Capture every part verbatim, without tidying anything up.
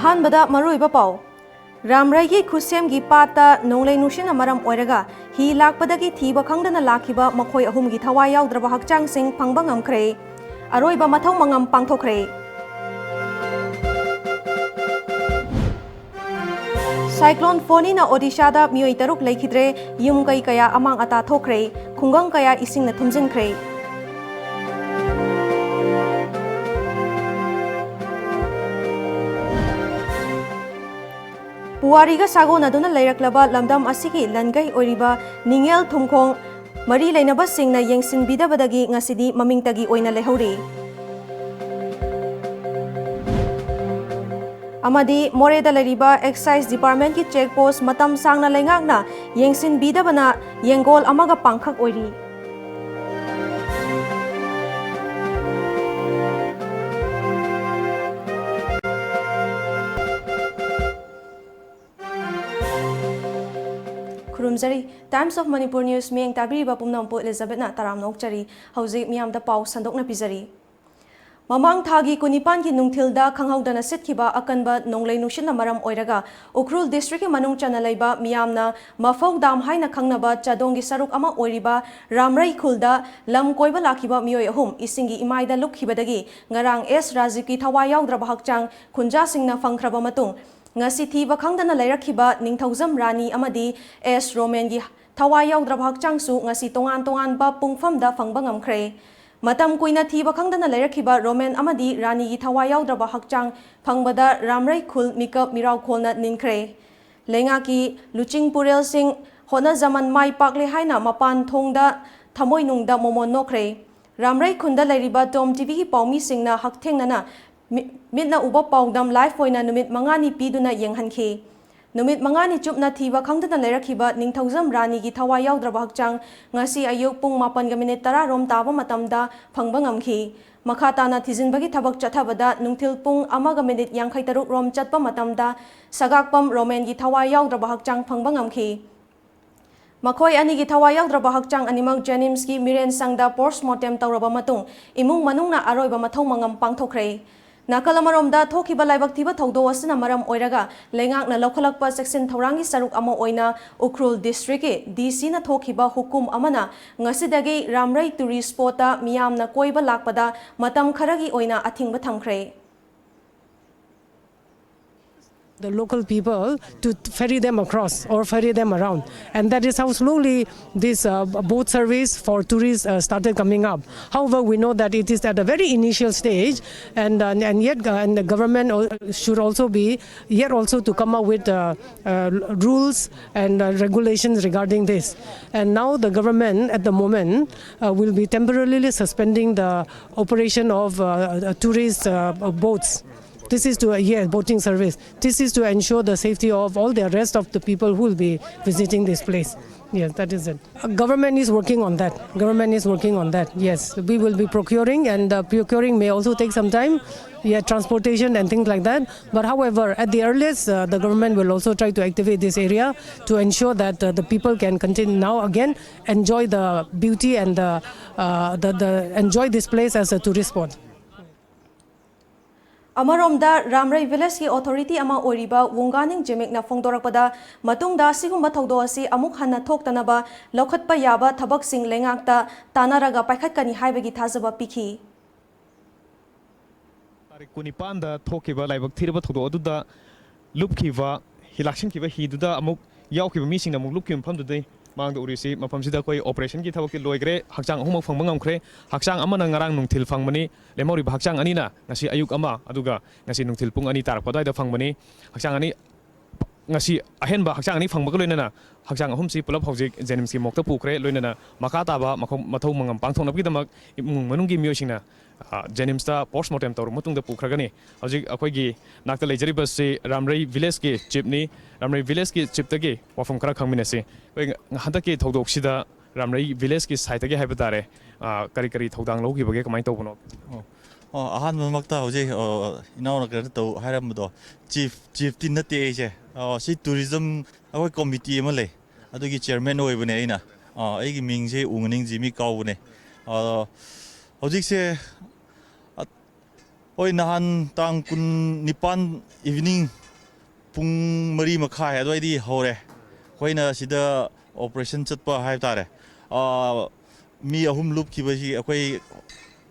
ꯑꯍꯥꯟꯕꯗ ꯃꯔꯨꯑꯣꯏꯕ ꯄꯥꯎ꯫ ꯔꯥꯝꯔꯩꯒꯤ ꯈꯨꯠꯁꯦꯝꯒꯤ ꯄꯥꯠꯇ ꯅꯣꯡꯂꯩ ꯅꯨꯡꯁꯤꯠꯅ ꯃꯔꯝ ꯑꯣꯏꯔꯒ ꯍꯤ ꯂꯥꯛꯄꯗꯒꯤ ꯊꯤꯕ ꯈꯪꯗꯅ ꯂꯥꯛꯈꯤꯕ ꯃꯈꯣꯏ ꯑꯍꯨꯝꯒꯤ ꯊꯋꯥꯏ ꯌꯥꯎꯗ꯭ꯔꯕ ꯍꯛꯆꯥꯡꯁꯤꯡ ꯐꯪꯕ ꯉꯝꯈ꯭ꯔꯦ꯫ ꯑꯔꯣꯏꯕ ꯃꯊꯧ ꯃꯉꯝ ꯄꯥꯡꯊꯣꯛꯈ꯭ꯔꯦ꯫ ꯁꯥꯏꯀ꯭ꯂꯣꯟ ꯐꯣꯅꯤꯅ ꯑꯣꯗꯤꯁꯥꯗ ꯃꯤꯑꯣꯏ ꯇꯔꯨꯛ ꯂꯩꯈꯤꯗ꯭ꯔꯦ, ꯌꯨꯝ ꯀꯩ ꯀꯌꯥ ꯑꯃꯥꯡ ꯑꯇꯥ ꯊꯣꯛꯈ꯭ꯔꯦ, ꯈꯨꯡꯒꯪ ꯀꯌꯥ ꯏꯁꯤꯡꯅ ꯊꯨꯝꯖꯤꯟꯈ꯭ꯔꯦ꯫ ꯄꯨꯋꯥꯔꯤꯒ ꯁꯥꯒꯣꯟꯅꯗꯨꯅ ꯂꯩꯔꯛꯂꯕ ꯂꯝꯗꯝ ꯑꯁꯤꯒꯤ ꯂꯟꯒꯩ ꯑꯣꯏꯔꯤꯕ ꯅꯤꯡꯉꯦꯜ ꯊꯨꯝꯈꯣꯡ ꯃꯔꯤ ꯂꯩꯅꯕꯁꯤꯡꯅ ꯌꯦꯡꯁꯤꯟꯕꯤꯗꯕꯗꯒꯤ ꯉꯁꯤꯗꯤ ꯃꯃꯤꯡꯇꯒꯤ ꯑꯣꯏꯅ ꯂꯩꯍꯧꯔꯤ꯫ ꯑꯃꯗꯤ ꯃꯣꯔꯦꯗ ꯂꯩꯔꯤꯕ ꯑꯦꯛꯁꯥꯏꯖ ꯗꯤꯄꯥꯔꯠꯃꯦꯟꯠꯀꯤ ꯆꯦꯛ ꯄꯣꯁꯠ ꯃꯇꯝ ꯁꯥꯡꯅ ꯂꯩꯉꯥꯛꯅ ꯌꯦꯡꯁꯤꯟꯕꯤꯗꯕꯅ ꯌꯦꯡꯒꯣꯜ ꯑꯃꯒ ꯄꯥꯡꯈꯛ ꯑꯣꯏꯔꯤ꯫ ꯈꯨꯔꯨꯝꯖꯔꯤ꯫ Times of Manipur News ꯃꯤꯠꯌꯦꯡ ꯇꯥꯕꯤꯔꯤꯕ ꯄꯨꯝꯅꯃꯛꯄꯨ ꯑꯦꯂꯤꯖꯥꯕꯦꯠꯅ ꯇꯔꯥꯝꯅ ꯑꯣꯛꯆꯔꯤ꯫ ꯍꯧꯖꯤꯛ ꯃꯤꯌꯥꯝꯗ ꯄꯥꯎ ꯁꯟꯗꯣꯛꯅ ꯄꯤꯖꯔꯤ꯫ ꯃꯃꯥꯡ ꯊꯥꯒꯤ ꯀꯨꯟꯅꯤꯄꯥꯟꯒꯤ ꯅꯨꯡꯊꯤꯜꯗ ꯈꯪꯍꯧꯗꯅ ꯁꯤꯠꯈꯤꯕ ꯑꯀꯟꯕ ꯅꯣꯡꯂꯩ ꯅꯨꯡꯁꯤꯠꯅ ꯃꯔꯝ ꯑꯣꯏꯔꯒ ꯎꯈ꯭ꯔꯨꯜ ꯗꯤꯁꯇ꯭ꯔꯤꯛꯀꯤ ꯃꯅꯨꯡ ꯆꯟꯅ ꯂꯩꯕ ꯃꯤꯌꯥꯝꯅ ꯃꯐꯧ ꯗꯥꯝ ꯍꯥꯏꯅ ꯈꯪꯅꯕ ꯆꯥꯗꯣꯡꯒꯤ ꯁꯔꯨꯛ ꯑꯃ ꯑꯣꯏꯔꯤꯕ ꯔꯥꯝꯔꯩ ꯈꯨꯜꯗ ꯂꯝ ꯀꯣꯏꯕ ꯂꯥꯛꯈꯤꯕ ꯃꯤꯑꯣꯏ ꯑꯍꯨꯝ ꯏꯁꯤꯡꯒꯤ ꯏꯃꯥꯏꯗ ꯂꯨꯞꯈꯤꯕꯗꯒꯤ ꯉꯔꯥꯡ ꯑꯦꯁ ꯔꯥꯖꯤꯕꯀꯤ ꯊꯋꯥꯏ ꯌꯥꯎꯗ꯭ꯔꯕ ꯍꯛꯆꯥꯡ ꯈꯨꯟꯖꯥꯁꯤꯡꯅ ꯐꯪꯈ꯭ꯔꯕ ꯃꯇꯨꯡ, ꯉꯁꯤ ꯊꯤꯕ ꯈꯪꯗꯅ ꯂꯩꯔꯛꯈꯤꯕ ꯅꯤꯡꯊꯧꯖꯝ ꯔꯥꯅꯤ ꯑꯃꯗꯤ ꯑꯦꯁ ꯔꯣꯃꯦꯟꯒꯤ ꯊꯋꯥꯏ ꯌꯥꯎꯗ꯭ꯔꯕ ꯍꯛꯆꯥꯡꯁꯨ ꯉꯁꯤ ꯇꯣꯉꯥꯟ ꯇꯣꯉꯥꯟꯕ ꯄꯨꯡꯐꯝꯗ ꯐꯪꯕ ꯉꯝꯈ꯭ꯔꯦ꯫ ꯃꯇꯝ ꯀꯨꯏꯅ ꯊꯤꯕ ꯈꯪꯗꯅ ꯂꯩꯔꯛꯈꯤꯕ ꯔꯣꯃꯦꯟ ꯑꯃꯗꯤ ꯔꯥꯅꯤꯒꯤ ꯊꯋꯥꯏ ꯌꯥꯎꯗ꯭ꯔꯕ ꯍꯛꯆꯥꯡ ꯐꯪꯕꯗ ꯔꯥꯝꯔꯩ ꯈꯨꯜ ꯃꯤꯀꯞ ꯃꯤꯔꯥꯎꯈꯣꯜꯅ ꯅꯤꯟꯈ꯭ꯔꯦ꯫ ꯂꯩꯉꯥꯛꯀꯤ ꯂꯨꯆꯤꯡ ꯄꯨꯔꯦꯜꯁꯤꯡ, ꯍꯣꯠꯅꯖꯃꯟ ꯃꯥꯏ ꯄꯥꯛꯂꯦ ꯍꯥꯏꯅ ꯃꯄꯥꯟ ꯊꯣꯡꯗ ꯊꯃꯣꯏꯅꯨꯡꯗ ꯃꯣꯃꯣꯟ ꯅꯣꯛꯈ꯭ꯔꯦ꯫ ꯔꯥꯝꯔꯩ ꯈꯨꯟꯗ ꯂꯩꯔꯤꯕ ꯇꯣꯝ ꯇꯤꯚꯤꯒꯤ ꯄꯥꯎꯃꯤꯁꯤꯡꯅ ꯍꯛꯊꯦꯡꯅꯅ ꯃꯤ-, ꯃꯤꯠꯅ ꯎꯕ ꯄꯥꯎꯗꯝ ꯂꯥꯏꯐ ꯑꯣꯏꯅ ꯅꯨꯃꯤꯠ ꯃꯉꯥꯅꯤ ꯄꯤꯗꯨꯅ ꯌꯦꯡꯍꯟꯈꯤ꯫ ꯅꯨꯃꯤꯠ ꯃꯉꯥꯅꯤ ꯆꯨꯞꯅ ꯊꯤꯕ ꯈꯪꯗꯅ ꯂꯩꯔꯛꯈꯤꯕ ꯅꯤꯡꯊꯧꯖꯝ ꯔꯥꯅꯤꯒꯤ ꯊꯋꯥꯏ ꯌꯥꯎꯗ꯭ꯔꯕ ꯍꯛꯆꯥꯡ ꯉꯁꯤ ꯑꯌꯨꯛ ꯄꯨꯡ ꯃꯥꯄꯟꯒ ꯃꯤꯅꯤꯠ ꯇꯔꯥ ꯔꯣꯝ ꯇꯥꯕ ꯃꯇꯝꯗ ꯐꯪꯕ ꯉꯝꯈꯤ꯫ ꯃꯈꯥ ꯇꯥꯅ ꯊꯤꯖꯤꯟꯕꯒꯤ ꯊꯕꯛ ꯆꯠꯊꯕꯗ ꯅꯨꯡꯊꯤꯜ ꯄꯨꯡ ꯑꯃꯒ ꯃꯤꯅꯤꯠ ꯌꯥꯡꯈꯩ ꯇꯔꯨꯛ ꯔꯣꯝ ꯆꯠꯄ ꯃꯇꯝꯗ ꯁꯒꯥꯛꯄꯝ ꯔꯣꯃꯦꯟꯒꯤ ꯊꯋꯥꯏ ꯌꯥꯎꯗ꯭ꯔꯕ ꯍꯛꯆꯥꯡ ꯐꯪꯕ ꯉꯝꯈꯤ꯫ ꯃꯈꯣꯏ ꯑꯅꯤꯒꯤ ꯊꯋꯥꯏ ꯌꯥꯎꯗ꯭ꯔꯕ ꯍꯛꯆꯥꯡ ꯑꯅꯤꯃꯛ ꯖꯦꯅꯤꯝꯁꯀꯤ ꯃꯤꯔꯦꯟ ꯁꯪꯗ ꯄꯣꯁꯠꯃꯣꯔꯇꯦꯝ ꯇꯧꯔꯕ ꯃꯇꯨꯡ ꯏꯃꯨꯡ ꯃꯅꯨꯡꯅ ꯑꯔꯣꯏꯕ ꯃꯊꯧ ꯃꯉꯝ ꯄꯥꯡꯊꯣꯛꯈ꯭ꯔꯦ꯫ ꯅꯥꯀꯜ ꯑꯃꯔꯣꯝꯗ, ꯊꯣꯛꯈꯤꯕ ꯂꯥꯏꯕꯛ ꯊꯤꯕ ꯊꯧꯗꯣꯛ ꯑꯁꯤꯅ ꯃꯔꯝ ꯑꯣꯏꯔꯒ ꯂꯩꯉꯥꯛꯅ ꯂꯧꯈꯠꯂꯛꯄ ꯆꯦꯛꯁꯤꯟ ꯊꯧꯔꯥꯡꯒꯤ ꯁꯔꯨꯛ ꯑꯃ ꯑꯣꯏꯅ ꯎꯈ꯭ꯔꯨꯜ ꯗꯤꯁꯇ꯭ꯔꯤꯛꯀꯤ ꯗꯤ ꯁꯤꯅ ꯊꯣꯛꯈꯤꯕ ꯍꯨꯀꯨꯝ ꯑꯃꯅ ꯉꯁꯤꯗꯒꯤ ꯔꯥꯝꯔꯩ ꯇꯨꯔꯤꯁ ꯁ꯭ꯄꯣꯠꯇ ꯃꯤꯌꯥꯝꯅ ꯀꯣꯏꯕ ꯂꯥꯛꯄꯗ ꯃꯇꯝ ꯈꯔꯒꯤ ꯑꯣꯏꯅ ꯑꯊꯤꯡꯕ ꯊꯝꯈ꯭ꯔꯦ꯫ The local people to ferry them across or ferry them around. And that is how slowly this uh, boat service for tourists uh, started coming up. However, we know that it is at a very initial stage, and, uh, and yet uh, and the government al- should also be yet also to come up with uh, uh, rules and uh, regulations regarding this. And now the government at the moment uh, will be temporarily suspending the operation of uh, uh, tourist uh, boats. This is to, uh, yes, boating service. This is to ensure the safety of all the rest of the people who will be visiting this place. Yes, that is it. Uh, government is working on that. Government is working on that. Yes, we will be procuring, and uh, procuring may also take some time. Yeah, transportation and things like that. But however, at the earliest, uh, the government will also try to activate this area to ensure that uh, the people can continue now again enjoy the beauty and the, uh, the, the enjoy this place as a tourist spot. ꯑꯃꯔꯣꯝꯗ, ꯔꯥꯝꯔꯩ ꯚꯤꯂꯦꯖꯀꯤ authority ꯑꯃ ꯑꯣꯏꯔꯤꯕ ꯋꯨꯡꯒꯥꯅꯤꯡ ꯖꯤꯃꯤꯛꯅ ꯐꯣꯡꯗꯣꯔꯛꯄꯗ, ꯃꯇꯨꯡꯗ ꯑꯁꯤꯒꯨꯝꯕ ꯊꯧꯗꯣꯛ ꯑꯁꯤ ꯑꯃꯨꯛ ꯍꯟꯅ ꯊꯣꯛꯇꯅꯕ ꯂꯧꯈꯠꯄ ꯌꯥꯕ ꯊꯕꯛꯁꯤꯡ ꯂꯩꯉꯥꯛꯇ ꯇꯥꯟꯅꯔꯒ ꯄꯥꯏꯈꯠꯀꯅꯤ ꯍꯥꯏꯕꯒꯤ ꯊꯥꯖꯕ ꯄꯤꯈꯤ꯫ ꯇꯥꯔꯤꯛ ꯀꯨꯟꯅꯤꯄꯥꯟꯗ ꯊꯣꯛꯈꯤꯕ ꯂꯥꯏꯕꯛ ꯊꯤꯔꯕ ꯊꯧꯗꯣꯛ ꯑꯗꯨꯗ ꯂꯨꯞꯈꯤꯕ, ꯍꯤ ꯂꯥꯛꯁꯤꯟꯈꯤꯕ ꯍꯤꯗꯨꯗ ꯑꯃꯨꯛ ꯌꯥꯎꯈꯤꯕ ꯃꯤꯁꯤꯡꯅ ꯑꯃꯨꯛ ꯂꯨꯞꯈꯤꯕ ꯃꯐꯝꯗꯨꯗꯩ ꯃꯥꯡꯗ ꯎꯔꯤꯁꯤ꯫ ꯃꯐꯝꯁꯤꯗ ꯑꯩꯈꯣꯏ ꯑꯣꯄꯔꯦꯁꯟꯒꯤ ꯊꯕꯛꯇꯤ ꯂꯣꯏꯈ꯭ꯔꯦ, ꯍꯛꯆꯥꯡ ꯑꯍꯨꯝꯃꯛ ꯐꯪꯕ ꯉꯝꯈ꯭ꯔꯦ꯫ ꯍꯛꯆꯥꯡ ꯑꯃꯅ ꯉꯔꯥꯡ ꯅꯨꯡꯊꯤꯜ ꯐꯪꯕꯅꯤ, ꯂꯦꯝꯍꯧꯔꯤꯕ ꯍꯛꯆꯥꯡ ꯑꯅꯤꯅ ꯉꯁꯤ ꯑꯌꯨꯛ ꯑꯃ, ꯑꯗꯨꯒ ꯉꯁꯤ ꯅꯨꯡꯊꯤꯜ ꯄꯨꯡ ꯑꯅꯤ ꯇꯥꯔꯛꯄ ꯑꯗꯨꯋꯥꯏꯗ ꯐꯪꯕꯅꯤ꯫ ꯍꯛꯆꯥꯡ ꯑꯅꯤ, ꯉꯁꯤ ꯑꯍꯦꯟꯕ ꯍꯛꯆꯥꯡ ꯑꯅꯤ ꯐꯪꯕꯒ ꯂꯣꯏꯅꯅ ꯍꯛꯆꯥꯡ ꯑꯍꯨꯝꯁꯤ ꯄꯨꯂꯞ ꯍꯧꯖꯤꯛ ꯖꯦꯅꯤꯝꯁꯀꯤ ꯃꯣꯛꯇ ꯄꯨꯈ꯭ꯔꯦ꯫ ꯂꯣꯏꯅꯅ ꯃꯈꯥ ꯇꯥꯕ ꯃꯈꯧ- ꯃꯊꯧ ꯃꯉꯝ ꯄꯥꯡꯊꯣꯛꯅꯕꯒꯤꯗꯃꯛ ꯏꯃꯨꯡ ꯃꯅꯨꯡꯒꯤ ꯃꯤꯑꯣꯏꯁꯤꯡꯅ, ꯑ, ꯖꯦꯅꯤꯝꯁꯇ ꯄꯣꯁꯃꯣꯔꯇꯦꯝ ꯇꯧꯔꯕ ꯃꯇꯨꯡꯗ ꯄꯨꯈ꯭ꯔꯒꯅꯤ꯫ ꯍꯧꯖꯤꯛ ꯑꯩꯈꯣꯏꯒꯤ ꯅꯥꯛꯇ ꯂꯩꯖꯔꯤꯕꯁꯤ ꯔꯥꯝꯔꯩ ꯚꯤꯂꯦꯖꯀꯤ ꯆꯤꯞꯅꯤ꯫ ꯔꯥꯝꯔꯩ ꯚꯤꯂꯦꯖꯀꯤ ꯆꯤꯞꯇꯒꯤ ꯋꯥꯐꯝ ꯈꯔ ꯈꯪꯃꯤꯟꯅꯁꯤ꯫ ꯑꯩꯈꯣꯏ ꯍꯟꯗꯛꯀꯤ ꯊꯧꯗꯣꯛꯁꯤꯗ ꯔꯥꯝꯔꯩ ꯚꯤꯂꯦꯖꯀꯤ ꯁꯥꯏꯠꯇꯒꯤ ꯍꯥꯏꯕ ꯇꯥꯔꯦ, ꯑ, ꯀꯔꯤ ꯀꯔꯤ ꯊꯧꯗꯥꯡ ꯂꯧꯈꯤꯕꯒꯦ, ꯀꯃꯥꯏꯅ ꯇꯧꯕꯅꯣ? ꯑꯣ, ꯑꯣ, ꯑꯍꯥꯟꯕꯃꯛꯇ ꯍꯧꯖꯤꯛ, ꯑ, ꯏꯅꯥꯎꯅ ꯀꯩꯅꯣ ꯇꯧ ꯍꯥꯏꯔꯝꯕꯗꯣ, ꯆꯤꯐ, ꯆꯤꯐꯇꯤ ꯅꯠꯇꯦ ꯑꯩꯁꯦ꯫ ꯑ, ꯁꯤ ꯇꯨꯔꯤꯖꯝ ꯑꯩꯈꯣꯏ ꯀꯣꯃꯤꯇꯤ ꯑꯃ ꯂꯩ, ꯑꯗꯨꯒꯤ ꯆꯤꯌꯔꯃꯦꯟ ꯑꯣꯏꯕꯅꯦ ꯑꯩꯅ꯫ ꯑ, ꯑꯩꯒꯤ ꯃꯤꯡꯁꯦ ꯎꯉꯅꯤꯡ ꯖꯤꯃꯤ ꯀꯥꯎꯕꯅꯦ꯫ ꯑ, ꯍꯧꯖꯤꯛꯁꯦ, ꯑ, ꯍꯣꯏ, ꯅꯍꯥꯟ ꯇꯥꯡ ꯀꯨꯟ ꯅꯤꯄꯥꯟ evening ꯄꯨꯡ ꯃꯔꯤ ꯃꯈꯥꯏ ꯑꯗꯨꯋꯥꯏꯗꯤ ꯍꯧꯔꯦ꯫ ꯑꯩꯈꯣꯏꯅ ꯁꯤꯗ operation ꯆꯠꯄ ꯍꯥꯏꯕ ꯇꯥꯔꯦ꯫ ꯑꯥ, ꯃꯤ ꯑꯍꯨꯝ ꯂꯨꯞꯈꯤꯕꯁꯤ ꯑꯩꯈꯣꯏ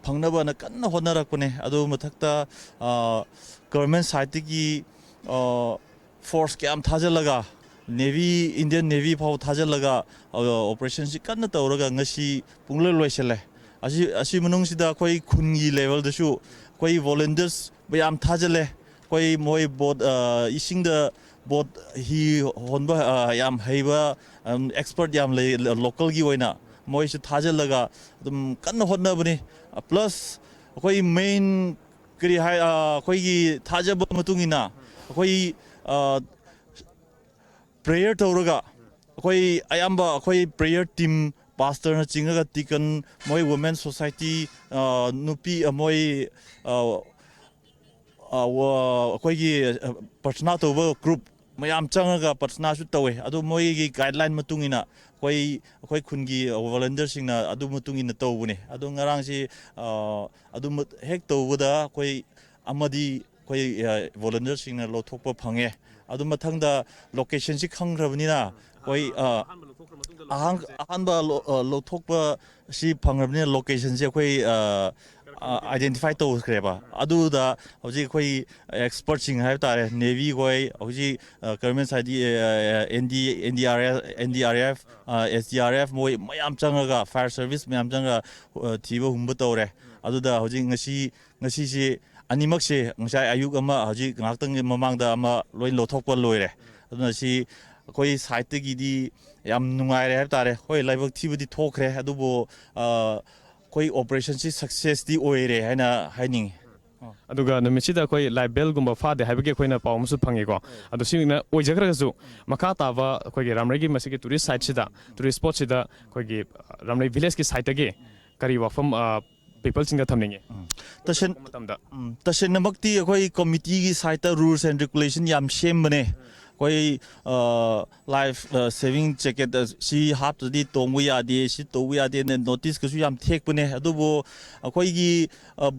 ꯐꯪꯅꯕꯅ ꯀꯟꯅ ꯍꯣꯠꯅꯔꯛꯄꯅꯦ꯫ ꯑꯗꯨ ꯃꯊꯛꯇ, ꯑꯥ, government sideꯇꯒꯤ, ꯑꯥ, force ꯀꯌꯥꯝ ꯊꯥꯖꯤꯜꯂꯒ, Navy, Indian Navy ꯐꯥꯎ ꯊꯥꯖꯤꯜꯂꯒ, ꯑ, operationꯁꯤ ꯀꯟꯅ ꯇꯧꯔꯒ ꯉꯁꯤ ꯄꯨꯡꯂꯣꯏ ꯂꯣꯏꯁꯤꯜꯂꯦ꯫ ꯑꯁꯤ, ꯑꯁꯤ ꯃꯅꯨꯡꯁꯤꯗ ꯑꯩꯈꯣꯏ ꯈꯨꯟꯒꯤ levelꯗꯁꯨ ꯑꯩꯈꯣꯏ volunteers ꯃꯌꯥꯝ ꯊꯥꯖꯤꯜꯂꯦ꯫ ꯑꯩꯈꯣꯏ ꯃꯣꯏ boat, ꯑ, ꯏꯁꯤꯡꯗ boat ꯍꯤ ꯍꯣꯟꯕ, ꯑ, ꯌꯥꯝ ꯍꯩꯕ, ꯑꯝ, expert ꯌꯥꯝ ꯂꯩ, localꯒꯤ ꯑꯣꯏꯅ ꯃꯣꯏꯁꯨ ꯊꯥꯖꯤꯜꯂꯒ ꯑꯗꯨꯝ ꯀꯟꯅ ꯍꯣꯠꯅꯕꯅꯤ꯫ Plus ꯑꯩꯈꯣꯏ main ꯀꯔꯤ ꯍꯥꯏ, ꯑ, ꯑꯩꯈꯣꯏꯒꯤ ꯊꯥꯖꯕ ꯃꯇꯨꯡ ꯏꯟꯅ ꯑꯩꯈꯣꯏ, ꯑ, prayer ꯇꯧꯔꯒ ꯑꯩꯈꯣꯏ ꯑꯌꯥꯝꯕ ꯑꯩꯈꯣꯏ prayer team, pastorꯅ ꯆꯤꯡꯉꯒ deacon, ꯃꯣꯏ women society, ꯑ, ꯅꯨꯄꯤ, ꯑ, ꯃꯣꯏ, ꯑ, ꯑ, ꯋ-, ꯑꯩꯈꯣꯏꯒꯤ, ꯑ, prarthana ꯇꯧꯕ group ꯃꯌꯥꯝ ꯆꯪꯉꯒ prarthanaꯁꯨ ꯇꯧꯋꯦ꯫ ꯑꯗꯨ ꯃꯣꯏꯒꯤ guideline ꯃꯇꯨꯡ ꯏꯟꯅ ꯑꯩꯈꯣꯏ, ꯑꯩꯈꯣꯏ ꯈꯨꯟꯒꯤ volunteerꯁꯤꯡꯅ ꯑꯗꯨ ꯃꯇꯨꯡ ꯏꯟꯅ ꯇꯧꯕꯅꯦ꯫ ꯑꯗꯣ ꯉꯔꯥꯡꯁꯤ, ꯑ, ꯑꯗꯨ ꯃ-, ꯍꯦꯛ ꯇꯧꯕꯗ ꯑꯩꯈꯣꯏ ꯑꯃꯗꯤ ꯑꯩꯈꯣꯏ, ꯑ, volunteerꯁꯤꯡꯅ ꯂꯧꯊꯣꯛꯄ ꯐꯪꯉꯦ꯫ ꯑꯗꯨ ꯃꯊꯪꯗ locationꯁꯤ ꯈꯪꯈ꯭ꯔꯕꯅꯤꯅ ꯑꯩꯈꯣꯏ, ꯑ, ꯑꯍꯥꯟ-, ꯑꯍꯥꯟꯕ ꯂꯧ-, ꯑ, ꯂꯧꯊꯣꯛꯄ ꯁꯤ ꯐꯪꯈ꯭ꯔꯕꯅꯤꯅ locationꯁꯤ ꯑꯩꯈꯣꯏ, ꯑ, ꯑ, identify ꯇꯧꯈ꯭ꯔꯦꯕ꯫ ꯑꯗꯨꯗ ꯍꯧꯖꯤꯛ ꯑꯩꯈꯣꯏ expertꯁꯤꯡ ꯍꯥꯏꯕ ꯇꯥꯔꯦ, Navy ꯈꯣꯏ, ꯍꯧꯖꯤꯛ, ꯑ, government side, ꯑ, ND, NDRF, NDRF, ꯑ, SDRF ꯃꯣꯏ ꯃꯌꯥꯝ ꯆꯪꯉꯒ, fire service ꯃꯌꯥꯝ ꯆꯪꯉꯒ, ꯑ, ꯊꯤꯕ ꯍꯨꯝꯕ ꯇꯧꯔꯦ꯫ ꯑꯗꯨꯗ ꯍꯧꯖꯤꯛ ꯉꯁꯤ, ꯉꯁꯤꯁꯤ ꯑꯅꯤꯃꯛꯁꯦ ꯉꯁꯥꯏ ꯑꯌꯨꯛ ꯑꯃ, ꯍꯧꯖꯤꯛ ꯉꯥꯏꯍꯥꯛꯇꯪꯒꯤ ꯃꯃꯥꯡꯗ ꯑꯃ ꯂꯣꯏ ꯂꯧꯊꯣꯛꯄ ꯂꯣꯏꯔꯦ꯫ ꯑꯗꯨꯅ ꯁꯤ ꯑꯩꯈꯣꯏ sideꯇꯒꯤꯗꯤ ꯌꯥꯝ ꯅꯨꯡꯉꯥꯏꯔꯦ ꯍꯥꯏꯕ ꯇꯥꯔꯦ꯫ ꯍꯣꯏ, ꯂꯥꯏꯕꯛ ꯊꯤꯕꯗꯤ ꯊꯣꯛꯈ꯭ꯔꯦ, ꯑꯗꯨꯕꯨ, ꯑ, ꯑꯩꯈꯣꯏ operationꯁꯤ successꯇꯤ ꯑꯣꯏꯔꯦ ꯍꯥꯏꯅ ꯍꯥꯏꯅꯤꯡꯉꯤ꯫ ꯑꯗꯨꯒ ꯅꯨꯃꯤꯠꯁꯤꯗ ꯑꯩꯈꯣꯏ live wellꯒꯨꯝꯕ ꯐꯥꯗꯦ ꯍꯥꯏꯕꯒꯤ ꯑꯩꯈꯣꯏꯅ ꯄꯥꯎ ꯑꯃꯁꯨ ꯐꯪꯉꯤꯀꯣ꯫ ꯑꯗꯨ ꯁꯤꯅ ꯑꯣꯏꯖꯈ꯭ꯔꯒꯁꯨ ꯃꯈꯥ ꯇꯥꯕ ꯑꯩꯈꯣꯏꯒꯤ ꯔꯥꯝꯔꯩꯒꯤ ꯃꯁꯤꯒꯤ tourist siteꯁꯤꯗ, tourist spotꯁꯤꯗ ꯑꯩꯈꯣꯏꯒꯤ ꯔꯥꯝꯔꯩ villageꯀꯤ sideꯇꯒꯤ ꯀꯔꯤ ꯋꯥꯐꯝ, ꯑ, peopleꯁꯤꯡꯗ ꯊꯝꯅꯤꯡꯉꯤ? ꯎꯝ꯫ ꯇꯁꯦꯡ-, ꯃꯇꯝꯗ꯫ ꯎꯝ, ꯇꯁꯦꯡꯅꯃꯛꯇꯤ ꯑꯩꯈꯣꯏ committeeꯒꯤ sideꯇ rules and regulation ꯌꯥꯝ ꯁꯦꯝꯕꯅꯦ꯫ ꯑꯩꯈꯣꯏ ꯂꯥꯏꯐ ꯁꯦꯚꯤꯡ ꯖꯦꯀꯦꯠ ꯁꯤ ꯍꯥꯞꯇ꯭ꯔꯗꯤ ꯇꯣꯡꯕ ꯌꯥꯗꯦ, ꯁꯤ ꯇꯧꯕ ꯌꯥꯗꯦꯅ ꯅꯣꯇꯤꯁꯀꯁꯨ ꯌꯥꯝ ꯊꯦꯛꯄꯅꯦ꯫ ꯑꯗꯨꯕꯨ ꯑꯩꯈꯣꯏꯒꯤ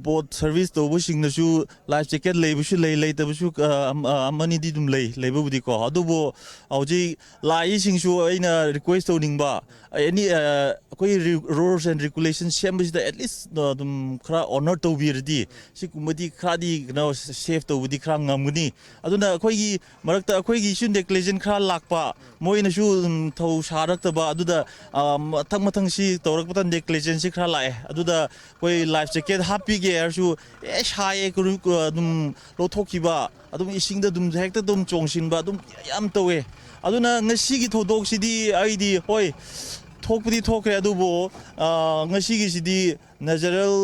ꯕꯣꯠ ꯁꯔꯚꯤꯁ ꯇꯧꯕꯁꯤꯡꯅꯁꯨ ꯂꯥꯏꯐ ꯖꯦꯀꯦꯠ ꯂꯩꯕꯁꯨ ꯂꯩ, ꯂꯩꯇꯕꯁꯨ ꯑ, ꯑꯃ ꯑꯅꯤꯗꯤ ꯑꯗꯨꯝ ꯂꯩ, ꯂꯩꯕꯕꯨꯗꯤꯀꯣ꯫ ꯑꯗꯨꯕꯨ ꯍꯧꯖꯤꯛ ꯂꯥꯛꯏꯁꯤꯡꯁꯨ ꯑꯩꯅ ꯔꯤꯀ꯭ꯋꯦꯁ ꯇꯧꯅꯤꯡꯕ, ꯑꯦꯅꯤ ꯑꯩꯈꯣꯏ ꯔꯨꯜꯁ ꯑꯦꯟ ꯔꯤꯒꯨꯂꯦꯁꯟ ꯁꯦꯝꯕꯁꯤꯗ ꯑꯦꯠꯂꯤꯁ ꯑꯗꯨꯝ ꯈꯔ ꯑꯣꯅꯔ ꯇꯧꯕꯤꯔꯗꯤ ꯁꯤꯒꯨꯝꯕꯗꯤ ꯈꯔꯗꯤ ꯀꯩꯅꯣ ꯁꯦꯐ ꯇꯧꯕꯗꯤ ꯈꯔ ꯉꯝꯒꯅꯤ꯫ ꯑꯗꯨꯅ ꯑꯩꯈꯣꯏꯒꯤ ꯃꯔꯛꯇ ꯑꯩꯈꯣꯏꯒꯤꯁꯨ ꯅꯦꯒ꯭ꯂꯤꯖꯦꯟ ꯈꯔ ꯂꯥꯛꯄ, ꯃꯣꯏꯅꯁꯨ ꯎꯝ, ꯊꯧ ꯁꯥꯔꯛꯇꯕ, ꯑꯗꯨꯗ ꯑ, ꯃꯊꯪ ꯃꯊꯪ ꯁꯤ ꯇꯧꯔꯛꯄꯗ ꯅꯦꯒ꯭ꯂꯤꯖꯦꯟꯁꯤ ꯈꯔ ꯂꯥꯛꯑꯦ꯫ ꯑꯗꯨꯗ ꯑꯩꯈꯣꯏ ꯂꯥꯏꯐ ꯖꯦꯀꯦꯠ ꯍꯥꯞꯄꯤꯒꯦ ꯍꯥꯏꯔꯁꯨ ꯑꯦ ꯁꯥꯏꯌꯦ ꯀꯨꯔꯨ-, ꯀꯨ-, ꯑꯗꯨꯝ ꯂꯧꯊꯣꯛꯈꯤꯕ, ꯑꯗꯨꯝ ꯏꯁꯤꯡꯗ ꯑꯗꯨꯝ ꯍꯦꯛꯇ ꯑꯗꯨꯝ ꯆꯣꯡꯁꯤꯟꯕ ꯑꯗꯨꯝ ꯌꯥꯝ ꯇꯧꯋꯦ꯫ ꯑꯗꯨꯅ ꯉꯁꯤꯒꯤ ꯊꯧꯗꯣꯛꯁꯤꯗꯤ ꯑꯩꯗꯤ ꯍꯣꯏ ꯊꯣꯛꯄꯗꯤ ꯊꯣꯛꯈ꯭ꯔꯦ, ꯑꯗꯨꯕꯨ ꯑ, ꯉꯁꯤꯒꯤꯁꯤꯗꯤ ꯅꯦꯆꯔꯦꯜ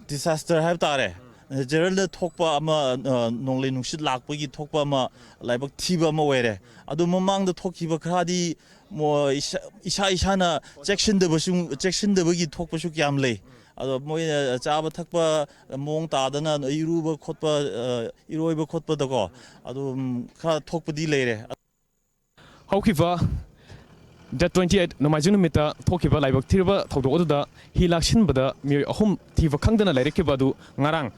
ꯗꯤꯁꯥꯁꯇꯔ ꯍꯥꯏꯕ ꯇꯥꯔꯦ꯫ ꯅꯦꯆꯔꯦꯜꯗ ꯊꯣꯛꯄ ꯑꯃ, ꯑ, ꯅꯣꯡꯂꯩ ꯅꯨꯡꯁꯤꯠ ꯂꯥꯛꯄꯒꯤ ꯊꯣꯛꯄ ꯑꯃ ꯂꯥꯏꯕꯛ ꯊꯤꯕ ꯑꯃ ꯑꯣꯏꯔꯦ꯫ ꯑꯗꯨ ꯃꯃꯥꯡꯗ ꯊꯣꯛꯈꯤꯕ ꯈꯔꯗꯤ ꯃꯣ-, ꯏꯁꯥ ꯏꯁꯥ ꯏꯁꯥꯅ ꯆꯦꯛꯁꯤꯟꯗꯕꯁꯨ, ꯆꯦꯛꯁꯤꯟꯗꯕꯒꯤ ꯊꯣꯛꯄꯁꯨ ꯀꯌꯥꯝ ꯂꯩ꯫ ꯑꯗꯣ ꯃꯣꯏꯅ ꯆꯥꯕ ꯊꯛꯄ ꯃꯑꯣꯡ ꯇꯥꯗꯅ ꯏꯔꯨꯕ ꯈꯣꯠꯄ, ꯑ, ꯏꯔꯣꯏꯕ ꯈꯣꯠꯄꯗꯀꯣ ꯑꯗꯨꯝ ꯈꯔ ꯊꯣꯛꯄꯗꯤ ꯂꯩꯔꯦ꯫ ꯍꯧꯈꯤꯕ ꯗꯦꯠ ꯇ꯭ꯋꯦꯟꯇꯤ ꯑꯩꯠ ꯅꯣꯡꯃꯥꯏꯖꯤꯡ ꯅꯨꯃꯤꯠꯇ ꯊꯣꯛꯈꯤꯕ ꯂꯥꯏꯕꯛ ꯊꯤꯔꯕ ꯊꯧꯗꯣꯛ ꯑꯗꯨꯗ ꯍꯤ ꯂꯥꯛꯁꯤꯟꯕꯗ ꯃꯤꯑꯣꯏ ꯑꯍꯨꯝ ꯊꯤꯕ ꯈꯪꯗꯅ ꯂꯩꯔꯛꯈꯤꯕ ꯑꯗꯨ ꯉꯔꯥꯡ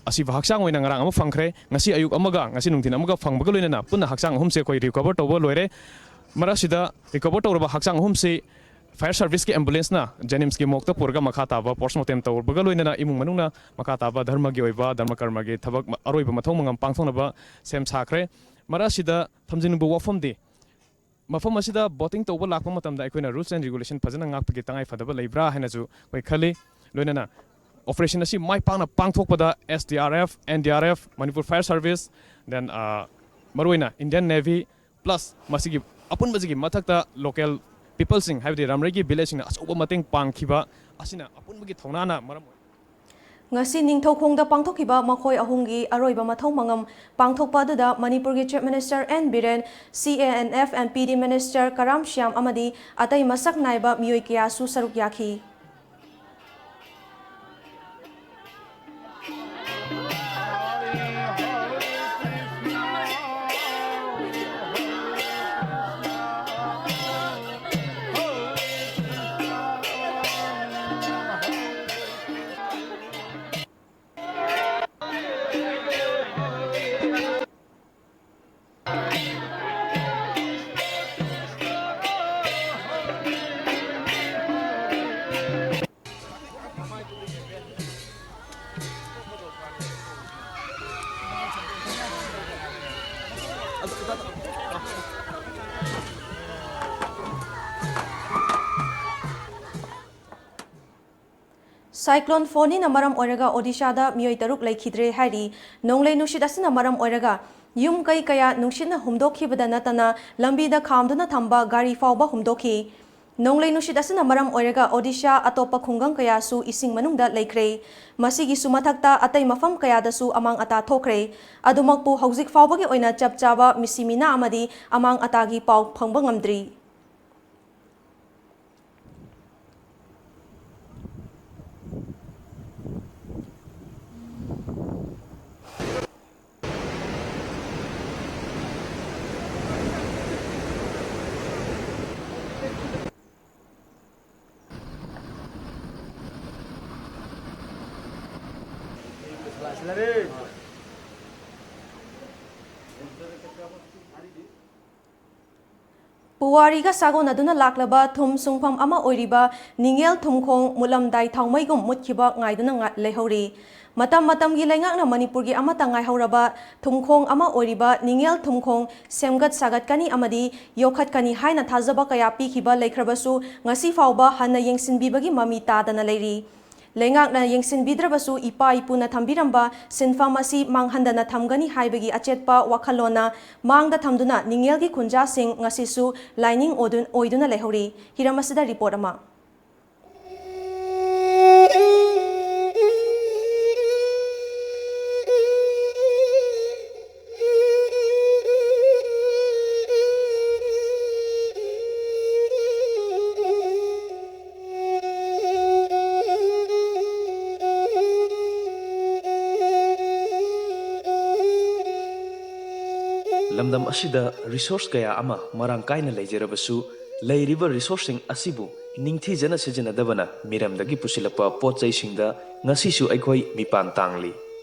ꯑꯁꯤꯕ ꯍꯛꯆꯥꯡ ꯑꯣꯏꯅ ꯉꯔꯥꯡ ꯑꯃ ꯐꯪꯈ꯭ꯔꯦ꯫ ꯉꯁꯤ ꯑꯌꯨꯛ ꯑꯃꯒ ꯉꯁꯤ ꯅꯨꯡꯊꯤꯜ ꯑꯃꯒ ꯐꯪꯕꯒ ꯂꯣꯏꯅꯅ ꯄꯨꯟꯅ ꯍꯛꯆꯥꯡ ꯑꯍꯨꯝꯁꯦ ꯑꯩꯈꯣꯏ ꯔꯤꯀꯣꯚꯔ ꯇꯧꯕ ꯂꯣꯏꯔꯦ꯫ ꯃꯔꯛꯁꯤꯗ ꯔꯤꯀꯣꯚꯔ ꯇꯧꯔꯕ ꯍꯛꯆꯥꯡ ꯑꯍꯨꯝꯁꯤ ꯐꯥꯌꯔ ꯁꯥꯔꯚꯤꯁꯀꯤ ꯑꯦꯝꯕꯨꯂꯦꯟꯁꯅ ꯖꯦꯅꯤꯝꯁꯀꯤ ꯃꯣꯔꯒꯇ ꯄꯨꯔꯒ ꯃꯈꯥ ꯇꯥꯕ ꯄꯣꯁꯃꯣꯔꯇꯦꯝ ꯇꯧꯔꯕꯒ ꯂꯣꯏꯅꯅ ꯏꯃꯨꯡ ꯃꯅꯨꯡꯅ ꯃꯈꯥ ꯇꯥꯕ ꯙꯔꯃꯒꯤ ꯑꯣꯏꯕ ꯙꯔꯃ ꯀꯔꯃꯒꯤ ꯊꯕꯛ ꯑꯔꯣꯏꯕ ꯃꯊꯧ ꯃꯉꯝ ꯄꯥꯡꯊꯣꯛꯅꯕ ꯁꯦꯝ ꯁꯥꯈ꯭ꯔꯦ꯫ ꯃꯔꯛ ꯑꯁꯤꯗ ꯊꯝꯖꯅꯤꯡꯕ ꯋꯥꯐꯝꯗꯤ, ꯃꯐꯝ ꯑꯁꯤꯗ ꯕꯣꯇꯤꯡ ꯇꯧꯕ ꯂꯥꯛꯄ ꯃꯇꯝꯗ ꯑꯩꯈꯣꯏꯅ ꯔꯨꯜꯁ ꯑꯦꯟ ꯔꯤꯒꯨꯂꯦꯁꯟ ꯐꯖꯅ ꯉꯥꯛꯄꯒꯤ ꯇꯉꯥꯏ ꯐꯗꯕ ꯂꯩꯕ꯭ꯔꯥ ꯍꯥꯏꯅꯁꯨ ꯑꯩꯈꯣꯏ ꯈꯜꯂꯤ꯫ ꯂꯣꯏꯅꯅ ꯑꯣꯄꯔꯦꯁꯟ ꯑꯁꯤ ꯃꯥꯏ ꯄꯥꯛꯅ ꯄꯥꯡꯊꯣꯛꯄꯗ S D R F, N D R F, Manipur fire service, then, ꯑ, ꯃꯔꯨꯑꯣꯏꯅ ꯏꯟꯗꯤꯌꯟ ꯅꯦꯚꯤ, ꯄ꯭ꯂꯁ ꯃꯁꯤꯒꯤ ꯑꯄꯨꯟꯕꯁꯤꯒꯤ ꯃꯊꯛꯇ ꯂꯣꯀꯦꯜ ꯄꯤꯄꯜꯁꯤꯡ, ꯍꯥꯏꯕꯗꯤ ꯔꯥꯝꯔꯩꯒꯤ ꯚꯤꯂꯦꯖꯁꯤꯡꯅ ꯑꯆꯧꯕ ꯃꯇꯦꯡ ꯄꯥꯡꯈꯤꯕ ꯑꯁꯤꯅ ꯑꯄꯨꯟꯕꯒꯤ ꯊꯧꯅꯥꯅ ꯃꯔꯝ ꯑꯣꯏ꯫ ꯉꯁꯤ ꯅꯤꯡꯊꯧꯈꯣꯡꯗ ꯄꯥꯡꯊꯣꯛꯈꯤꯕ ꯃꯈꯣꯏ ꯑꯍꯨꯝꯒꯤ ꯑꯔꯣꯏꯕ ꯃꯊꯧ ꯃꯉꯝ ꯄꯥꯡꯊꯣꯛꯄ ꯑꯗꯨꯗ ꯃꯅꯤꯄꯨꯔꯒꯤ Chief Minister N Biren, C A N F and P D Minister Karam Shyam ꯑꯃꯗꯤ ꯑꯇꯩ ꯃꯁꯛ ꯅꯥꯏꯕ ꯃꯤꯑꯣꯏ ꯀꯌꯥꯁꯨ ꯁꯔꯨꯛ ꯌꯥꯈꯤ꯫ ꯁꯥꯏꯀ꯭ꯂꯣꯟ ꯐꯣꯅꯤꯅ ꯃꯔꯝ ꯑꯣꯏꯔꯒ ꯑꯣꯗꯤꯁꯥꯗ ꯃꯤꯑꯣꯏ ꯇꯔꯨꯛ ꯂꯩꯈꯤꯗ꯭ꯔꯦ ꯍꯥꯏꯔꯤ꯫ ꯅꯣꯡꯂꯩ ꯅꯨꯡꯁꯤꯠ ꯑꯁꯤꯅ ꯃꯔꯝ ꯑꯣꯏꯔꯒ ꯌꯨꯝ ꯀꯩ ꯀꯌꯥ ꯅꯨꯡꯁꯤꯠꯅ ꯍꯨꯝꯗꯣꯛꯈꯤꯕꯗ ꯅꯠꯇꯅ ꯂꯝꯕꯤꯗ ꯈꯥꯝꯗꯨꯅ ꯊꯝꯕ ꯒꯥꯔꯤ ꯐꯥꯎꯕ ꯍꯨꯝꯗꯣꯛꯈꯤ꯫ ꯅꯣꯡꯂꯩ ꯅꯨꯡꯁꯤꯠ ꯑꯁꯤꯅ ꯃꯔꯝ ꯑꯣꯏꯔꯒ ꯑꯣꯗꯤꯁꯥ ꯑꯇꯣꯞꯄ ꯈꯨꯡꯒꯪ ꯀꯌꯥꯁꯨ ꯏꯁꯤꯡ ꯃꯅꯨꯡꯗ ꯂꯩꯈ꯭ꯔꯦ꯫ ꯃꯁꯤꯒꯤꯁꯨ ꯃꯊꯛꯇ ꯑꯇꯩ ꯃꯐꯝ ꯀꯌꯥꯗꯁꯨ ꯑꯃꯥꯡ ꯑꯇꯥ ꯊꯣꯛꯈ꯭ꯔꯦ꯫ ꯑꯗꯨꯃꯛꯄꯨ ꯍꯧꯖꯤꯛ ꯐꯥꯎꯕꯒꯤ ꯑꯣꯏꯅ ꯆꯞ ꯆꯥꯕ ꯃꯤꯁꯤ ꯃꯤꯅꯥ ꯑꯃꯗꯤ ꯑꯃꯥꯡ ꯑꯇꯥꯒꯤ ꯄꯥꯎ ꯐꯪꯕ ꯉꯝꯗ꯭ꯔꯤ꯫ ꯄꯨꯋꯥꯔꯤꯒ ꯁꯥꯒꯣꯟꯅꯗꯨꯅ ꯂꯥꯛꯂꯕ ꯊꯨꯝ ꯁꯨꯡꯐꯝ ꯑꯃ ꯑꯣꯏꯔꯤꯕ ꯅꯤꯡꯉꯦꯜ ꯊꯨꯝꯈꯣꯡ ꯃꯨꯠꯂꯝꯗꯥꯏ ꯊꯥꯎꯃꯩꯒꯨꯝ ꯃꯨꯠꯈꯤꯕ ꯉꯥꯏꯗꯨꯅ ꯉꯥ-, ꯂꯩꯍꯧꯔꯤ꯫ ꯃꯇꯝ ꯃꯇꯝꯒꯤ ꯂꯩꯉꯥꯛꯅ ꯃꯅꯤꯄꯨꯔꯒꯤ ꯑꯃꯠꯇ ꯉꯥꯏꯍꯧꯔꯕ ꯊꯨꯝꯈꯣꯡ ꯑꯃ ꯑꯣꯏꯔꯤꯕ ꯅꯤꯡꯉꯦꯜ ꯊꯨꯝꯈꯣꯡ ꯁꯦꯝꯒꯠ ꯁꯥꯒꯠꯀꯅꯤ ꯑꯃꯗꯤ ꯌꯣꯛꯈꯠꯀꯅꯤ ꯍꯥꯏꯅ ꯊꯥꯖꯕ ꯀꯌꯥ ꯄꯤꯈꯤꯕ ꯂꯩꯈ꯭ꯔꯕꯁꯨ, ꯉꯁꯤ ꯐꯥꯎꯕ ꯍꯟꯅ ꯌꯦꯡꯁꯤꯟꯕꯤꯕꯒꯤ ꯃꯃꯤ ꯇꯥꯗꯅ ꯂꯩꯔꯤ꯫ ꯂꯩꯉꯥꯛꯅ ꯌꯦꯡꯁꯤꯟꯕꯤꯗ꯭ꯔꯕꯁꯨ, ꯏꯄꯥ ꯏꯄꯨꯅ ꯊꯝꯕꯤꯔꯝꯕ ꯁꯤꯟꯐꯝ ꯑꯁꯤ ꯃꯥꯡꯍꯟꯗꯅ ꯊꯝꯒꯅꯤ ꯍꯥꯏꯕꯒꯤ ꯑꯆꯦꯠꯄ ꯋꯥꯈꯜꯂꯣꯟꯅ ꯃꯥꯡꯗ ꯊꯝꯗꯨꯅ ꯅꯤꯡꯉꯦꯜꯒꯤ ꯈꯨꯟꯖꯥꯁꯤꯡ ꯉꯁꯤꯁꯨ ꯂꯥꯏꯅꯤꯡ ꯑꯣꯏꯗꯨ-, ꯑꯣꯏꯗꯨꯅ ꯂꯩꯍꯧꯔꯤ꯫ ꯍꯤꯔꯝ ꯑꯁꯤꯗ ꯔꯤꯄꯣꯔꯠ ꯑꯃ꯫ ꯂꯝꯗꯝ ꯑꯁꯤꯗ resource ꯀꯌꯥ ꯑꯃ ꯃꯔꯥꯡ ꯀꯥꯏꯅ ꯂꯩꯖꯔꯕꯁꯨ, ꯂꯩꯔꯤꯕ resourceꯁꯤꯡ ꯑꯁꯤꯕꯨ ꯅꯤꯡꯊꯤꯖꯅ ꯁꯤꯖꯤꯟꯅꯗꯕꯅ ꯃꯤꯔꯝꯗꯒꯤ ꯄꯨꯁꯤꯜꯂꯛꯄ ꯄꯣꯠ ꯆꯩꯁꯤꯡꯗ ꯉꯁꯤꯁꯨ ꯑꯩꯈꯣꯏ ꯃꯤꯄꯥꯟ ꯇꯥꯡꯂꯤ꯫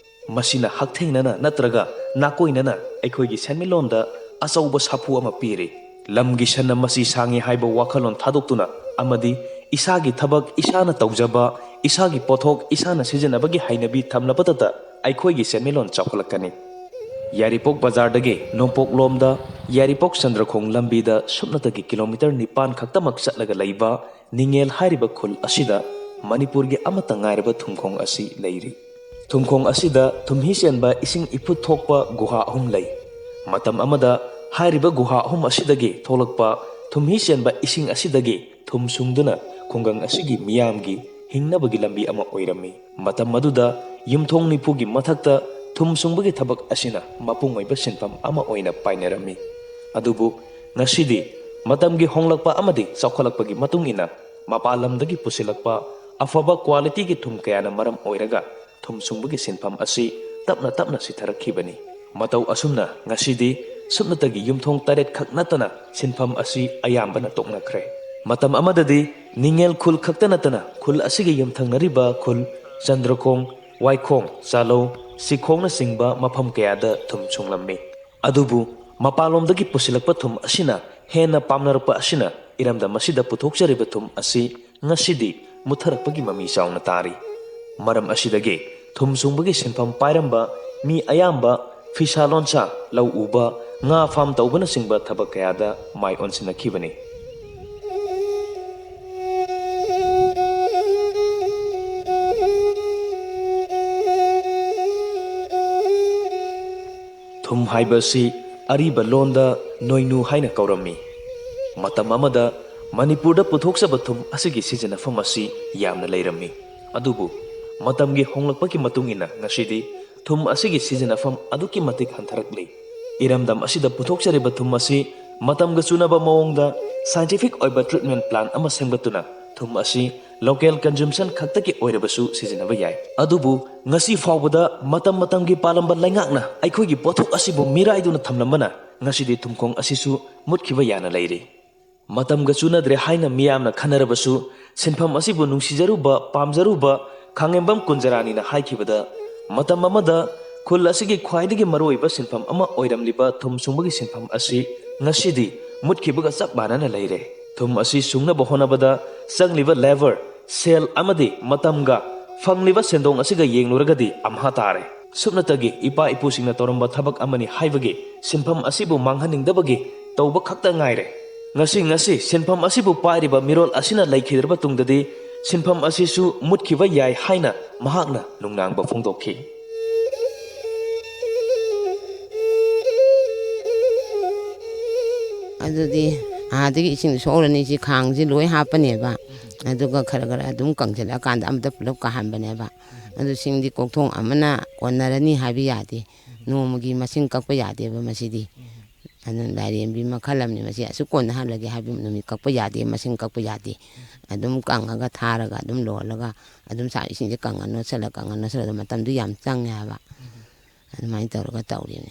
ꯃꯁꯤꯅ ꯍꯛꯊꯦꯡꯅꯅ ꯅꯠꯇ꯭ꯔꯒ ꯅꯥꯀꯣꯏꯅꯅ ꯑꯩꯈꯣꯏꯒꯤ ꯁꯦꯟꯃꯤꯠꯂꯣꯟꯗ ꯑꯆꯧꯕ ꯁꯥꯐꯨ ꯑꯃ ꯄꯤꯔꯤ꯫ ꯂꯝꯒꯤ ꯁꯟꯅ ꯃꯆꯤ ꯁꯥꯡꯉꯤ ꯍꯥꯏꯕ ꯋꯥꯈꯜꯂꯣꯟ ꯊꯥꯗꯣꯛꯇꯨꯅ ꯑꯃꯗꯤ ꯏꯁꯥꯒꯤ ꯊꯕꯛ ꯏꯁꯥꯅ ꯇꯧꯖꯕ, ꯏꯁꯥꯒꯤ ꯄꯣꯠꯊꯣꯛ ꯏꯁꯥꯅ ꯁꯤꯖꯤꯟꯅꯕꯒꯤ ꯍꯩꯅꯕꯤ ꯊꯝꯂꯕꯇꯇ ꯑꯩꯈꯣꯏꯒꯤ ꯁꯦꯟꯃꯤꯠꯂꯣꯟ ꯆꯥꯎꯈꯠꯂꯛꯀꯅꯤ꯫ ꯌꯥꯏꯔꯤꯄꯣꯛ ꯕꯖꯥꯔꯗꯒꯤ ꯅꯣꯡꯄꯣꯛꯂꯣꯝꯗ ꯌꯥꯏꯔꯤꯄꯣꯛ ꯆꯟꯗ꯭ꯔꯈꯣꯡ ꯂꯝꯕꯤꯗ ꯁꯨꯞꯅꯇꯒꯤ ꯀꯤꯂꯣꯃꯤꯇꯔ ꯅꯤꯄꯥꯟ ꯈꯛꯇꯃꯛ ꯆꯠꯂꯒ ꯂꯩꯕ ꯅꯤꯡꯉꯦꯜ ꯍꯥꯏꯔꯤꯕ ꯈꯨꯜ ꯑꯁꯤꯗ ꯃꯅꯤꯄꯨꯔꯒꯤ ꯑꯃꯠꯇ ꯉꯥꯏꯔꯕ ꯊꯨꯝꯈꯣꯡ ꯑꯁꯤ ꯂꯩꯔꯤ꯫ ꯊꯨꯝꯈꯣꯡ ꯑꯁꯤꯗ ꯊꯨꯝꯍꯤ ꯆꯦꯟꯕ ꯏꯁꯤꯡ ꯏꯐꯨꯠ ꯊꯣꯛꯄ ꯒꯨꯍꯥ ꯑꯍꯨꯝ ꯂꯩ꯫ ꯃꯇꯝ ꯑꯃꯗ ꯍꯥꯏꯔꯤꯕ ꯒꯨꯍꯥ ꯑꯍꯨꯝ ꯑꯁꯤꯗꯒꯤ ꯊꯣꯛꯂꯛꯄ ꯊꯨꯝꯍꯤ ꯆꯦꯟꯕ ꯏꯁꯤꯡ ꯑꯁꯤꯗꯒꯤ ꯊꯨꯝ ꯁꯨꯡꯗꯨꯅ ꯈꯨꯡꯒꯪ ꯑꯁꯤꯒꯤ ꯃꯤꯌꯥꯝꯒꯤ ꯍꯤꯡꯅꯕꯒꯤ ꯂꯝꯕꯤ ꯑꯃ ꯑꯣꯏꯔꯝꯃꯤ꯫ ꯃꯇꯝ ꯑꯗꯨꯗ ꯌꯨꯝꯊꯣꯡ ꯅꯤꯐꯨꯒꯤ ꯃꯊꯛꯇ ꯊꯨꯝ ꯁꯨꯡꯕꯒꯤ ꯊꯕꯛ ꯑꯁꯤꯅ ꯃꯄꯨꯡ ꯑꯣꯏꯕ ꯁꯤꯟꯐꯝ ꯑꯃ ꯑꯣꯏꯅ ꯄꯥꯏꯅꯔꯝꯃꯤ꯫ ꯑꯗꯨꯕꯨ ꯉꯁꯤꯗꯤ ꯃꯇꯝꯒꯤ ꯍꯣꯡꯂꯛꯄ ꯑꯃꯗꯤ ꯆꯥꯎꯈꯠꯂꯛꯄꯒꯤ ꯃꯇꯨꯡ ꯏꯟꯅ ꯃꯄꯥꯟ ꯂꯝꯗꯒꯤ ꯄꯨꯁꯤꯜꯂꯛꯄ ꯑꯐꯕ ꯀ꯭ꯋꯥꯂꯤꯇꯤꯒꯤ ꯊꯨꯝ ꯀꯌꯥꯅ ꯃꯔꯝ ꯑꯣꯏꯔꯒ ꯊꯨꯝ ꯁꯨꯡꯕꯒꯤ ꯁꯤꯟꯐꯝ ꯑꯁꯤ ꯇꯞꯅ ꯇꯞꯅ ꯁꯤꯊꯔꯛꯈꯤꯕꯅꯤ꯫ ꯃꯇꯧ ꯑꯁꯨꯝꯅ ꯉꯁꯤꯗꯤ ꯁꯨꯞꯅꯇꯒꯤ ꯌꯨꯝꯊꯣꯡ ꯇꯔꯦꯠ ꯈꯛ ꯅꯠꯇꯅ ꯁꯤꯟꯐꯝ ꯑꯁꯤ ꯑꯌꯥꯝꯕꯅ ꯇꯣꯛꯅꯈ꯭ꯔꯦ꯫ ꯃꯇꯝ ꯑꯃꯗꯗꯤ ꯅꯤꯡꯉꯦꯜ ꯈꯨꯜ ꯈꯛꯇ ꯅꯠꯇꯅ ꯈꯨꯜ ꯑꯁꯤꯒꯤ ꯌꯨꯝꯊꯪꯅꯔꯤꯕ ꯈꯨꯜ ꯆꯟꯗ꯭ꯔꯈꯣꯡ, ꯋꯥꯏꯈꯣꯡ, ꯆꯥꯂꯧ, ꯁꯤꯈꯣꯡꯅꯆꯤꯡꯕ ꯃꯐꯝ ꯀꯌꯥꯗ ꯊꯨꯝ ꯁꯨꯡꯂꯝꯃꯤ꯫ ꯑꯗꯨꯕꯨ ꯃꯄꯥꯟꯂꯣꯝꯗꯒꯤ ꯄꯨꯁꯤꯜꯂꯛꯄ ꯊꯨꯝ ꯑꯁꯤꯅ ꯍꯦꯟꯅ ꯄꯥꯝꯅꯔꯛꯄ ꯑꯁꯤꯅ ꯏꯔꯝꯗꯝ ꯑꯁꯤꯗ ꯄꯨꯊꯣꯛꯆꯔꯤꯕ ꯊꯨꯝ ꯑꯁꯤ ꯉꯁꯤꯗꯤ ꯃꯨꯠꯊꯔꯛꯄꯒꯤ ꯃꯃꯤ ꯆꯥꯎꯅ ꯇꯥꯔꯤ꯫ ꯃꯔꯝ ꯑꯁꯤꯗꯒꯤ ꯊꯨꯝ ꯁꯨꯡꯕꯒꯤ ꯁꯤꯟꯐꯝ ꯄꯥꯏꯔꯝꯕ ꯃꯤ ꯑꯌꯥꯝꯕ ꯐꯤꯁꯥ ꯂꯣꯟꯁꯥ, ꯂꯧ ꯎꯕ, ꯉꯥ ꯐꯥꯝ ꯇꯧꯕꯅꯆꯤꯡꯕ ꯊꯕꯛ ꯀꯌꯥꯗ ꯃꯥꯏ ꯑꯣꯟꯁꯤꯟꯅꯈꯤꯕꯅꯤ꯫ ꯊꯨꯝ ꯍꯥꯏꯕ ꯑꯁꯤ ꯑꯔꯤꯕ ꯂꯣꯟꯗ ꯅꯣꯏꯅꯨ ꯍꯥꯏꯅ ꯀꯧꯔꯝꯃꯤ꯫ ꯃꯇꯝ ꯑꯃꯗ ꯃꯅꯤꯄꯨꯔꯗ ꯄꯨꯊꯣꯛꯆꯕ ꯊꯨꯝ ꯑꯁꯤꯒꯤ ꯁꯤꯖꯤꯟꯅꯐꯝ ꯑꯁꯤ ꯌꯥꯝꯅ ꯂꯩꯔꯝꯃꯤ꯫ ꯑꯗꯨꯕꯨ ꯃꯇꯝꯒꯤ ꯍꯣꯡꯂꯛꯄꯒꯤ ꯃꯇꯨꯡ ꯏꯟꯅ ꯉꯁꯤꯗꯤ ꯊꯨꯝ ꯑꯁꯤꯒꯤ ꯁꯤꯖꯤꯟꯅꯐꯝ ꯑꯗꯨꯛꯀꯤ ꯃꯇꯤꯛ ꯍꯟꯊꯔꯛꯂꯤ꯫ ꯏꯔꯝꯗꯝ ꯑꯁꯤꯗ ꯄꯨꯊꯣꯛꯆꯔꯤꯕ ꯊꯨꯝ ꯑꯁꯤ ꯃꯇꯝꯒ ꯆꯨꯅꯕ ꯃꯑꯣꯡꯗ scientific ꯑꯣꯏꯕ treatment plant ꯑꯃ ꯁꯦꯝꯒꯠꯇꯨꯅ ꯊꯨꯝ ꯑꯁꯤ local consumption ꯈꯛꯇꯒꯤ ꯑꯣꯏꯔꯕꯁꯨ ꯁꯤꯖꯤꯟꯅꯕ ꯌꯥꯏ꯫ ꯑꯗꯨꯕꯨ ꯉꯁꯤ ꯐꯥꯎꯕꯗ ꯃꯇꯝ ꯃꯇꯝꯒꯤ ꯄꯥꯜꯂꯝꯕ ꯂꯩꯉꯥꯛꯅ ꯑꯩꯈꯣꯏꯒꯤ ꯄꯣꯠꯊꯣꯛ ꯑꯁꯤꯕꯨ ꯃꯤꯔꯥꯏꯗꯨꯅ ꯊꯝꯂꯝꯕꯅ ꯉꯁꯤꯗꯤ ꯊꯨꯝꯈꯣꯡ ꯑꯁꯤꯁꯨ ꯃꯨꯠꯈꯤꯕ ꯌꯥꯅ ꯂꯩꯔꯤ꯫ ꯃꯇꯝꯒ ꯆꯨꯅꯗ꯭ꯔꯦ ꯍꯥꯏꯅ ꯃꯤꯌꯥꯝꯅ ꯈꯟꯅꯔꯕꯁꯨ, ꯁꯤꯟꯐꯝ ꯑꯁꯤꯕꯨ ꯅꯨꯡꯁꯤꯖꯔꯨꯕ, ꯄꯥꯝꯖꯔꯨꯕ ꯈꯥꯉꯦꯝꯕꯝ ꯀꯨꯟꯖꯔꯥꯅꯤꯅ ꯍꯥꯏꯈꯤꯕꯗ, ꯃꯇꯝ ꯑꯃꯗ ꯈꯨꯜ ꯑꯁꯤꯒꯤ ꯈ꯭ꯋꯥꯏꯗꯒꯤ ꯃꯔꯨꯑꯣꯏꯕ ꯁꯤꯟꯐꯝ ꯑꯃ ꯑꯣꯏꯔꯝꯂꯤꯕ ꯊꯨꯝ ꯁꯨꯡꯕꯒꯤ ꯁꯤꯟꯐꯝ ꯑꯁꯤ ꯉꯁꯤꯗꯤ ꯃꯨꯠꯈꯤꯕꯒ ꯆꯞ ꯃꯥꯟꯅꯅ ꯂꯩꯔꯦ꯫ ꯊꯨꯝ ꯑꯁꯤ ꯁꯨꯡꯅꯕ ꯍꯣꯠꯅꯕꯗ ꯆꯪꯂꯤꯕ labour, ꯁꯦꯜ ꯑꯃꯗꯤ ꯃꯇꯝꯒ ꯐꯪꯂꯤꯕ ꯁꯦꯟꯗꯣꯡ ꯑꯁꯤꯒ ꯌꯦꯡꯂꯨꯔꯒꯗꯤ ꯑꯝꯍꯥ ꯇꯥꯔꯦ꯫ ꯁꯨꯞꯅꯇꯒꯤ ꯏꯄꯥ ꯏꯄꯨꯁꯤꯡꯅ ꯇꯧꯔꯝꯕ ꯊꯕꯛ ꯑꯃꯅꯤ ꯍꯥꯏꯕꯒꯤ ꯁꯤꯟꯐꯝ ꯑꯁꯤꯕꯨ ꯃꯥꯡꯍꯟꯅꯤꯡꯗꯕꯒꯤ ꯇꯧꯕ ꯈꯛꯇ ꯉꯥꯏꯔꯦ꯫ ꯉꯁꯤ, ꯉꯁꯤ ꯁꯤꯟꯐꯝ ꯑꯁꯤꯕꯨ ꯄꯥꯏꯔꯤꯕ ꯃꯤꯔꯣꯜ ꯑꯁꯤꯅ ꯂꯩꯈꯤꯗ꯭ꯔꯕ ꯇꯨꯡꯗꯗꯤ ꯁꯤꯟꯐꯝ ꯑꯁꯤꯁꯨ ꯃꯨꯠꯈꯤꯕ ꯌꯥꯏ ꯍꯥꯏꯅ ꯃꯍꯥꯛꯅ ꯅꯨꯡꯅꯥꯡꯕ ꯐꯣꯡꯗꯣꯛꯈꯤ꯫ ꯑꯗꯨꯗꯤ ꯑꯥꯗꯒꯤ ꯏꯁꯤꯡ ꯁꯣꯛꯎꯔꯅꯤ, ꯁꯤ ꯈꯥꯡꯁꯤ ꯂꯣꯏ ꯍꯥꯞꯄꯅꯦꯕ꯫ ꯑꯗꯨꯒ ꯈꯔ ꯈꯔ ꯑꯗꯨꯝ ꯀꯪꯁꯤꯜꯂꯛꯑꯀꯥꯟꯗ ꯑꯃꯗ ꯄꯨꯂꯞ ꯀꯥꯍꯟꯕꯅꯦꯕ꯫ ꯑꯗꯨ ꯁꯤꯡꯗꯤ ꯀꯣꯛꯊꯣꯡ ꯑꯃꯅ ꯀꯣꯟꯅꯔꯅꯤ ꯍꯥꯏꯕ ꯌꯥꯗꯦ꯫ ꯅꯣꯡꯃꯒꯤ ꯃꯁꯤꯡ ꯀꯛꯄ ꯌꯥꯗꯦꯕ ꯃꯁꯤꯗꯤ꯫ ꯑꯗꯨꯅ ꯂꯥꯏꯔꯦꯝꯕꯤ ꯃꯈꯜ ꯑꯃꯅꯤ ꯃꯁꯤ꯫ ꯑꯁꯨꯛ ꯀꯣꯟꯅꯍꯜꯂꯒꯦ ꯍꯥꯏꯕ ꯅꯨꯃꯤꯠ ꯀꯛꯄ ꯌꯥꯗꯦ, ꯃꯁꯤꯡ ꯀꯛꯄ ꯌꯥꯗꯦ꯫ ꯑꯗꯨꯝ ꯀꯪꯉꯒ ꯊꯥꯔꯒ ꯑꯗꯨꯝ ꯂꯣꯜꯂꯒ ꯑꯗꯨꯝ ꯁꯥ-, ꯏꯁꯤꯡꯁꯦ ꯀꯪꯉ ꯅꯣꯠꯁꯜꯂ, ꯀꯪꯉ ꯅꯣꯠꯁꯜꯂ, ꯑꯗꯨ ꯃꯇꯝꯗꯨ ꯌꯥꯝ ꯆꯪꯉꯦ ꯍꯥꯏꯕ꯫ ꯑꯗꯨꯃꯥꯏꯅ ꯇꯧꯔꯒ ꯇꯧꯔꯤꯕꯅꯤ꯫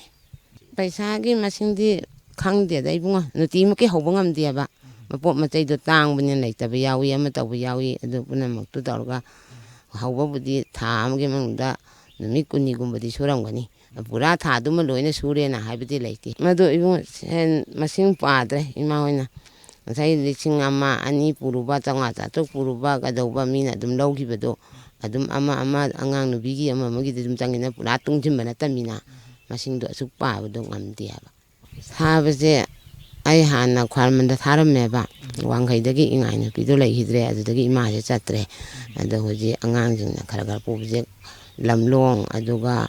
ꯄꯩꯁꯥꯒꯤ ꯃꯁꯤꯡꯗꯤ ꯈꯪꯗꯦꯗ ꯏꯕꯨꯡꯉꯣ, ꯅꯨꯡꯇꯤꯃꯛꯀꯤ ꯍꯧꯕ ꯉꯝꯗꯦꯕ꯫ ꯃꯄꯣꯠ ꯃꯆꯩꯗꯣ ꯇꯥꯡꯕꯅꯤꯅ ꯂꯩꯇꯕ ꯌꯥꯎꯏ, ꯑꯃ ꯇꯧꯕ ꯌꯥꯎꯏ꯫ ꯑꯗꯨ ꯄꯨꯝꯅꯃꯛꯇꯨ ꯇꯧꯔꯒ ꯍꯧꯕꯕꯨꯗꯤ ꯊꯥ ꯑꯃꯒꯤ ꯃꯅꯨꯡꯗ ꯅꯨꯃꯤꯠ ꯀꯨꯟꯅꯤꯒꯨꯝꯕꯗꯤ ꯁꯨꯔꯝꯒꯅꯤ꯫ ꯄꯨꯔꯥ ꯊꯥꯗꯨꯃ ꯂꯣꯏꯅ ꯁꯨꯔꯦꯅ ꯍꯥꯏꯕꯗꯤ ꯂꯩꯇꯦ꯫ ꯃꯗꯨ ꯏꯕꯨꯡꯉꯣ, ꯁꯦꯟ ꯃꯁꯤꯡ ꯄꯥꯗ꯭ꯔꯦ ꯏꯃꯥ ꯍꯣꯏꯅ꯫ ꯉꯁꯥꯏ ꯂꯤꯁꯤꯡ ꯑꯃ, ꯑꯅꯤ ꯄꯨꯔꯨꯕ, ꯆꯥꯝꯃꯉꯥ ꯆꯥꯇ꯭ꯔꯨꯛ ꯄꯨꯔꯨꯕ ꯀꯩꯗꯧꯕ ꯃꯤꯅ ꯑꯗꯨꯝ ꯂꯧꯈꯤꯕꯗꯣ, ꯑꯗꯨꯝ ꯑꯃ ꯑꯃ ꯑꯉꯥꯡ ꯅꯨꯄꯤꯒꯤ ꯑꯃ ꯑꯃꯒꯤꯗꯤ ꯑꯗꯨꯝ ꯆꯪꯉꯤꯅ ꯄꯨꯔꯥ ꯇꯨꯡꯁꯤꯟꯕ ꯅꯠꯇꯕꯅꯤꯅ ꯃꯁꯤꯡꯗꯣ ꯑꯁꯨꯛ ꯄꯥꯕꯗꯣ ꯉꯝꯗꯦ ꯍꯥꯏꯕ꯫ ꯁꯥꯕꯁꯦ ꯑꯩ ꯍꯥꯟꯅ ꯈ꯭ꯋꯥꯏꯔꯝꯕꯟꯗ ꯊꯥꯔꯝꯃꯦꯕ꯫ ꯋꯥꯡꯈꯩꯗꯒꯤ ꯏꯉꯥꯏ ꯅꯨꯄꯤꯗꯣ ꯂꯩꯈꯤꯗ꯭ꯔꯦ, ꯑꯗꯨꯗꯒꯤ ꯏꯃꯥꯁꯦ ꯆꯠꯇ꯭ꯔꯦ꯫ ꯑꯗꯣ ꯍꯧꯖꯤꯛ ꯑꯉꯥꯡꯁꯤꯡꯅ ꯈꯔ ꯈꯔ ꯄꯨꯕꯁꯦ ꯂꯝꯂꯣꯡ, ꯑꯗꯨꯒ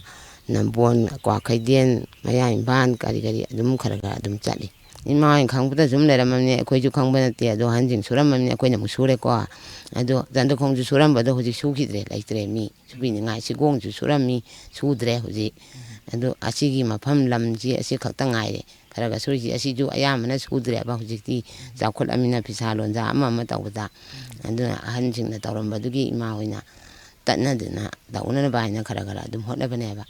ꯅꯝꯕꯣꯜ, ꯀ꯭ꯋꯥꯀꯩꯊꯦꯜ, ꯃꯌꯥꯡ ꯏꯝꯐꯥꯜ ꯀꯔꯤ ꯀꯔꯤ ꯑꯗꯨꯝ ꯈꯔ ꯈꯔ ꯑꯗꯨꯝ ꯆꯠꯂꯤ꯫ ꯏꯃꯥ ꯍꯣꯏꯅ ꯈꯪꯕꯗ ꯁꯨꯝ ꯂꯩꯔꯝꯃꯕꯅꯤ, ꯑꯩꯈꯣꯏꯁꯨ ꯈꯪꯕ ꯅꯠꯇꯦ꯫ ꯑꯗꯣ ꯑꯍꯟꯁꯤꯡ ꯁꯨꯔꯝꯃꯕꯅꯤ, ꯑꯩꯈꯣꯏꯅ ꯑꯃꯨꯛ ꯁꯨꯔꯦꯀꯣ꯫ ꯑꯗꯣ ꯆꯟꯗ꯭ꯔꯈꯣꯡꯁꯨ ꯁꯨꯔꯝꯕꯗꯣ ꯍꯧꯖꯤꯛ ꯁꯨꯈꯤꯗ꯭ꯔꯦ, ꯂꯩꯇ꯭ꯔꯦ ꯃꯤ꯫ ꯁꯨꯕꯤꯅꯤꯡꯉꯥꯏ ꯁꯤꯒꯣꯡꯁꯨ ꯁꯨꯔꯝꯃꯤ, ꯁꯨꯗ꯭ꯔꯦ ꯍꯧꯖꯤꯛ꯫ ꯑꯗꯨ ꯑꯁꯤꯒꯤ ꯃꯐꯝ ꯂꯝꯁꯤ ꯑꯁꯤ ꯈꯛꯇ ꯉꯥꯏꯔꯦ ꯈꯔ ꯈꯔ ꯁꯨꯔꯤꯁꯤ꯫ ꯑꯁꯤꯁꯨ ꯑꯌꯥꯝꯕꯅ ꯁꯨꯗ꯭ꯔꯦꯕ ꯍꯧꯖꯤꯛꯇꯤ, ꯆꯥꯎꯈꯠꯂꯃꯤꯅ ꯐꯤꯁꯥ ꯂꯣꯟꯖꯥ ꯑꯃ ꯑꯃ ꯇꯧꯕꯗ꯫ ꯑꯗꯨꯅ ꯑꯍꯟꯁꯤꯡꯅ ꯇꯧꯔꯝꯕꯗꯨꯒꯤ ꯏꯃꯥ ꯍꯣꯏꯅ ꯇꯠꯅꯗꯅ ꯇꯧꯅꯅꯕ ꯍꯥꯏꯅ ꯈꯔ ꯈꯔ ꯑꯗꯨꯝ ꯍꯣꯠꯅꯕꯅꯦꯕ꯫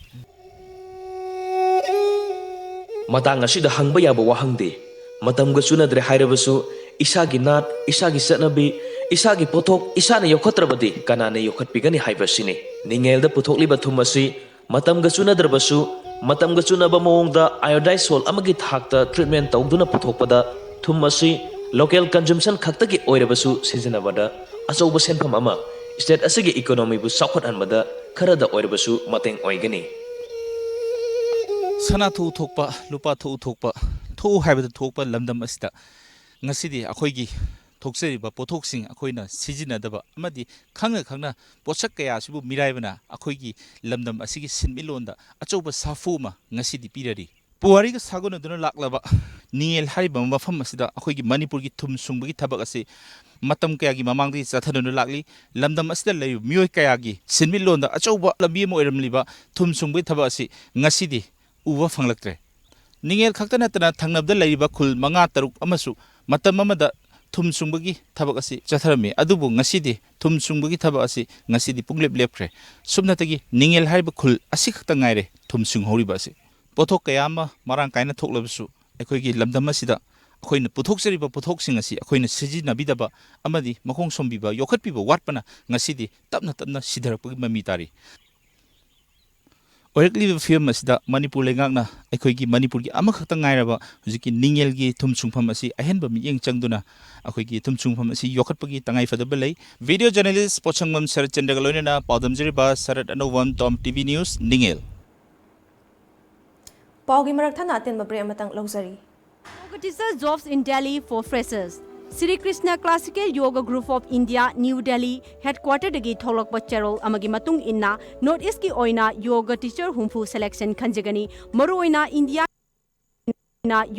ꯃꯇꯥꯡ ꯑꯁꯤꯗ ꯍꯪꯕ ꯌꯥꯕ ꯋꯥꯍꯪꯗꯤ, ꯃꯇꯝꯒ ꯆꯨꯅꯗ꯭ꯔꯦ ꯍꯥꯏꯔꯕꯁꯨ ꯏꯁꯥꯒꯤ ꯅꯥꯠ, ꯏꯁꯥꯒꯤ ꯆꯠꯅꯕꯤ, ꯏꯁꯥꯒꯤ ꯄꯣꯠꯊꯣꯛ ꯏꯁꯥꯅ ꯌꯣꯛꯈꯠꯇ꯭ꯔꯕꯗꯤ ꯀꯅꯥꯅ ꯌꯣꯛꯈꯠꯄꯤꯒꯅꯤ ꯍꯥꯏꯕꯁꯤꯅꯤ꯫ ꯅꯤꯡꯉꯦꯜꯗ ꯄꯨꯊꯣꯛꯂꯤꯕ ꯊꯨꯝ ꯑꯁꯤ ꯃꯇꯝꯒ ꯆꯨꯅꯗ꯭ꯔꯕꯁꯨ ꯃꯇꯝꯒ ꯆꯨꯅꯕ ꯃꯑꯣꯡꯗ iodized salt ꯑꯃꯒꯤ ꯊꯥꯛꯇ treatment ꯇꯧꯗꯨꯅ ꯄꯨꯊꯣꯛꯄꯗ ꯊꯨꯝ ꯑꯁꯤ local consumption ꯈꯛꯇꯒꯤ ꯑꯣꯏꯔꯕꯁꯨ ꯁꯤꯖꯤꯟꯅꯕꯗ ꯑꯆꯧꯕ ꯁꯦꯟꯐꯝ ꯑꯃ, state ꯑꯁꯤꯒꯤ economyꯕꯨ ꯆꯥꯎꯈꯠꯍꯟꯕꯗ ꯈꯔꯗ ꯑꯣꯏꯔꯕꯁꯨ ꯃꯇꯦꯡ ꯑꯣꯏꯒꯅꯤ꯫ ꯁꯅꯥ ꯊꯣꯛꯎ ꯊꯣꯛꯄ, ꯂꯨꯄꯥ ꯊꯣꯛꯎ ꯊꯣꯛꯄ, ꯊꯣꯛꯎ ꯍꯥꯏꯕꯗ ꯊꯣꯛꯄ ꯂꯝꯗꯝ ꯑꯁꯤꯗ ꯉꯁꯤꯗꯤ ꯑꯩꯈꯣꯏꯒꯤ ꯊꯣꯛꯆꯔꯤꯕ ꯄꯣꯠꯊꯣꯛꯁꯤꯡ ꯑꯩꯈꯣꯏꯅ ꯁꯤꯖꯤꯟꯅꯗꯕ ꯑꯃꯗꯤ ꯈꯪꯅ ꯈꯪꯅ ꯄꯣꯠꯁꯛ ꯀꯌꯥ ꯑꯁꯤꯕꯨ ꯃꯤꯔꯥꯏꯕꯅ ꯑꯩꯈꯣꯏꯒꯤ ꯂꯝꯗꯝ ꯑꯁꯤꯒꯤ ꯁꯤꯟꯃꯤꯠꯂꯣꯟꯗ ꯑꯆꯧꯕ ꯁꯥꯐꯨ ꯑꯃ ꯉꯁꯤꯗꯤ ꯄꯤꯔꯔꯤ꯫ ꯄꯨꯋꯥꯔꯤꯒ ꯁꯥꯒꯣꯟꯅꯗꯨꯅ ꯂꯥꯛꯂꯕ ꯅꯤꯡꯉꯦꯜ ꯍꯥꯏꯔꯤꯕ ꯃꯐꯝ ꯑꯁꯤꯗ ꯑꯩꯈꯣꯏꯒꯤ ꯃꯅꯤꯄꯨꯔꯒꯤ ꯊꯨꯝ ꯁꯨꯡꯕꯒꯤ ꯊꯕꯛ ꯑꯁꯤ ꯃꯇꯝ ꯀꯌꯥꯒꯤ ꯃꯃꯥꯡꯗꯒꯤ ꯆꯠꯊꯗꯨꯅ ꯂꯥꯛꯂꯤ꯫ ꯂꯝꯗꯝ ꯑꯁꯤꯗ ꯂꯩꯔꯤꯕ ꯃꯤꯑꯣꯏ ꯀꯌꯥꯒꯤ ꯁꯤꯟꯃꯤꯠꯂꯣꯟꯗ ꯑꯆꯧꯕ ꯂꯝꯕꯤ ꯑꯃ ꯑꯣꯏꯔꯝꯂꯤꯕ ꯊꯨꯝ ꯁꯨꯡꯕꯒꯤ ꯊꯕꯛ ꯑꯁꯤ ꯉꯁꯤꯗꯤ ꯎꯕ ꯐꯪꯂꯛꯇ꯭ꯔꯦ꯫ ꯅꯤꯡꯉꯦꯜ ꯈꯛꯇ ꯅꯠꯇꯅ ꯊꯪꯅꯕꯗ ꯂꯩꯔꯤꯕ ꯈꯨꯜ ꯃꯉꯥ ꯇꯔꯨꯛ ꯑꯃꯁꯨ ꯃꯇꯝ ꯑꯃꯗ ꯊꯨꯝ ꯁꯨꯡꯕꯒꯤ ꯊꯕꯛ ꯑꯁꯤ ꯆꯠꯊꯔꯝꯃꯤ꯫ ꯑꯗꯨꯕꯨ ꯉꯁꯤꯗꯤ ꯊꯨꯝ ꯁꯨꯡꯕꯒꯤ ꯊꯕꯛ ꯑꯁꯤ ꯉꯁꯤꯗꯤ ꯄꯨꯡꯂꯦꯞ ꯂꯦꯞꯈ꯭ꯔꯦ꯫ ꯁꯨꯞꯅꯇꯒꯤ ꯅꯤꯡꯉꯦꯜ ꯍꯥꯏꯔꯤꯕ ꯈꯨꯜ ꯑꯁꯤꯈꯛꯇ ꯉꯥꯏꯔꯦ ꯊꯨꯝ ꯁꯨꯡꯍꯧꯔꯤꯕ ꯑꯁꯤ꯫ ꯄꯣꯠꯊꯣꯛ ꯀꯌꯥ ꯑꯃ ꯃꯔꯥꯡ ꯀꯥꯏꯅ ꯊꯣꯛꯂꯕꯁꯨ ꯑꯩꯈꯣꯏꯒꯤ ꯂꯝꯗꯝ ꯑꯁꯤꯗ ꯑꯩꯈꯣꯏꯅ ꯄꯨꯊꯣꯛꯆꯔꯤꯕ ꯄꯣꯠꯊꯣꯛꯁꯤꯡ ꯑꯁꯤ ꯑꯩꯈꯣꯏꯅ ꯁꯤꯖꯤꯟꯅꯕꯤꯗꯕ ꯑꯃꯗꯤ ꯃꯈꯣꯡ ꯁꯣꯝꯕꯤꯕ, ꯌꯣꯛꯈꯠꯄꯤꯕ ꯋꯥꯠꯄꯅ ꯉꯁꯤꯗꯤ ꯇꯞꯅ ꯇꯞꯅ ꯁꯤꯊꯔꯛꯄꯒꯤ ꯃꯃꯤ ꯇꯥꯔꯤ꯫ ꯑꯣꯏꯔꯛꯂꯤꯕ ꯐꯤꯕꯝ ꯑꯁꯤꯗ ꯃꯅꯤꯄꯨꯔ ꯂꯩꯉꯥꯛꯅ ꯑꯩꯈꯣꯏꯒꯤ ꯃꯅꯤꯄꯨꯔꯒꯤ ꯑꯃꯈꯛꯇ ꯉꯥꯏꯔꯕ ꯍꯧꯖꯤꯛꯀꯤ ꯅꯤꯡꯉꯦꯜꯒꯤ ꯊꯨꯝ ꯁꯨꯡꯐꯝ ꯑꯁꯤ ꯑꯍꯦꯟꯕ ꯃꯤꯠꯌꯦꯡ ꯆꯪꯗꯨꯅ ꯑꯩꯈꯣꯏꯒꯤ ꯊꯨꯝ ꯁꯨꯡꯐꯝ ꯑꯁꯤ ꯌꯣꯛꯈꯠꯄꯒꯤ ꯇꯉꯥꯏꯐꯗꯕ ꯂꯩ꯫ Video journalist ꯄꯣꯠꯁꯪꯕꯝ ꯁꯔꯠ ꯆꯟꯗ꯭ꯔꯒ ꯂꯣꯏꯅꯅ ꯄꯥꯎꯗꯝꯖꯔꯤꯕ ꯁꯔꯠ ꯑꯅꯧꯕꯝ, ꯇꯣꯝ ꯇꯤ ꯚꯤ ꯅ꯭ꯌꯨꯁ, ꯅꯤꯡꯉꯦꯜ꯫ ꯄꯥꯎꯒꯤ ꯃꯔꯛ ꯊꯠꯅ ꯑꯇꯦꯟꯕ ꯕ꯭ꯔꯦꯛ ꯑꯃꯇꯪ ꯂꯧꯖꯔꯤ꯫ Yoga Teacher Jobs in Delhi for Freshers. Sri Krishna Classical Yoga Group of India, New Delhi headquarter ꯗꯒꯤ ꯊꯣꯛꯂꯛꯄ ꯆꯦꯔꯣꯜ ꯑꯃꯒꯤ ꯃꯇꯨꯡ ꯏꯟꯅ North East ꯀꯤ ꯑꯣꯏꯅ ꯌꯣꯒ ꯇꯤꯆꯔ ꯍꯨꯝꯐꯨ ꯁꯦꯂꯦꯛꯁꯟ ꯈꯟꯖꯒꯅꯤ꯫ ꯃꯔꯨꯑꯣꯏꯅ ꯏꯟꯗꯤꯌꯥ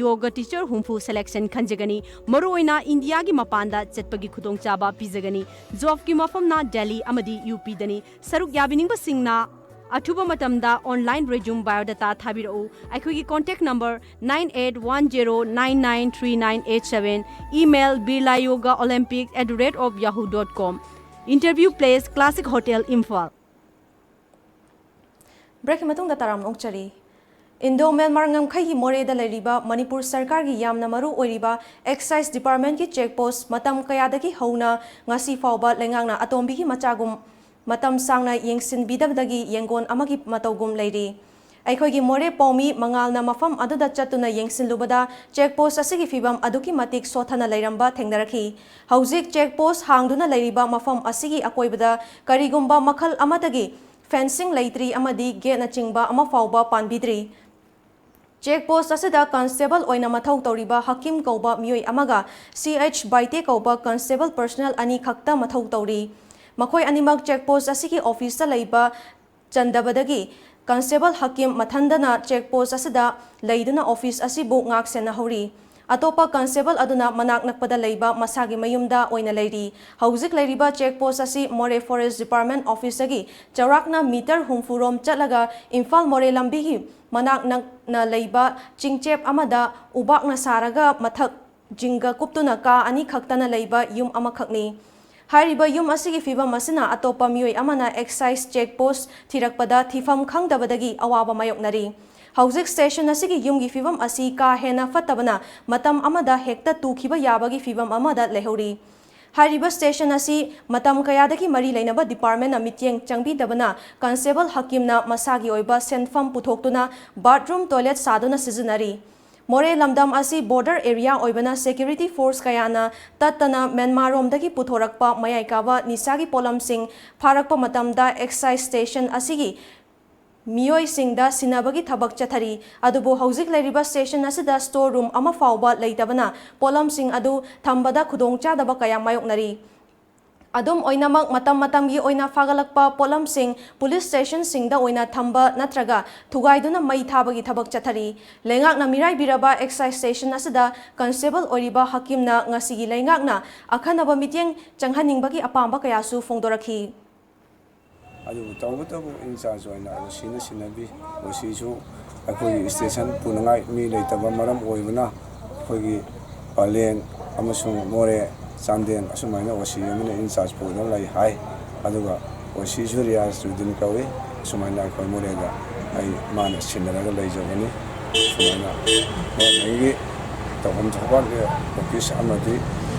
ꯌꯣꯒ ꯇꯤꯆꯔ ꯍꯨꯝꯐꯨ ꯁꯦꯂꯦꯛꯁꯟ ꯈꯟꯖꯒꯅꯤ꯫ ꯃꯔꯨꯑꯣꯏꯅ ꯏꯟꯗꯤꯌꯥꯒꯤ ꯃꯄꯥꯟꯗ ꯆꯠꯄꯒꯤ ꯈꯨꯗꯣꯡꯆꯥꯕ ꯄꯤꯖꯒꯅꯤ꯫ ꯖꯣꯕꯀꯤ ꯃꯐꯝꯅ ꯗꯦꯜꯂꯤ ꯑꯃꯗꯤ ꯌꯨ ꯄꯤꯗꯅꯤ꯫ ꯁꯔꯨꯛ ꯌꯥꯕꯤꯅꯤꯡꯕꯁꯤꯡꯅ ꯑꯊꯨꯕ ꯃꯇꯝꯗ online resume biodata ꯊꯥꯕꯤꯔꯛꯎ꯫ ꯑꯩꯈꯣꯏꯒꯤ contact number nine eight one zero nine nine three nine eight seven, email birla yoga olympic at the rate of yahoo dot com, interview place Classic Hotel, Imphal. ꯕ꯭ꯔꯦꯛꯀꯤ ꯃꯇꯨꯡꯗ ꯇꯔꯥꯝꯅ ꯑꯣꯛꯆꯔꯤ꯫ Indo Myanmar ꯉꯝꯈꯩꯒꯤ ꯃꯣꯔꯦꯗ ꯂꯩꯔꯤꯕ ꯃꯅꯤꯄꯨꯔ ꯁꯔꯀꯥꯔꯒꯤ ꯌꯥꯝꯅ ꯃꯔꯨ ꯑꯣꯏꯔꯤꯕ ꯑꯦꯛꯁꯥꯏꯖ ꯗꯤꯄꯥꯔꯠꯃꯦꯟꯒꯤ check ꯄꯣꯁ ꯃꯇꯝ ꯀꯌꯥꯗꯒꯤ ꯍꯧꯅ ꯉꯁꯤ ꯐꯥꯎꯕ ꯂꯩꯉꯥꯛꯅ ꯑꯇꯣꯝꯕꯤꯒꯤ ꯃꯆꯥꯒꯨꯝ ꯃꯇꯝ ꯁꯥꯡꯅ ꯌꯦꯡꯁꯤꯟꯕꯤꯗꯕꯗꯒꯤ ꯌꯦꯡꯒꯣꯟ ꯑꯃꯒꯤ ꯃꯇꯧꯒꯨꯝ ꯂꯩꯔꯤ꯫ ꯑꯩꯈꯣꯏꯒꯤ ꯃꯣꯔꯦ ꯄꯥꯎꯃꯤ ꯃꯉꯥꯜꯅ ꯃꯐꯝ ꯑꯗꯨꯗ ꯆꯠꯇꯨꯅ ꯌꯦꯡꯁꯤꯜꯂꯨꯕꯗ ꯆꯦꯛ ꯄꯣꯁ ꯑꯁꯤꯒꯤ ꯐꯤꯕꯝ ꯑꯗꯨꯛꯀꯤ ꯃꯇꯤꯛ ꯁꯣꯠꯊꯅ ꯂꯩꯔꯝꯕ ꯊꯦꯡꯅꯔꯛꯈꯤ꯫ ꯍꯧꯖꯤꯛ ꯆꯦꯛ ꯄꯣꯁ ꯍꯥꯡꯗꯨꯅ ꯂꯩꯔꯤꯕ ꯃꯐꯝ ꯑꯁꯤꯒꯤ ꯑꯀꯣꯏꯕꯗ ꯀꯔꯤꯒꯨꯝꯕ ꯃꯈꯜ ꯑꯃꯠꯇꯒꯤ ꯐꯦꯟꯁꯤꯡ ꯂꯩꯇ꯭ꯔꯤ ꯑꯃꯗꯤ ꯒꯦꯠꯅꯆꯤꯡꯕ ꯑꯃ ꯐꯥꯎꯕ ꯄꯥꯟꯕꯤꯗ꯭ꯔꯤ꯫ ꯆꯦꯛ ꯄꯣꯁ ꯑꯁꯤꯗ ꯀꯟꯁꯇꯦꯕꯜ ꯑꯣꯏꯅ ꯃꯊꯧ ꯇꯧꯔꯤꯕ ꯍꯀꯤꯝ ꯀꯧꯕ ꯃꯤꯑꯣꯏ ꯑꯃꯒ ꯁꯤ ꯑꯩꯆ ꯕꯥꯏꯇꯦ ꯀꯧꯕ ꯀꯟꯁꯇꯦꯕꯜ ꯄꯔꯁꯅꯦꯜ ꯑꯅꯤ ꯈꯛꯇ ꯃꯊꯧ ꯇꯧꯔꯤ꯫ ꯃꯈꯣꯏ ꯑꯅꯤꯃꯛ ꯆꯦꯛ ꯄꯣꯁ ꯑꯁꯤꯒꯤ ꯑꯣꯐꯤꯁꯇ ꯂꯩꯕ ꯆꯟꯗꯕꯗꯒꯤ ꯀꯟꯁꯇꯦꯕꯜ ꯍꯀꯤꯝ ꯃꯊꯟꯗꯅ ꯆꯦꯛ ꯄꯣꯁ ꯑꯁꯤꯗ ꯂꯩꯗꯨꯅ ꯑꯣꯐꯤꯁ ꯑꯁꯤꯕꯨ ꯉꯥꯛ ꯁꯦꯟꯅꯍꯧꯔꯤ꯫ ꯑꯇꯣꯞꯄ ꯀꯟꯁꯇꯦꯕꯜ ꯑꯗꯨꯅ ꯃꯅꯥꯛ ꯅꯛꯄꯗ ꯂꯩꯕ ꯃꯁꯥꯒꯤ ꯃꯌꯨꯝꯗ ꯑꯣꯏꯅ ꯂꯩꯔꯤ꯫ ꯍꯧꯖꯤꯛ ꯂꯩꯔꯤꯕ ꯆꯦꯛ ꯄꯣꯁ ꯑꯁꯤ ꯃꯣꯔꯦ ꯐꯣꯔꯦꯁ ꯗꯤꯄꯥꯔꯠꯃꯦꯟ ꯑꯣꯐꯤꯁꯇꯒꯤ ꯆꯥꯎꯔꯥꯛꯅ ꯃꯤꯇꯔ ꯍꯨꯝꯐꯨ ꯔꯣꯝ ꯆꯠꯂꯒ ꯏꯝꯐꯥꯜ ꯃꯣꯔꯦ ꯂꯝꯕꯤꯒꯤ ꯃꯅꯥꯛ ꯅꯛꯅ ꯂꯩꯕ ꯆꯤꯡꯆꯦꯞ ꯑꯃꯗ ꯎꯕꯥꯛꯅ ꯁꯥꯔꯒ ꯃꯊꯛ ꯖꯤꯡꯒ ꯀꯨꯞꯇꯨꯅ ꯀꯥ ꯑꯅꯤ ꯈꯛꯇꯅ ꯂꯩꯕ ꯌꯨꯝ ꯑꯃꯈꯛꯅꯤ꯫ ꯍꯥꯏꯔꯤꯕ ꯌꯨꯝ ꯑꯁꯤꯒꯤ ꯐꯤꯕꯝ ꯑꯁꯤꯅ ꯑꯇꯣꯞꯄ ꯃꯤꯑꯣꯏ ꯑꯃꯅ ꯑꯦꯛꯁꯥꯏꯖ ꯆꯦꯛ ꯄꯣꯁ ꯊꯤꯔꯛꯄꯗ ꯊꯤꯐꯝ ꯈꯪꯗꯕꯗꯒꯤ ꯑꯋꯥꯕ ꯃꯥꯌꯣꯛꯅꯔꯤ꯫ ꯍꯧꯖꯤꯛ ꯁ꯭ꯇꯦꯁꯟ ꯑꯁꯤꯒꯤ ꯌꯨꯝꯒꯤ ꯐꯤꯕꯝ ꯑꯁꯤ ꯀꯥ ꯍꯦꯟꯅ ꯐꯠꯇꯕꯅ ꯃꯇꯝ ꯑꯃꯗ ꯍꯦꯛꯇ ꯇꯨꯈꯤꯕ ꯌꯥꯕꯒꯤ ꯐꯤꯕꯝ ꯑꯃꯗ ꯂꯩꯍꯧꯔꯤ꯫ ꯍꯥꯏꯔꯤꯕ ꯁ꯭ꯇꯦꯁꯟ ꯑꯁꯤ ꯃꯇꯝ ꯀꯌꯥꯗꯒꯤ ꯃꯔꯤ ꯂꯩꯅꯕ ꯗꯤꯄꯥꯔꯠꯃꯦꯟꯅ ꯃꯤꯠꯌꯦꯡ ꯆꯪꯕꯤꯗꯕꯅ ꯀꯟꯁꯇꯦꯕꯜ ꯍꯀꯤꯝꯅ ꯃꯁꯥꯒꯤ ꯑꯣꯏꯕ ꯁꯦꯟꯐꯝ ꯄꯨꯊꯣꯛꯇꯨꯅ ꯕꯥꯊꯔꯨꯝ ꯇꯣꯏꯂꯦꯠ ꯁꯥꯗꯨꯅ ꯁꯤꯖꯤꯟꯅꯔꯤ꯫ ꯃꯣꯔꯦ ꯂꯝꯗꯝ ꯑꯁꯤ ꯕꯣꯔꯗꯔ ꯑꯦꯔꯤꯌꯥ ꯑꯣꯏꯕꯅ ꯁꯦꯀ꯭ꯌꯨꯔꯤꯇꯤ ꯐꯣꯔꯁ ꯀꯌꯥꯅ ꯇꯠꯇꯅ ꯃ꯭ꯌꯥꯟꯃꯥꯔꯔꯣꯝꯗꯒꯤ ꯄꯨꯊꯣꯔꯛꯄ ꯃꯌꯥꯏ ꯀꯥꯕ ꯅꯤꯁꯥꯒꯤ ꯄꯣꯠꯂꯝꯁꯤꯡ ꯐꯥꯔꯛꯄ ꯃꯇꯝꯗ ꯑꯦꯛꯁꯥꯏꯖ ꯁ꯭ꯇꯦꯁꯟ ꯑꯁꯤꯒꯤ ꯃꯤꯑꯣꯏꯁꯤꯡꯗ ꯁꯤꯟꯅꯕꯒꯤ ꯊꯕꯛ ꯆꯠꯊꯔꯤ꯫ ꯑꯗꯨꯕꯨ ꯍꯧꯖꯤꯛ ꯂꯩꯔꯤꯕ ꯁ꯭ꯇꯦꯁꯟ ꯑꯁꯤꯗ ꯁ꯭ꯇꯣꯔ ꯔꯨꯝ ꯑꯃ ꯐꯥꯎꯕ ꯂꯩꯇꯕꯅ ꯄꯣꯠꯂꯝꯁꯤꯡ ꯑꯗꯨ ꯊꯝꯕꯗ ꯈꯨꯗꯣꯡꯆꯥꯗꯕ ꯀꯌꯥ ꯃꯥꯌꯣꯛꯅꯔꯤ꯫ ꯑꯗꯨꯝ ꯑꯣꯏꯅꯃꯛ, ꯃꯇꯝ ꯃꯇꯝꯒꯤ ꯑꯣꯏꯅ ꯐꯥꯒꯠꯂꯛꯄ ꯄꯣꯠꯂꯝꯁꯤꯡ ꯄꯨꯂꯤꯁ ꯁ꯭ꯇꯦꯁꯟꯁꯤꯡꯗ ꯑꯣꯏꯅ ꯊꯝꯕ ꯅꯠꯇ꯭ꯔꯒ ꯊꯨꯒꯥꯏꯗꯨꯅ ꯃꯩ ꯊꯥꯕꯒꯤ ꯊꯕꯛ ꯆꯠꯊꯔꯤ꯫ ꯂꯩꯉꯥꯛꯅ ꯃꯤꯔꯥꯏꯕꯤꯔꯕ ꯑꯦꯛꯁꯥꯏꯖ ꯁ꯭ꯇꯦꯁꯟ ꯑꯁꯤꯗ ꯀꯟꯁꯇꯦꯕꯜ ꯑꯣꯏꯔꯤꯕ ꯍꯀꯤꯝꯅ ꯉꯁꯤꯒꯤ ꯂꯩꯉꯥꯛꯅ ꯑꯈꯟꯅꯕ ꯃꯤꯠꯌꯦꯡ ꯆꯪꯍꯟꯅꯤꯡꯕꯒꯤ ꯑꯄꯥꯝꯕ ꯀꯌꯥꯁꯨ ꯐꯣꯡꯗꯣꯔꯛꯈꯤ꯫ ꯑꯗꯨꯕꯨ ꯇꯧꯕꯇꯕꯨ ꯏꯟꯆꯥꯔꯖ ꯑꯣꯏꯅ ꯑꯣ ꯁꯤꯅ ꯁꯤꯟꯅꯕꯤ꯫ ꯑꯣ ꯁꯤꯁꯨ ꯑꯩꯈꯣꯏꯒꯤ ꯁ꯭ꯇꯦꯁꯟ ꯄꯨꯅꯉꯥꯏ ꯃꯤ ꯂꯩꯇꯕ ꯃꯔꯝ ꯑꯣꯏꯕꯅ ꯑꯩꯈꯣꯏꯒꯤ ꯄꯂꯦꯟ ꯑꯃꯁꯨꯡ ꯃꯣꯔꯦ, ꯆꯥꯟꯗꯦꯜ ꯑꯁꯨꯃꯥꯏꯅ ꯑꯣ ꯁꯤ ꯑꯃꯅ ꯏꯟꯆꯥꯔꯖ ꯄꯨꯗꯨꯅ ꯂꯩ ꯍꯥꯏ꯫ ꯑꯗꯨꯒ ꯑꯣ ꯁꯤꯁꯨ ꯔꯤꯌꯥꯖ ꯔꯨꯗꯤꯟ ꯀꯧꯏ꯫ ꯑꯁꯨꯃꯥꯏꯅ ꯑꯩꯈꯣꯏ ꯃꯣꯔꯦꯗ ꯑꯩ ꯃꯥꯅ ꯁꯤꯟꯅꯔꯒ ꯂꯩꯖꯕꯅꯤ꯫ ꯁꯨꯃꯥꯏꯅ ꯒꯣꯔꯃꯦꯟꯒꯤ ꯇꯧꯐꯝ ꯊꯣꯛꯄ ꯑꯣꯐꯤꯁ ꯑꯃꯗꯤ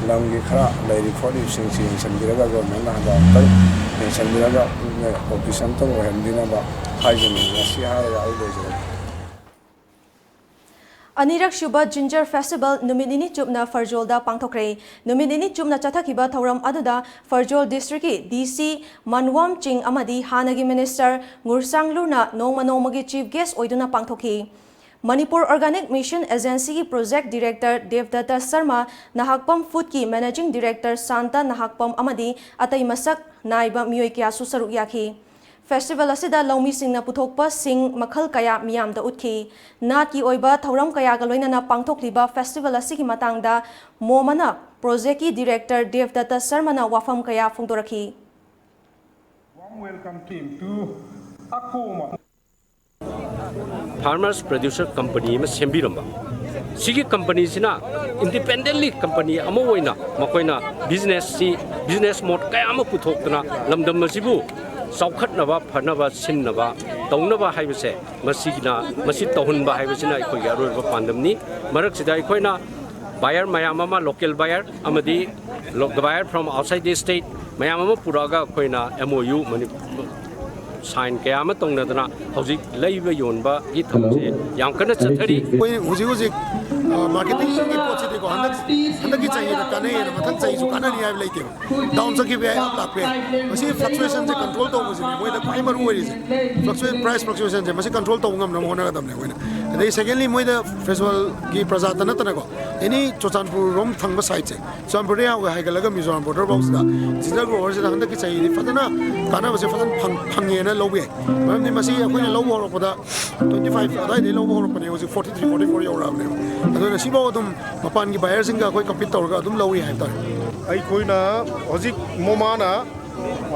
ꯂꯝꯒꯤ ꯈꯔ ꯂꯩꯔꯤ ꯈꯣꯠꯂꯤꯕꯁꯤꯡꯁꯤ ꯌꯦꯡꯁꯤꯟꯕꯤꯔꯒ ꯒꯣꯔꯃꯦꯟꯅ ꯍꯟꯗꯛ ꯑꯃꯨꯛꯇꯪ ꯌꯦꯡꯁꯤꯟꯕꯤꯔꯒ ꯑꯣꯐꯤꯁ ꯑꯃꯇꯪ ꯑꯣꯏꯍꯟꯕꯤꯅꯕ ꯍꯥꯏꯖꯅꯤꯡꯏ꯫ ꯉꯁꯤ ꯍꯥꯏꯔꯒ ꯑꯩ ꯂꯣꯏꯖꯔꯒꯦ꯫ ꯑꯅꯤꯔꯛ ꯁꯨꯕ ꯖꯤꯟꯖꯔ ꯐꯦꯁꯇꯤꯚꯦꯜ ꯅꯨꯃꯤꯠ ꯅꯤꯅꯤ ꯆꯨꯞꯅ ꯐꯔꯖꯣꯜꯗ ꯄꯥꯡꯊꯣꯛꯈ꯭ꯔꯦ꯫ ꯅꯨꯃꯤꯠ ꯅꯤꯅꯤ ꯆꯨꯞꯅ ꯆꯠꯊꯈꯤꯕ ꯊꯧꯔꯝ ꯑꯗꯨꯗ ꯐꯔꯖꯣꯜ ꯗꯤꯁꯇ꯭ꯔꯤꯛꯀꯤ ꯗꯤ ꯁꯤ ꯃꯟꯋꯥꯝ ꯆꯤꯡ ꯑꯃꯗꯤ ꯍꯥꯟꯅꯒꯤ ꯃꯤꯅꯤꯁꯇꯔ ꯉꯨꯔꯁꯥꯡꯂꯨꯔꯅ ꯅꯣꯡꯃ ꯅꯣꯡꯃꯒꯤ ꯆꯤꯐ ꯒꯦꯁ ꯑꯣꯏꯗꯨꯅ ꯄꯥꯡꯊꯣꯛꯈꯤ꯫ ꯃꯅꯤꯄꯨꯔ ꯑꯣꯔꯒꯥꯅꯤꯛ ꯃꯤꯁꯟ ꯑꯦꯖꯦꯟꯁꯤꯒꯤ ꯄ꯭ꯔꯣꯖꯦꯛ ꯗꯤꯔꯦꯛꯇꯔ ꯗꯦꯕꯗꯠꯇ ꯁꯔꯃ, ꯅꯍꯥꯛꯄꯝ ꯐꯨꯗꯀꯤ ꯃꯦꯅꯦꯖꯤꯡ ꯗꯤꯔꯦꯛꯇꯔ ꯁꯥꯟꯇ ꯅꯍꯥꯛꯄꯝ ꯑꯃꯗꯤ ꯑꯇꯩ ꯃꯁꯛ ꯅꯥꯏꯕ ꯃꯤꯑꯣꯏ ꯀꯌꯥꯁꯨ ꯁꯔꯨꯛ ꯌꯥꯈꯤ꯫ ꯐꯦꯁꯇꯤꯚꯦꯜ ꯑꯁꯤꯗ ꯂꯧꯃꯤꯁꯤꯡꯅ ꯄꯨꯊꯣꯛꯄꯁꯤꯡ ꯃꯈꯜ ꯀꯌꯥ ꯃꯤꯌꯥꯝꯗ ꯎꯠꯈꯤ꯫ ꯅꯥꯠꯀꯤ ꯑꯣꯏꯕ ꯊꯧꯔꯝ ꯀꯌꯥꯒ ꯂꯣꯏꯅꯅ ꯄꯥꯡꯊꯣꯛꯂꯤꯕ ꯐꯦꯁꯇꯤꯚꯦꯜ ꯑꯁꯤꯒꯤ ꯃꯇꯥꯡꯗ ꯃꯣꯃꯅ ꯄ꯭ꯔꯣꯖꯦꯛꯀꯤ ꯗꯤꯔꯦꯛꯇꯔ ꯗꯦꯕꯗꯠꯇ ꯁꯔꯃꯅ ꯋꯥꯐꯝ ꯀꯌꯥ ꯐꯣꯡꯗꯣꯔꯛꯈꯤ꯫ Warm welcome team to Akoma. Farmers Producer Company ꯑꯃ ꯁꯦꯝꯕꯤꯔꯝꯕ꯫ ꯁꯤꯒꯤ ꯀꯝꯄꯅꯤꯁꯤꯅ ꯏꯟꯗꯤꯄꯦꯟꯗꯦꯟꯂꯤ ꯀꯝꯄꯅꯤ ꯑꯃ ꯑꯣꯏꯅ ꯃꯈꯣꯏꯅ ꯕꯤꯖꯤꯅꯦꯁꯁꯤ, ꯕꯤꯖꯤꯅꯦꯁ ꯃꯣꯗ ꯀꯌꯥ ꯑꯃ ꯄꯨꯊꯣꯛꯇꯅ ꯂꯝꯗꯝ ꯑꯁꯤꯕꯨ ꯆꯥꯎꯈꯠꯅꯕ, ꯐꯅꯕ, ꯁꯤꯟꯅꯕ, ꯇꯧꯅꯕ ꯍꯥꯏꯕꯁꯦ ꯃꯁꯤꯒꯤꯅ, ꯃꯁꯤ ꯇꯧꯍꯟꯕ ꯍꯥꯏꯕꯁꯤꯅ ꯑꯩꯈꯣꯏꯒꯤ ꯑꯔꯣꯏꯕ ꯄꯥꯟꯗꯝꯅꯤ꯫ ꯃꯔꯛꯁꯤꯗ ꯑꯩꯈꯣꯏꯅ ꯕꯥꯌꯔ ꯃꯌꯥꯝ ꯑꯃ, ꯂꯣꯀꯦꯜ ꯕꯥꯌꯔ ꯑꯃꯗꯤ buyer from outside the state ꯃꯌꯥꯝ ꯑꯃ ꯄꯨꯔꯛꯑꯒ ꯑꯩꯈꯣꯏꯅ MOU ꯁꯥꯏꯟ ꯀꯌꯥ ꯑꯃ ꯇꯧꯅꯗꯅ ꯍꯧꯖꯤꯛ ꯂꯩꯕ ꯌꯣꯟꯕꯒꯤ ꯊꯕꯛꯁꯦ ꯌꯥꯝ ꯀꯟꯅ ꯆꯠꯊꯔꯤ꯫ ꯑꯩꯈꯣꯏ ꯍꯧꯖꯤꯛ ꯍꯧꯖꯤꯛ ꯃꯥꯔꯀꯦꯇꯤꯡꯒꯤ ꯄꯣꯠꯁꯤꯗꯤꯀꯣ ꯍꯟꯗꯛ ꯍꯟꯗꯛꯀꯤ ꯆꯍꯤꯗ ꯀꯥꯟꯅꯩꯌꯦꯅ ꯃꯊꯪ ꯆꯍꯤꯁꯨ ꯀꯥꯟꯅꯅꯤ ꯍꯥꯏꯕ ꯂꯩꯇꯦꯕ꯫ ꯗꯥꯎꯟ ꯆꯠꯈꯤꯕ ꯌꯥꯏ, ꯑꯞ ꯂꯥꯛꯄ ꯌꯥꯏ꯫ ꯃꯁꯤ ꯐ꯭ꯂꯛꯆꯨꯌꯦꯁꯟꯁꯦ ꯀꯟꯇ꯭ꯔꯣꯜ ꯇꯧꯕꯁꯤꯅꯦ ꯃꯣꯏꯗ ꯈ꯭ꯋꯥꯏ ꯃꯔꯨ ꯑꯣꯏꯔꯤꯁꯦ꯫ ꯐ꯭ꯂꯛꯆꯨꯌꯦꯠ ꯄ꯭ꯔꯥꯏꯁ ꯐ꯭ꯂꯛꯆꯨꯌꯦꯁꯟꯁꯦ ꯃꯁꯤ ꯀꯟꯇ꯭ꯔꯣꯜ ꯇꯧꯕ ꯉꯝꯅꯕ ꯍꯣꯠꯅꯒꯗꯕꯅꯦ ꯑꯩꯈꯣꯏꯅ꯫ ꯑꯗꯩ ꯁꯦꯀꯦꯟꯂꯤ ꯃꯣꯏꯗ ꯐꯦꯁꯇꯤꯚꯦꯜꯒꯤ ꯄ꯭ꯔꯖꯥꯇ ꯅꯠꯇꯅꯀꯣ ꯑꯦꯅꯤ ꯆꯨꯔꯆꯥꯟꯄꯨꯔ ꯔꯣꯝ ꯊꯪꯕ ꯁꯥꯏꯠꯁꯦ ꯆꯨꯔꯆꯥꯟꯄꯨꯔꯗ ꯍꯧꯒ ꯍꯥꯏꯒꯠꯂꯒ ꯃꯤꯖꯣꯔꯥꯝ ꯕꯣꯔꯗꯔ ꯐꯥꯎꯁꯤꯗ ꯖꯤꯟꯖꯔ ꯒ꯭ꯔꯣꯋꯔꯁꯤꯗ ꯍꯟꯗꯛꯀꯤ ꯆꯍꯤꯗꯤ ꯐꯖꯅ ꯀꯥꯟꯅꯕꯁꯦ ꯐꯖꯅ ꯐꯪ ꯐꯪꯉꯦꯅ ꯂꯧꯕ ꯌꯥꯏ꯫ ꯃꯔꯝꯗꯤ ꯃꯁꯤ ꯑꯩꯈꯣꯏꯅ ꯂꯧꯕ ꯍꯧꯔꯛꯄꯗ ꯇ꯭ꯋꯦꯟꯇꯤ ꯐꯥꯏꯚ ꯑꯗꯨꯋꯥꯏꯗꯒꯤ ꯂꯧꯕ ꯍꯧꯔꯛꯄꯅꯦ, ꯍꯧꯖꯤꯛ ꯐꯣꯔꯇꯤ ꯊ꯭ꯔꯤ ꯐꯣꯔꯇꯤ ꯐꯣꯔ ꯌꯧꯔꯛꯑꯕꯅꯦꯕ꯫ ꯑꯗꯨꯅ ꯁꯤꯐꯥꯎ ꯑꯗꯨꯝ ꯃꯄꯥꯟꯒꯤ ꯕꯥꯌꯔꯁꯤꯡꯒ ꯑꯩꯈꯣꯏ ꯀꯝꯄꯤꯠ ꯇꯧꯔꯒ ꯑꯗꯨꯝ ꯂꯧꯔꯤ ꯍꯥꯏꯕ ꯇꯥꯔꯦ꯫ ꯑꯩꯈꯣꯏꯅ ꯍꯧꯖꯤꯛ ꯃꯣꯃꯥꯅ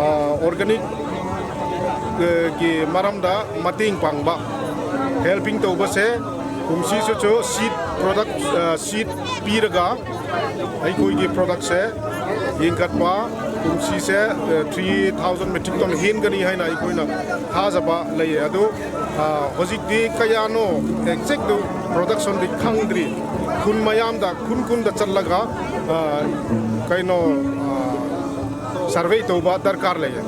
ꯑꯣꯔꯒꯥꯅꯤꯛ ꯒꯤ ꯃꯔꯝꯗ ꯃꯇꯦꯡ ꯄꯥꯡꯕ, ꯍꯦꯜꯄꯤꯡ ꯇꯧꯕꯁꯦ ꯀꯨꯝꯁꯤꯁꯨ ꯁꯤꯠ ꯄ꯭ꯔꯣꯗꯛ, ꯁꯤꯠ ꯄꯤꯔꯒ ꯑꯩꯈꯣꯏꯒꯤ ꯄ꯭ꯔꯣꯗꯛꯁꯦ ꯌꯦꯡꯈꯠꯄ, ꯀꯨꯝꯁꯤꯁꯦ ꯊ꯭ꯔꯤ ꯊꯥꯎꯖꯟ ꯃꯦꯇ꯭ꯔꯤꯛ ꯇꯟ ꯍꯦꯟꯒꯅꯤ ꯍꯥꯏꯅ ꯑꯩꯈꯣꯏꯅ ꯊꯥꯖꯕ ꯂꯩꯌꯦ꯫ ꯑꯗꯨ ꯍꯧꯖꯤꯛꯇꯤ ꯀꯌꯥꯅꯣ ꯑꯦꯛꯖꯦꯛꯇꯨ ꯄ꯭ꯔꯣꯗꯛꯁꯟꯗꯤ ꯈꯪꯗ꯭ꯔꯤ꯫ ꯈꯨꯟ ꯃꯌꯥꯝꯗ ꯈꯨꯟ ꯈꯨꯟꯗ ꯆꯠꯂꯒ ꯀꯩꯅꯣ ꯁꯔꯚꯦ ꯇꯧꯕ ꯗꯔꯀꯥꯔ ꯂꯩꯌꯦ꯫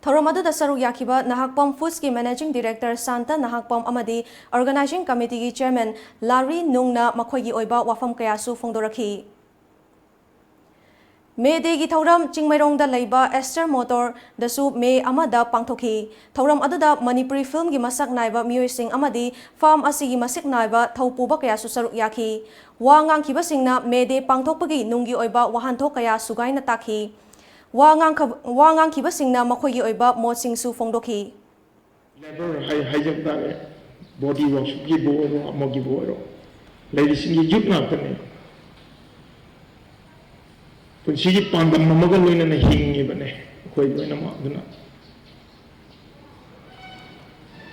ꯊꯧꯔꯝ ꯑꯗꯨꯗ ꯁꯔꯨꯛ ꯌꯥꯈꯤꯕ ꯅꯍꯥꯛꯄꯝ ꯐꯨꯗꯁꯀꯤ ꯃꯦꯅꯦꯖꯤꯡ ꯗꯤꯔꯦꯛꯇꯔ ꯁꯥꯟꯇ ꯅꯍꯥꯛꯄꯝ ꯑꯃꯗꯤ ꯑꯣꯔꯒꯅꯥꯏꯖꯤꯡ ꯀꯃꯤꯇꯤꯒꯤ ꯆꯦꯌꯔꯃꯦꯟ ꯂꯥꯔꯤ ꯅꯨꯡꯅ ꯃꯈꯣꯏꯒꯤ ꯑꯣꯏꯕ ꯋꯥꯐꯝ ꯀꯌꯥꯁꯨ ꯐꯣꯡꯗꯣꯔꯛꯈꯤ꯫ ꯃꯦ ꯗꯦꯒꯤ ꯊꯧꯔꯝ ꯆꯤꯡꯃꯩꯔꯣꯡꯗ ꯂꯩꯕ ꯑꯦꯁꯇꯔ ꯃꯣꯇꯣꯔꯗꯁꯨ ꯃꯦ ꯑꯃꯗ ꯄꯥꯡꯊꯣꯛꯈꯤ꯫ ꯊꯧꯔꯝ ꯑꯗꯨꯗ ꯃꯅꯤꯄꯨꯔꯤ ꯐꯤꯜꯝꯒꯤ ꯃꯁꯛ ꯅꯥꯏꯕ ꯃꯤꯑꯣꯏꯁꯤꯡ ꯑꯃꯗꯤ ꯐꯥꯝ ꯑꯁꯤꯒꯤ ꯃꯁꯛ ꯅꯥꯏꯕ ꯊꯧꯄꯨꯕ ꯀꯌꯥꯁꯨ ꯁꯔꯨꯛ ꯌꯥꯈꯤ꯫ ꯋꯥ ꯉꯥꯡꯈꯤꯕꯁꯤꯡꯅ ꯃꯦ ꯗꯦ ꯄꯥꯡꯊꯣꯛꯄꯒꯤ ꯅꯨꯡꯒꯤ ꯑꯣꯏꯕ ꯋꯥꯍꯟꯊꯣꯛ ꯀꯌꯥ ꯁꯨꯒꯥꯏꯅ ꯇꯥꯛꯈꯤ꯫ ꯋꯥ ꯉꯥꯡꯈ-, ꯋꯥ ꯉꯥꯡꯈꯤꯕꯁꯤꯡꯅ ꯃꯈꯣꯏꯒꯤ ꯑꯣꯏꯕ ꯃꯣꯠꯁꯤꯡꯁꯨ ꯐꯣꯡꯗꯣꯛꯈꯤ꯫ ꯂꯦꯕꯔ ꯍꯥꯏ-, ꯍꯥꯏꯖꯕ ꯇꯥꯔꯦ, ꯕꯣꯗꯤ ꯋꯥꯛꯁꯣꯞꯀꯤꯕꯨ ꯑꯣꯏꯔꯣ, ꯑꯃꯒꯤꯕꯨ ꯑꯣꯏꯔꯣ, ꯂꯩꯔꯤꯁꯤꯡꯒꯤ ꯌꯨꯠ ꯉꯥꯛꯇꯅꯤ꯫ ꯄꯨꯟꯁꯤꯒꯤ ꯄꯥꯟꯗꯝ ꯑꯃꯒ ꯂꯣꯏꯅꯅ ꯍꯤꯡꯉꯤꯕꯅꯦ ꯑꯩꯈꯣꯏ ꯂꯣꯏꯅꯃꯛ꯫ ꯑꯗꯨꯅ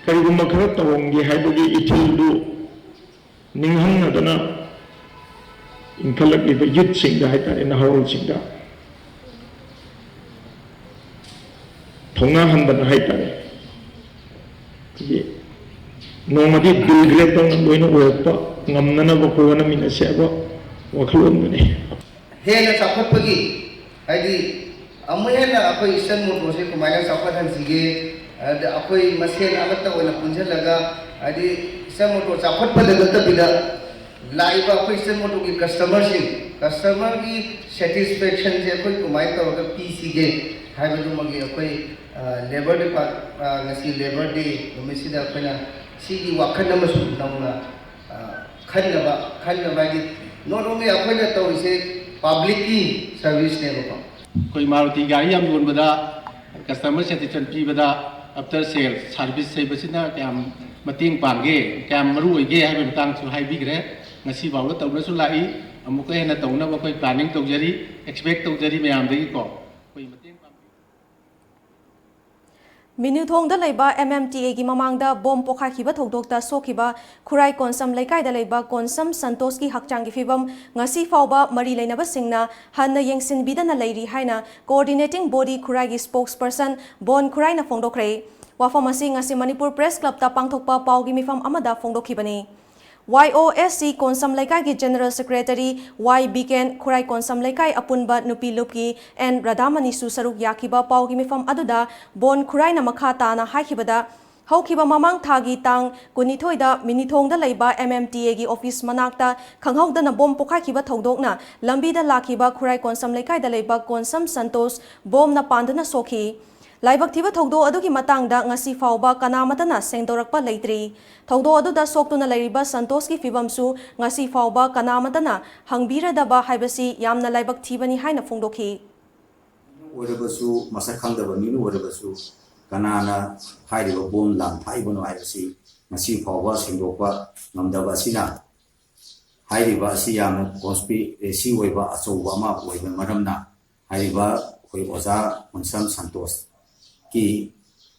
ꯀꯔꯤꯒꯨꯝꯕ ꯈꯔ ꯇꯧꯔꯝꯒꯦ ꯍꯥꯏꯕꯒꯤ ꯏꯊꯤꯜꯗꯨ ꯅꯤꯡꯍꯟꯅꯗꯅ ꯏꯟꯈꯠꯂꯛꯂꯤꯕ ꯌꯨꯠꯁꯤꯡꯗ ꯍꯥꯏꯇꯥꯔꯦ, ꯅꯍꯥꯔꯣꯜꯁꯤꯡꯗ ꯊꯧꯅꯥ ꯍꯟꯗꯅ ꯍꯥꯏꯇꯥꯔꯦ, ꯑꯩꯈꯣꯏꯒꯤ ꯅꯣꯡꯃꯗꯤ ꯕꯤꯜ ꯒ꯭ꯔꯦꯠꯇꯧꯅ ꯂꯣꯏꯅ ꯑꯣꯏꯔꯛꯄ ꯉꯝꯅꯅꯕ ꯑꯩꯈꯣꯏ ꯍꯣꯠꯅꯃꯤꯟꯅꯁꯦ ꯍꯥꯏꯕ ꯋꯥꯈꯜꯂꯣꯟꯗꯨꯅꯤ꯫ ꯍꯦꯟꯅ ꯆꯥꯎꯈꯠꯄꯒꯤ, ꯍꯥꯏꯗꯤ ꯑꯃꯨꯛ ꯍꯦꯟꯅ ꯑꯩꯈꯣꯏ ꯏꯁꯇꯔꯟ ꯃꯣꯇꯣꯔꯁꯦ ꯀꯃꯥꯏꯅ ꯆꯥꯎꯈꯠꯍꯟꯁꯤꯒꯦ, ꯑꯗ ꯑꯩꯈꯣꯏ ꯃꯁꯦꯟ ꯑꯃꯠꯇ ꯑꯣꯏꯅ ꯄꯨꯟꯁꯤꯜꯂꯒ, ꯍꯥꯏꯗꯤ ꯏꯁꯇꯔꯟ ꯃꯣꯇꯣꯔ ꯆꯥꯎꯈꯠꯄꯗ ꯅꯠꯇꯕꯤꯗ ꯂꯥꯛꯏꯕ ꯑꯩꯈꯣꯏ ꯏꯁꯇꯔꯟ ꯃꯣꯇꯣꯔꯒꯤ ꯀꯁꯇꯃꯔꯁꯤꯡ, ꯀꯁꯇꯃꯔꯒꯤ ꯁꯦꯇꯤꯁꯐꯦꯛꯁꯟꯁꯦ ꯑꯩꯈꯣꯏ ꯀꯃꯥꯏꯅ ꯇꯧꯔꯒ ꯄꯤꯁꯤꯒꯦ ꯍꯥꯏꯕꯗꯨꯃꯒꯤ ꯑꯩꯈꯣꯏ, ꯑ, ꯂꯦꯕꯔ ꯗꯤꯄꯥꯔꯠ-, ꯑ, ꯉꯁꯤ ꯂꯦꯕꯔ ꯗꯦ ꯅꯨꯃꯤꯠꯁꯤꯗ ꯑꯩꯈꯣꯏꯅ ꯁꯤꯒꯤ ꯋꯥꯈꯜ ꯑꯃꯁꯨ ꯅꯧꯅ, ꯑ, ꯈꯟꯅꯕ, ꯈꯟꯅꯕ ꯍꯥꯏꯗꯤ not only ꯑꯩꯈꯣꯏꯅ ꯇꯧꯔꯤꯁꯦ ꯄꯕ꯭ꯂꯤꯛꯀꯤ ꯁꯔꯚꯤꯁꯅꯦꯕꯀꯣ꯫ ꯑꯩꯈꯣꯏ ꯃꯥꯔꯨꯇꯤ ꯒꯥꯔꯤ ꯌꯥꯝ ꯌꯣꯟꯕꯗ ꯀꯁꯇꯃꯔ ꯁꯦꯇꯤꯁꯐꯦꯛꯁꯟ ꯄꯤꯕꯗ ꯑꯥꯐꯇꯔ ꯁꯦꯜ ꯁꯥꯔꯚꯤꯁ ꯍꯩꯕꯁꯤꯅ ꯀꯌꯥꯝ ꯃꯇꯦꯡ ꯄꯥꯡꯒꯦ, ꯀꯌꯥꯝ ꯃꯔꯨ ꯑꯣꯏꯒꯦ ꯍꯥꯏꯕꯒꯤ ꯃꯇꯥꯡꯁꯨ ꯍꯥꯏꯕꯤꯈ꯭ꯔꯦ꯫ ꯉꯁꯤ ꯐꯥꯎꯕ ꯇꯧꯅꯁꯨ ꯂꯥꯛꯏ, ꯑꯃꯨꯛꯀ ꯍꯦꯟꯅ ꯇꯧꯅꯕ ꯑꯩꯈꯣꯏ ꯄ꯭ꯂꯥꯅꯤꯡ ꯇꯧꯖꯔꯤ, ꯑꯦꯛꯁꯄꯦꯛ ꯇꯧꯖꯔꯤ ꯃꯌꯥꯝꯗꯒꯤꯀꯣ꯫ ꯑꯩꯈꯣꯏ ꯃꯇꯦꯡ ꯄꯥꯡꯕꯤꯌꯨ꯫ ꯃꯤꯅꯨꯊꯣꯡꯗ ꯂꯩꯕ ꯑꯦꯝ ꯑꯦꯝ ꯇꯤ ꯑꯦꯒꯤ ꯃꯃꯥꯡꯗ ꯕꯣꯝ ꯄꯣꯈꯥꯏꯈꯤꯕ ꯊꯧꯗꯣꯛꯇ ꯁꯣꯛꯈꯤꯕ ꯈꯨꯔꯥꯏ ꯀꯣꯟꯁꯝ ꯂꯩꯀꯥꯏꯗ ꯂꯩꯕ ꯀꯣꯟꯁꯝ ꯁꯟꯇꯣꯁꯀꯤ ꯍꯛꯆꯥꯡꯒꯤ ꯐꯤꯕꯝ ꯉꯁꯤ ꯐꯥꯎꯕ ꯃꯔꯤ ꯂꯩꯅꯕꯁꯤꯡꯅ ꯍꯟꯅ ꯌꯦꯡꯁꯤꯟꯕꯤꯗꯅ ꯂꯩꯔꯤ ꯍꯥꯏꯅ ꯀꯣꯑꯣꯔꯗꯤꯅꯦꯇꯤꯡ ꯕꯣꯗꯤ ꯈꯨꯔꯥꯏꯒꯤ ꯁ꯭ꯄꯣꯛꯁ ꯄꯔꯁꯟ ꯕꯣꯟ ꯈꯨꯔꯥꯏꯅ ꯐꯣꯡꯗꯣꯛꯈ꯭ꯔꯦ꯫ ꯋꯥꯐꯝ ꯑꯁꯤ ꯉꯁꯤ ꯃꯅꯤꯄꯨꯔ ꯄ꯭ꯔꯦꯁ ꯀ꯭ꯂꯕꯇ ꯄꯥꯡꯊꯣꯛꯄ ꯄꯥꯎꯒꯤ ꯃꯤꯐꯝ ꯑꯃꯗ ꯐꯣꯡꯗꯣꯛꯈꯤꯕꯅꯤ꯫ ꯋꯥꯏ ꯑꯣ ꯑꯦꯁ ꯁꯤ ꯀꯣꯟꯁꯝ ꯂꯩꯀꯥꯏꯒꯤ ꯖꯦꯅꯔꯦꯜ ꯁꯦꯀ꯭ꯔꯦꯇꯔꯤ ꯋꯥꯏ ꯕꯤꯀꯦꯟ, ꯈꯨꯔꯥꯏ ꯀꯣꯟꯁꯝ ꯂꯩꯀꯥꯏ ꯑꯄꯨꯟꯕ ꯅꯨꯄꯤ ꯂꯨꯞꯀꯤ ꯑꯦꯟ ꯔꯥꯙꯥꯃꯅꯤꯁꯨ ꯁꯔꯨꯛ ꯌꯥꯈꯤꯕ ꯄꯥꯎꯒꯤ ꯃꯤꯐꯝ ꯑꯗꯨꯗ ꯕꯣꯟ ꯈꯨꯔꯥꯏꯅ ꯃꯈꯥ ꯇꯥꯅ ꯍꯥꯏꯈꯤꯕꯗ, ꯍꯧꯈꯤꯕ ꯃꯃꯥꯡ ꯊꯥꯒꯤ ꯇꯥꯡ ꯀꯨꯟꯅꯤꯊꯣꯏꯗ ꯃꯤꯅꯤꯊꯣꯡꯗ ꯂꯩꯕ M M T Aꯒꯤ ꯑꯣꯐꯤꯁ ꯃꯅꯥꯛꯇ ꯈꯪꯍꯧꯗꯅ ꯕꯣꯝ ꯄꯣꯈꯥꯏꯈꯤꯕ ꯊꯧꯗꯣꯛꯅ ꯂꯝꯕꯤꯗ ꯂꯥꯛꯈꯤꯕ ꯈꯨꯔꯥꯏ ꯀꯣꯟꯁꯝ ꯂꯩꯀꯥꯏꯗ ꯂꯩꯕ ꯀꯣꯟꯁꯝ ꯁꯟꯇꯣꯁ ꯕꯣꯝꯅ ꯄꯥꯟꯗꯨꯅ ꯁꯣꯛꯈꯤ꯫ ꯂꯥꯏꯕꯛ ꯊꯤꯕ ꯊꯧꯗꯣꯛ ꯑꯗꯨꯒꯤ ꯃꯇꯥꯡꯗ ꯉꯁꯤ ꯐꯥꯎꯕ ꯀꯅꯥꯃꯠꯇꯅ ꯁꯦꯡꯗꯣꯔꯛꯄ ꯂꯩꯇ꯭ꯔꯤ꯫ ꯊꯧꯗꯣꯛ ꯑꯗꯨꯗ ꯁꯣꯛꯇꯨꯅ ꯂꯩꯔꯤꯕ ꯁꯟꯇꯣꯁꯀꯤ ꯐꯤꯕꯝꯁꯨ ꯉꯁꯤ ꯐꯥꯎꯕ ꯀꯅꯥꯃꯠꯇꯅ ꯍꯪꯕꯤꯔꯗꯕ ꯍꯥꯏꯕꯁꯤ ꯌꯥꯝꯅ ꯂꯥꯏꯕꯛ ꯊꯤꯕꯅꯤ ꯍꯥꯏꯅ ꯐꯣꯡꯗꯣꯛꯈꯤ꯫ ꯑꯣꯏꯔꯕꯁꯨ, ꯃꯁꯛ ꯈꯪꯗꯕ ꯃꯤꯅ ꯑꯣꯏꯔꯕꯁꯨ, ꯀꯅꯥꯅ ꯍꯥꯏꯔꯤꯕ ꯕꯣꯝ ꯂꯥꯟ ꯊꯥꯛꯏꯕꯅꯣ ꯍꯥꯏꯕꯁꯤ ꯉꯁꯤ ꯐꯥꯎꯕ ꯁꯦꯡꯗꯣꯛꯄ ꯉꯝꯗꯕ ꯑꯁꯤꯅ, ꯍꯥꯏꯔꯤꯕ ꯑꯁꯤ ꯌꯥꯝꯅ conspiracy ꯑꯣꯏꯕ ꯑꯆꯧꯕ ꯑꯃ ꯑꯣꯏꯕ ꯃꯔꯝꯅ, ꯍꯥꯏꯔꯤꯕ ꯑꯩꯈꯣꯏ ꯑꯣꯖꯥ ꯃꯨꯟꯁꯝ ꯁꯟꯇꯣꯁꯀꯤ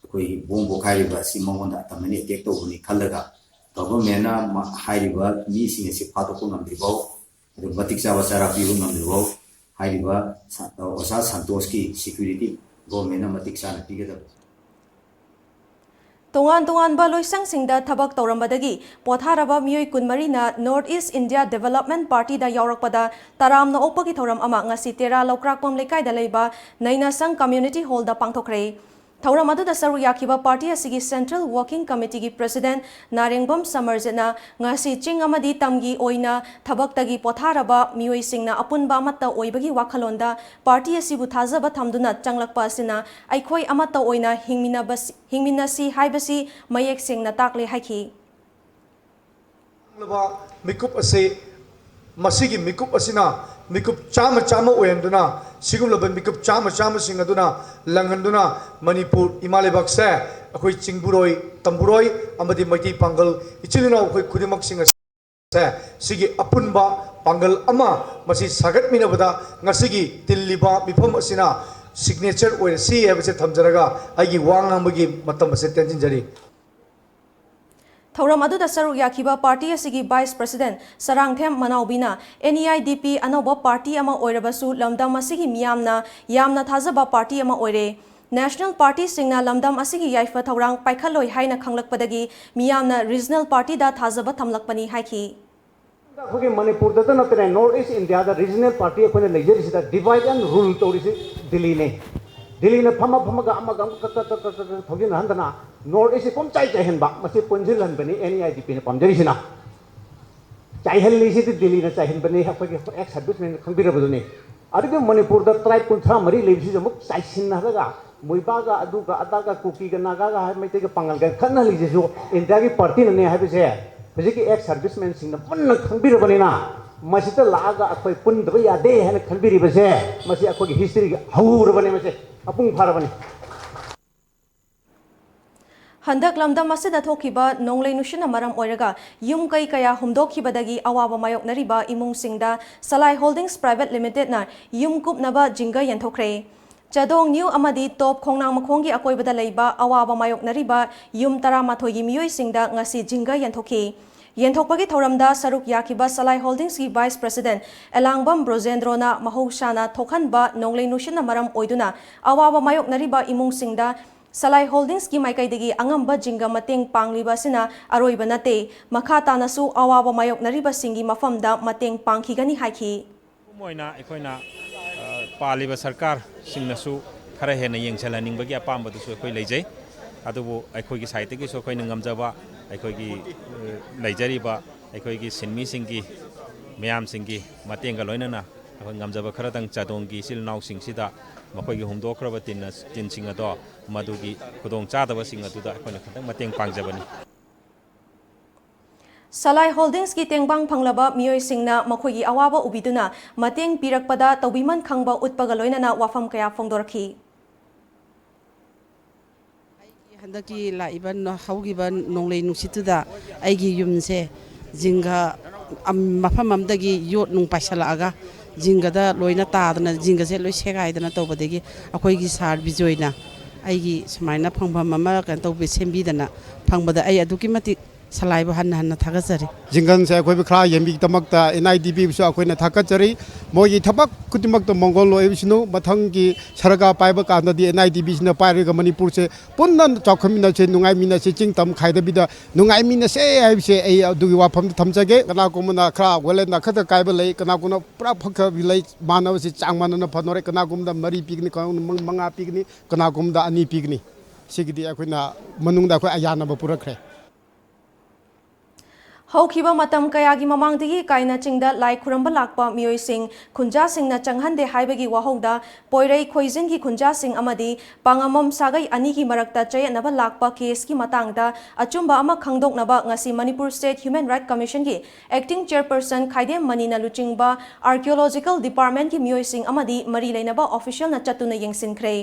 ꯑꯩꯈꯣꯏꯒꯤ ꯕꯣꯝ ꯄꯣꯈꯥꯏꯔꯤꯕ ꯑꯁꯤ ꯃꯉꯣꯟꯗ ꯑꯇꯝꯅꯅ attack ꯇꯧꯕꯅꯤ ꯈꯜꯂꯒ, governmentꯅ ꯃ-, ꯍꯥꯏꯔꯤꯕ ꯃꯤꯁꯤꯡ ꯑꯁꯤ ꯐꯥꯗꯣꯛꯄ ꯉꯝꯗ꯭ꯔꯤꯐꯥꯎ, ꯑꯗꯨ ꯃꯇꯤꯛ ꯆꯥꯕ ꯆꯥꯔꯥ ꯄꯤꯕ ꯉꯝꯗ꯭ꯔꯤꯐꯥꯎ, ꯍꯥꯏꯔꯤꯕ ꯁ-, ꯑꯣꯖꯥ ꯁꯟꯇꯣꯁꯀꯤ security governmentꯅ ꯃꯇꯤꯛ ꯆꯥꯅ ꯄꯤꯒꯗꯕꯅꯤ꯫ ꯇꯣꯉꯥꯟ ꯇꯣꯉꯥꯟꯕ ꯂꯣꯏꯁꯪꯁꯤꯡꯗ ꯊꯕꯛ ꯇꯧꯔꯝꯕꯗꯒꯤ ꯄꯣꯊꯥꯔꯕ ꯃꯤꯑꯣꯏ ꯀꯨꯟꯃꯔꯤꯅ North East India Development Partyꯗ ꯌꯥꯎꯔꯛꯄꯗ ꯇꯔꯥꯝꯅ ꯑꯣꯛꯄꯒꯤ ꯊꯧꯔꯝ ꯑꯃ ꯉꯁꯤ ꯇꯦꯔꯥ ꯂꯧꯀ꯭ꯔꯥꯛꯄꯝ ꯂꯩꯀꯥꯏꯗ ꯂꯩꯕ ꯅꯩꯅꯁꯪ Community Hallꯗ ꯄꯥꯡꯊꯣꯛꯈ꯭ꯔꯦ꯫ ꯊꯧꯔꯝ ꯑꯗꯨꯗ ꯁꯔꯨꯛ ꯌꯥꯈꯤꯕ party ꯑꯁꯤꯒꯤ Central Working Committeeꯒꯤ President ꯅꯥꯔꯦꯡꯕꯝ ꯁꯃꯔꯖꯤꯠꯅ ꯉꯁꯤ ꯆꯤꯡ ꯑꯃꯗꯤ ꯇꯝꯒꯤ ꯑꯣꯏꯅ ꯊꯕꯛꯇꯒꯤ ꯄꯣꯊꯥꯔꯕ ꯃꯤꯑꯣꯏꯁꯤꯡꯅ ꯑꯄꯨꯟꯕ ꯑꯃꯠꯇ ꯑꯣꯏꯕꯒꯤ ꯋꯥꯈꯜꯂꯣꯟꯗ party ꯑꯁꯤꯕꯨ ꯊꯥꯖꯕ ꯊꯝꯗꯨꯅ ꯆꯪꯂꯛꯄ ꯑꯁꯤꯅ ꯑꯩꯈꯣꯏ ꯑꯃꯠꯇ ꯑꯣꯏꯅ ꯍꯤꯡꯃꯤꯟꯅꯕꯁꯤ-, ꯍꯤꯡꯃꯤꯟꯅꯁꯤ ꯍꯥꯏꯕꯁꯤ ꯃꯌꯦꯛ ꯁꯦꯡꯅ ꯇꯥꯛꯂꯦ ꯍꯥꯏꯈꯤ꯫ ꯃꯤꯀꯨꯞ ꯑꯁꯤ, ꯃꯁꯤꯒꯤ ꯃꯤꯀꯨꯞ ꯑꯁꯤꯅ ꯃꯤꯀꯨꯞ ꯆꯥꯝꯃ ꯆꯥꯝꯃ ꯑꯣꯏꯍꯟꯗꯨꯅ, ꯁꯤꯒꯨꯝꯂꯕ ꯃꯤꯀꯨꯞ ꯆꯥꯝꯃ ꯆꯥꯝꯃꯁꯤꯡ ꯑꯗꯨꯅ ꯂꯪꯍꯟꯗꯨꯅ ꯃꯅꯤꯄꯨꯔ ꯏꯃꯥ ꯂꯩꯕꯥꯛꯁꯦ ꯑꯩꯈꯣꯏ ꯆꯤꯡꯕꯨꯔꯣꯏ, ꯇꯝꯕꯨꯔꯣꯏ ꯑꯃꯗꯤ ꯃꯩꯇꯩ ꯄꯥꯡꯒꯜ ꯏꯆꯤꯜ ꯏꯅꯥꯎ ꯑꯩꯈꯣꯏ ꯈꯨꯗꯤꯡꯃꯛꯁꯤꯡ ꯑꯁꯦ ꯁꯤꯒꯤ ꯑꯄꯨꯟꯕ ꯄꯥꯡꯒꯜ ꯑꯃ ꯃꯁꯤ ꯁꯥꯒꯠꯃꯤꯟꯅꯕꯗ ꯉꯁꯤꯒꯤ ꯇꯤꯜꯂꯤꯕ ꯃꯤꯐꯝ ꯑꯁꯤꯅ signature ꯑꯣꯏꯔꯁꯤ ꯍꯥꯏꯕꯁꯦ ꯊꯝꯖꯔꯒ ꯑꯩꯒꯤ ꯋꯥ ꯉꯥꯡꯕꯒꯤ ꯃꯇꯝ ꯑꯁꯦ ꯇꯦꯟꯁꯤꯟꯖꯔꯤ꯫ ꯊꯧꯔꯝ ꯑꯗꯨꯗ ꯁꯔꯨꯛ ꯌꯥꯈꯤꯕ party ꯑꯁꯤꯒꯤ Vice President ꯁꯔꯥꯡꯊꯦꯝ ꯃꯅꯥꯎꯕꯤꯅ NEIDP ꯑꯅꯧꯕ party ꯑꯃ ꯑꯣꯏꯔꯕꯁꯨ ꯂꯝꯗꯝ ꯑꯁꯤꯒꯤ ꯃꯤꯌꯥꯝꯅ ꯌꯥꯝꯅ ꯊꯥꯖꯕ party ꯑꯃ ꯑꯣꯏꯔꯦ꯫ National partyꯁꯤꯡꯅ ꯂꯝꯗꯝ ꯑꯁꯤꯒꯤ ꯌꯥꯏꯐ ꯊꯧꯔꯥꯡ ꯄꯥꯏꯈꯠꯂꯣꯏ ꯍꯥꯏꯅ ꯈꯪꯂꯛꯄꯗꯒꯤ ꯃꯤꯌꯥꯝꯅ regional partyꯗ ꯊꯥꯖꯕ ꯊꯝꯂꯛꯄꯅꯤ ꯍꯥꯏꯈꯤ꯫ ꯑꯩꯈꯣꯏꯒꯤ ꯃꯅꯤꯄꯨꯔꯗꯇ ꯅꯠꯇꯅ North East Indiaꯗ regional party ꯑꯩꯈꯣꯏꯅ ꯂꯩꯖꯔꯤꯁꯤꯗ divide and rule ꯇꯧꯔꯤꯁꯤ ꯗꯤꯜꯂꯤꯅꯤ꯫ ꯗꯤꯜꯂꯤꯅ ꯐꯝꯃ ꯐꯝꯃꯒ ꯑꯃꯒ ꯑꯃꯒ ꯀꯛ ꯀꯛ ꯀꯛ ꯀꯛ ꯀꯛ ꯊꯧꯖꯤꯟꯅꯍꯟꯗꯅ ꯅꯣꯔꯠ ꯏꯁꯁꯤ ꯄꯨꯝꯆꯥꯏ ꯆꯥꯏꯍꯟꯕ, ꯃꯁꯤ ꯄꯨꯟꯁꯤꯜꯍꯟꯕꯅꯤ ꯑꯦꯟ ꯏ ꯑꯥꯏ ꯗꯤ ꯄꯤꯅ ꯄꯥꯝꯖꯔꯤꯁꯤꯅ꯫ ꯆꯥꯏꯍꯜꯂꯤꯁꯤꯗꯤ ꯗꯤꯜꯂꯤꯅ ꯆꯥꯏꯍꯟꯕꯅꯤ, ꯑꯩꯈꯣꯏꯒꯤ ꯑꯦꯛꯁ ꯁꯔꯚꯤꯁꯃꯦꯟꯅ ꯈꯪꯕꯤꯔꯕꯗꯨꯅꯤ꯫ ꯑꯗꯨꯒ ꯃꯅꯤꯄꯨꯔꯗ ꯇ꯭ꯔꯥꯏꯕ ꯀꯨꯟꯊ꯭ꯔꯥ ꯃꯔꯤ ꯂꯩꯕꯁꯤꯁꯨ ꯑꯃꯨꯛ ꯆꯥꯏꯁꯤꯟꯅꯔꯒ ꯃꯣꯏꯕꯥꯒ ꯑꯗꯨꯒ ꯑꯗꯥꯒ ꯀꯨꯀꯤꯒ ꯅꯥꯒꯥꯒ ꯍꯥꯏ ꯃꯩꯇꯩꯒ ꯄꯥꯡꯒꯜꯒ ꯈꯠꯅꯍꯜꯂꯤꯁꯤꯁꯨ ꯏꯟꯗꯤꯌꯥꯒꯤ ꯄꯥꯔꯇꯤꯅꯅꯦ ꯍꯥꯏꯕꯁꯦ ꯍꯧꯖꯤꯛꯀꯤ ꯑꯦꯛꯁ ꯁꯔꯚꯤꯁꯃꯦꯟꯁꯤꯡꯅ ꯃꯨꯟꯅ ꯈꯪꯕꯤꯔꯕꯅꯤꯅ, ꯃꯁꯤꯗ ꯂꯥꯛꯑꯒ ꯑꯩꯈꯣꯏ ꯄꯨꯟꯗꯕ ꯌꯥꯗꯦ ꯍꯥꯏꯅ ꯈꯟꯕꯤꯔꯤꯕꯁꯦ, ꯃꯁꯤ ꯑꯩꯈꯣꯏꯒꯤ ꯍꯤꯁꯇ꯭ꯔꯤꯒꯤ ꯍꯧꯔꯕꯅꯦ, ꯃꯁꯤ ꯃꯄꯨꯡ ꯐꯥꯔꯕꯅꯤ꯫ ꯍꯟꯗꯛ ꯂꯝꯗꯝ ꯑꯁꯤꯗ ꯊꯣꯛꯈꯤꯕ ꯅꯣꯡꯂꯩ ꯅꯨꯡꯁꯤꯠꯅ ꯃꯔꯝ ꯑꯣꯏꯔꯒ ꯌꯨꯝ ꯀꯩ ꯀꯌꯥ ꯍꯨꯝꯗꯣꯛꯈꯤꯕꯗꯒꯤ ꯑꯋꯥꯕ ꯃꯥꯌꯣꯛꯅꯔꯤꯕ ꯏꯃꯨꯡꯁꯤꯡꯗ ꯁꯂꯥꯏ ꯍꯣꯜꯗꯤꯡꯁ ꯄ꯭ꯔꯥꯏꯚꯦꯠ ꯂꯤꯃꯤꯇꯦꯗꯅ ꯌꯨꯝ ꯀꯨꯞꯅꯕ ꯖꯤꯡꯒ ꯌꯦꯟꯊꯣꯛꯈ꯭ꯔꯦ꯫ ꯆꯥꯗꯣꯡ ꯅ꯭ꯌꯨ ꯑꯃꯗꯤ ꯇꯣꯞ ꯈꯣꯡꯅꯥꯡ ꯃꯈꯣꯡꯒꯤ ꯑꯀꯣꯏꯕꯗ ꯂꯩꯕ ꯑꯋꯥꯕ ꯃꯥꯌꯣꯛꯅꯔꯤꯕ ꯌꯨꯝ ꯇꯔꯥꯃꯥꯊꯣꯏꯒꯤ ꯃꯤꯑꯣꯏꯁꯤꯡꯗ ꯉꯁꯤ ꯖꯤꯡꯒ ꯌꯦꯟꯊꯣꯛꯈꯤ꯫ ꯌꯦꯟꯊꯣꯛꯄꯒꯤ ꯊꯧꯔꯝꯗ ꯁꯔꯨꯛ ꯌꯥꯈꯤꯕ ꯁꯂꯥꯏ ꯍꯣꯜꯗꯤꯡꯁꯀꯤ ꯚꯥꯏꯁ ꯄ꯭ꯔꯁꯤꯗꯦꯟ ꯑꯦꯂꯥꯡꯕꯝ ꯕ꯭ꯔꯣꯖꯦꯟꯗ꯭ꯔꯣꯅ ꯃꯍꯧꯁꯥꯅ ꯊꯣꯛꯍꯟꯕ ꯅꯣꯡꯂꯩ ꯅꯨꯡꯁꯤꯠꯅ ꯃꯔꯝ ꯑꯣꯏꯗꯨꯅ ꯑꯋꯥꯕ ꯃꯥꯌꯣꯛꯅꯔꯤꯕ ꯏꯃꯨꯡꯁꯤꯡꯗ ꯁꯂꯥꯏ ꯍꯣꯜꯗꯤꯡꯁꯀꯤ ꯃꯥꯏꯀꯩꯗꯒꯤ ꯑꯉꯝꯕ ꯖꯤꯡꯒ ꯃꯇꯦꯡ ꯄꯥꯡꯂꯤꯕ ꯑꯁꯤꯅ ꯑꯔꯣꯏꯕ ꯅꯠꯇꯦ, ꯃꯈꯥ ꯇꯥꯅꯁꯨ ꯑꯋꯥꯕ ꯃꯥꯌꯣꯛꯅꯔꯤꯕꯁꯤꯡꯒꯤ ꯃꯐꯝꯗ ꯃꯇꯦꯡ ꯄꯥꯡꯈꯤꯒꯅꯤ ꯍꯥꯏꯈꯤ꯫ ꯑꯄꯨꯟꯕ ꯑꯣꯏꯅ ꯑꯩꯈꯣꯏꯅ, ꯑ, ꯄꯥꯜꯂꯤꯕ ꯁꯔꯀꯥꯔꯁꯤꯡꯅꯁꯨ ꯈꯔ ꯍꯦꯟꯅ ꯌꯦꯡꯁꯤꯜꯍꯟꯅꯤꯡꯕꯒꯤ ꯑꯄꯥꯝꯕꯗꯨꯁꯨ ꯑꯩꯈꯣꯏ ꯂꯩꯖꯩ꯫ ꯑꯗꯨꯕꯨ ꯑꯩꯈꯣꯏꯒꯤ ꯁꯥꯏꯠꯇꯒꯤꯁꯨ ꯑꯩꯈꯣꯏꯅ ꯉꯝꯖꯕ, ꯑꯩꯈꯣꯏꯒꯤ, ꯑ, ꯂꯩꯖꯔꯤꯕ ꯑꯩꯈꯣꯏꯒꯤ ꯁꯤꯟꯃꯤꯁꯤꯡꯒꯤ, ꯃꯌꯥꯝꯁꯤꯡꯒꯤ ꯃꯇꯦꯡꯒ ꯂꯣꯏꯅꯅ ꯑꯩꯈꯣꯏ ꯉꯝꯖꯕ ꯈꯔꯗꯪ ꯆꯥꯗꯣꯡꯒꯤ ꯏꯆꯤꯜ ꯏꯅꯥꯎꯁꯤꯡꯁꯤꯗ ꯃꯈꯣꯏꯒꯤ ꯍꯨꯝꯗꯣꯛꯈ꯭ꯔꯕ ꯇꯤꯟꯅ-, ꯇꯤꯟꯁꯤꯡ ꯑꯗꯣ, ꯃꯗꯨꯒꯤ ꯈꯨꯗꯣꯡꯆꯥꯗꯕꯁꯤꯡ ꯑꯗꯨꯗ ꯑꯩꯈꯣꯏꯅ ꯈꯤꯇꯪ ꯃꯇꯦꯡ ꯄꯥꯡꯖꯕꯅꯤ꯫ ꯁꯂꯥꯏ ꯍꯣꯜꯗꯤꯡꯁꯀꯤ ꯇꯦꯡꯕꯥꯡ ꯐꯪꯂꯕ ꯃꯤꯑꯣꯏꯁꯤꯡꯅ ꯃꯈꯣꯏꯒꯤ ꯑꯋꯥꯕ ꯎꯕꯤꯗꯨꯅ ꯃꯇꯦꯡ ꯄꯤꯔꯛꯄꯗ ꯇꯧꯕꯤꯃꯟ ꯈꯪꯕ ꯎꯠꯄꯒ ꯂꯣꯏꯅꯅ ꯋꯥꯐꯝ ꯀꯌꯥ ꯐꯣꯡꯗꯣꯔꯛꯈꯤ꯫ ꯍꯟꯗꯛꯀꯤ ꯂꯥꯛꯏꯕ ꯅ-, ꯍꯧꯈꯤꯕ ꯅꯣꯡꯂꯩ ꯅꯨꯡꯁꯤꯠꯇꯨꯗ ꯑꯩꯒꯤ ꯌꯨꯝꯁꯦ ꯖꯤꯡꯒ ꯑꯝ-, ꯃꯐꯝ ꯑꯃꯗꯒꯤ ꯌꯣꯠ ꯅꯨꯡ ꯄꯥꯏꯁꯜꯂꯛꯑꯒ ꯖꯤꯡꯒꯗ ꯂꯣꯏꯅ ꯇꯥꯗꯅ, ꯖꯤꯡꯒꯁꯦ ꯂꯣꯏ ꯁꯦꯒꯥꯏꯗꯅ ꯇꯧꯕꯗꯒꯤ ꯑꯩꯈꯣꯏꯒꯤ ꯁꯥꯔ ꯕꯤꯖꯣꯏꯅ ꯑꯩꯒꯤ ꯁꯨꯃꯥꯏꯅ ꯐꯪꯐꯝ ꯑꯃ ꯀꯩꯅꯣ ꯇꯧꯕꯤ-, ꯁꯦꯝꯕꯤꯗꯅ ꯐꯪꯕꯗ ꯑꯩ ꯑꯗꯨꯛꯀꯤ ꯃꯇꯤꯛ ꯁꯂꯥꯏꯕꯨ ꯍꯟꯅ ꯍꯟꯅ ꯊꯥꯒꯠꯆꯔꯤ꯫ ꯖꯤꯡꯒꯜꯁꯦ ꯑꯩꯈꯣꯏꯕꯨ ꯈꯔ ꯌꯦꯡꯕꯤꯒꯤꯗꯃꯛꯇ ꯑꯦꯟ ꯑꯥꯏ ꯗꯤ ꯕꯤꯕꯨꯁꯨ ꯑꯩꯈꯣꯏꯅ ꯊꯥꯒꯠꯆꯔꯤ꯫ ꯃꯣꯏꯒꯤ ꯊꯕꯛ ꯈꯨꯗꯤꯡꯃꯛꯇ ꯃꯪꯒꯣꯜ ꯑꯣꯏꯕꯤꯁꯅꯨ꯫ ꯃꯊꯪꯒꯤ ꯁꯔꯀꯥꯔ ꯄꯥꯏꯕ ꯀꯥꯟꯗꯗꯤ ꯑꯦꯟ ꯑꯥꯏ ꯗꯤ ꯕꯤꯁꯤꯅ ꯄꯥꯏꯔꯒ ꯃꯅꯤꯄꯨꯔꯁꯦ ꯄꯨꯟꯅ ꯆꯥꯎꯈꯠꯃꯤꯟꯅꯁꯦ, ꯅꯨꯡꯉꯥꯏꯃꯤꯟꯅꯁꯦ, ꯆꯤꯡ ꯇꯝ ꯈꯥꯏꯗꯕꯤꯗ ꯅꯨꯡꯉꯥꯏꯃꯤꯟꯅꯁꯦ ꯍꯥꯏꯕꯁꯦ ꯑꯩ ꯑꯗꯨꯒꯤ ꯋꯥꯐꯝꯗ ꯊꯝꯖꯒꯦ꯫ ꯀꯅꯥꯒꯨꯝꯕꯅ ꯈꯔ ꯋꯦꯂꯦꯟꯅ ꯈꯛꯇ ꯀꯥꯏꯕ ꯂꯩ, ꯀꯅꯥꯒꯨꯝꯕꯅ ꯄꯨꯔꯥ ꯐꯈꯕ ꯂꯩ, ꯃꯥꯟꯅꯕꯁꯤ ꯆꯥꯡ ꯃꯥꯟꯅꯅ ꯐꯅꯣꯔꯦ, ꯀꯅꯥꯒꯨꯝꯕꯗ ꯃꯔꯤ ꯄꯤꯒꯅꯤ, ꯀꯅꯥꯒꯨꯝꯕꯗ ꯃꯉꯥ ꯄꯤꯒꯅꯤ, ꯀꯅꯥꯒꯨꯝꯕꯗ ꯑꯅꯤ ꯄꯤꯒꯅꯤ꯫ ꯁꯤꯒꯤꯗꯤ ꯑꯩꯈꯣꯏꯅ ꯃꯅꯨꯡꯗ ꯑꯩꯈꯣꯏ ꯑꯌꯥꯅꯕ ꯄꯨꯔꯛꯈ꯭ꯔꯦ꯫ ꯍꯧꯈꯤꯕ ꯃꯇꯝ ꯀꯌꯥꯒꯤ ꯃꯃꯥꯡꯗꯒꯤ ꯀꯥꯏꯅ ꯆꯤꯡꯗ ꯂꯥꯏ ꯈꯨꯔꯝꯕ ꯂꯥꯛꯄ ꯃꯤꯑꯣꯏꯁꯤꯡ ꯈꯨꯟꯖꯥꯁꯤꯡꯅ ꯆꯪꯍꯟꯗꯦ ꯍꯥꯏꯕꯒꯤ ꯋꯥꯍꯧꯗ ꯄꯣꯏꯔꯩ ꯈꯣꯏꯖꯤꯟꯒꯤ ꯈꯨꯟꯖꯥꯁꯤꯡ ꯑꯃꯗꯤ ꯄꯥꯉꯝꯕꯝ ꯁꯥꯒꯩ ꯑꯅꯤꯒꯤ ꯃꯔꯛꯇ ꯆꯌꯦꯠꯅꯕ ꯂꯥꯛꯄ ꯀꯦꯁꯀꯤ ꯃꯇꯥꯡꯗ ꯑꯆꯨꯝꯕ ꯑꯃ ꯈꯪꯗꯣꯛꯅꯕ ꯉꯁꯤ ꯃꯅꯤꯄꯨꯔ ꯁ꯭ꯇꯦꯠ ꯍ꯭ꯌꯨꯃꯦꯟ ꯔꯥꯏꯠ ꯀꯃꯤꯁꯟꯒꯤ ꯑꯦꯛꯇꯤꯡ ꯆꯦꯌꯔꯄꯔꯁꯟ ꯈꯥꯏꯗꯦꯝ ꯃꯅꯤꯅ ꯂꯨꯆꯤꯡꯕ ꯑꯥꯔꯀꯤꯑꯣꯂꯣꯖꯤꯀꯦꯜ ꯗꯤꯄꯥꯔꯠꯃꯦꯟꯠꯀꯤ ꯃꯤꯑꯣꯏꯁꯤꯡ ꯑꯃꯗꯤ ꯃꯔꯤ ꯂꯩꯅꯕ ꯑꯣꯐꯤꯁꯤꯌꯦꯜꯅ ꯆꯠꯇꯨꯅ ꯌꯦꯡꯁꯤꯟꯈ꯭ꯔꯦ꯫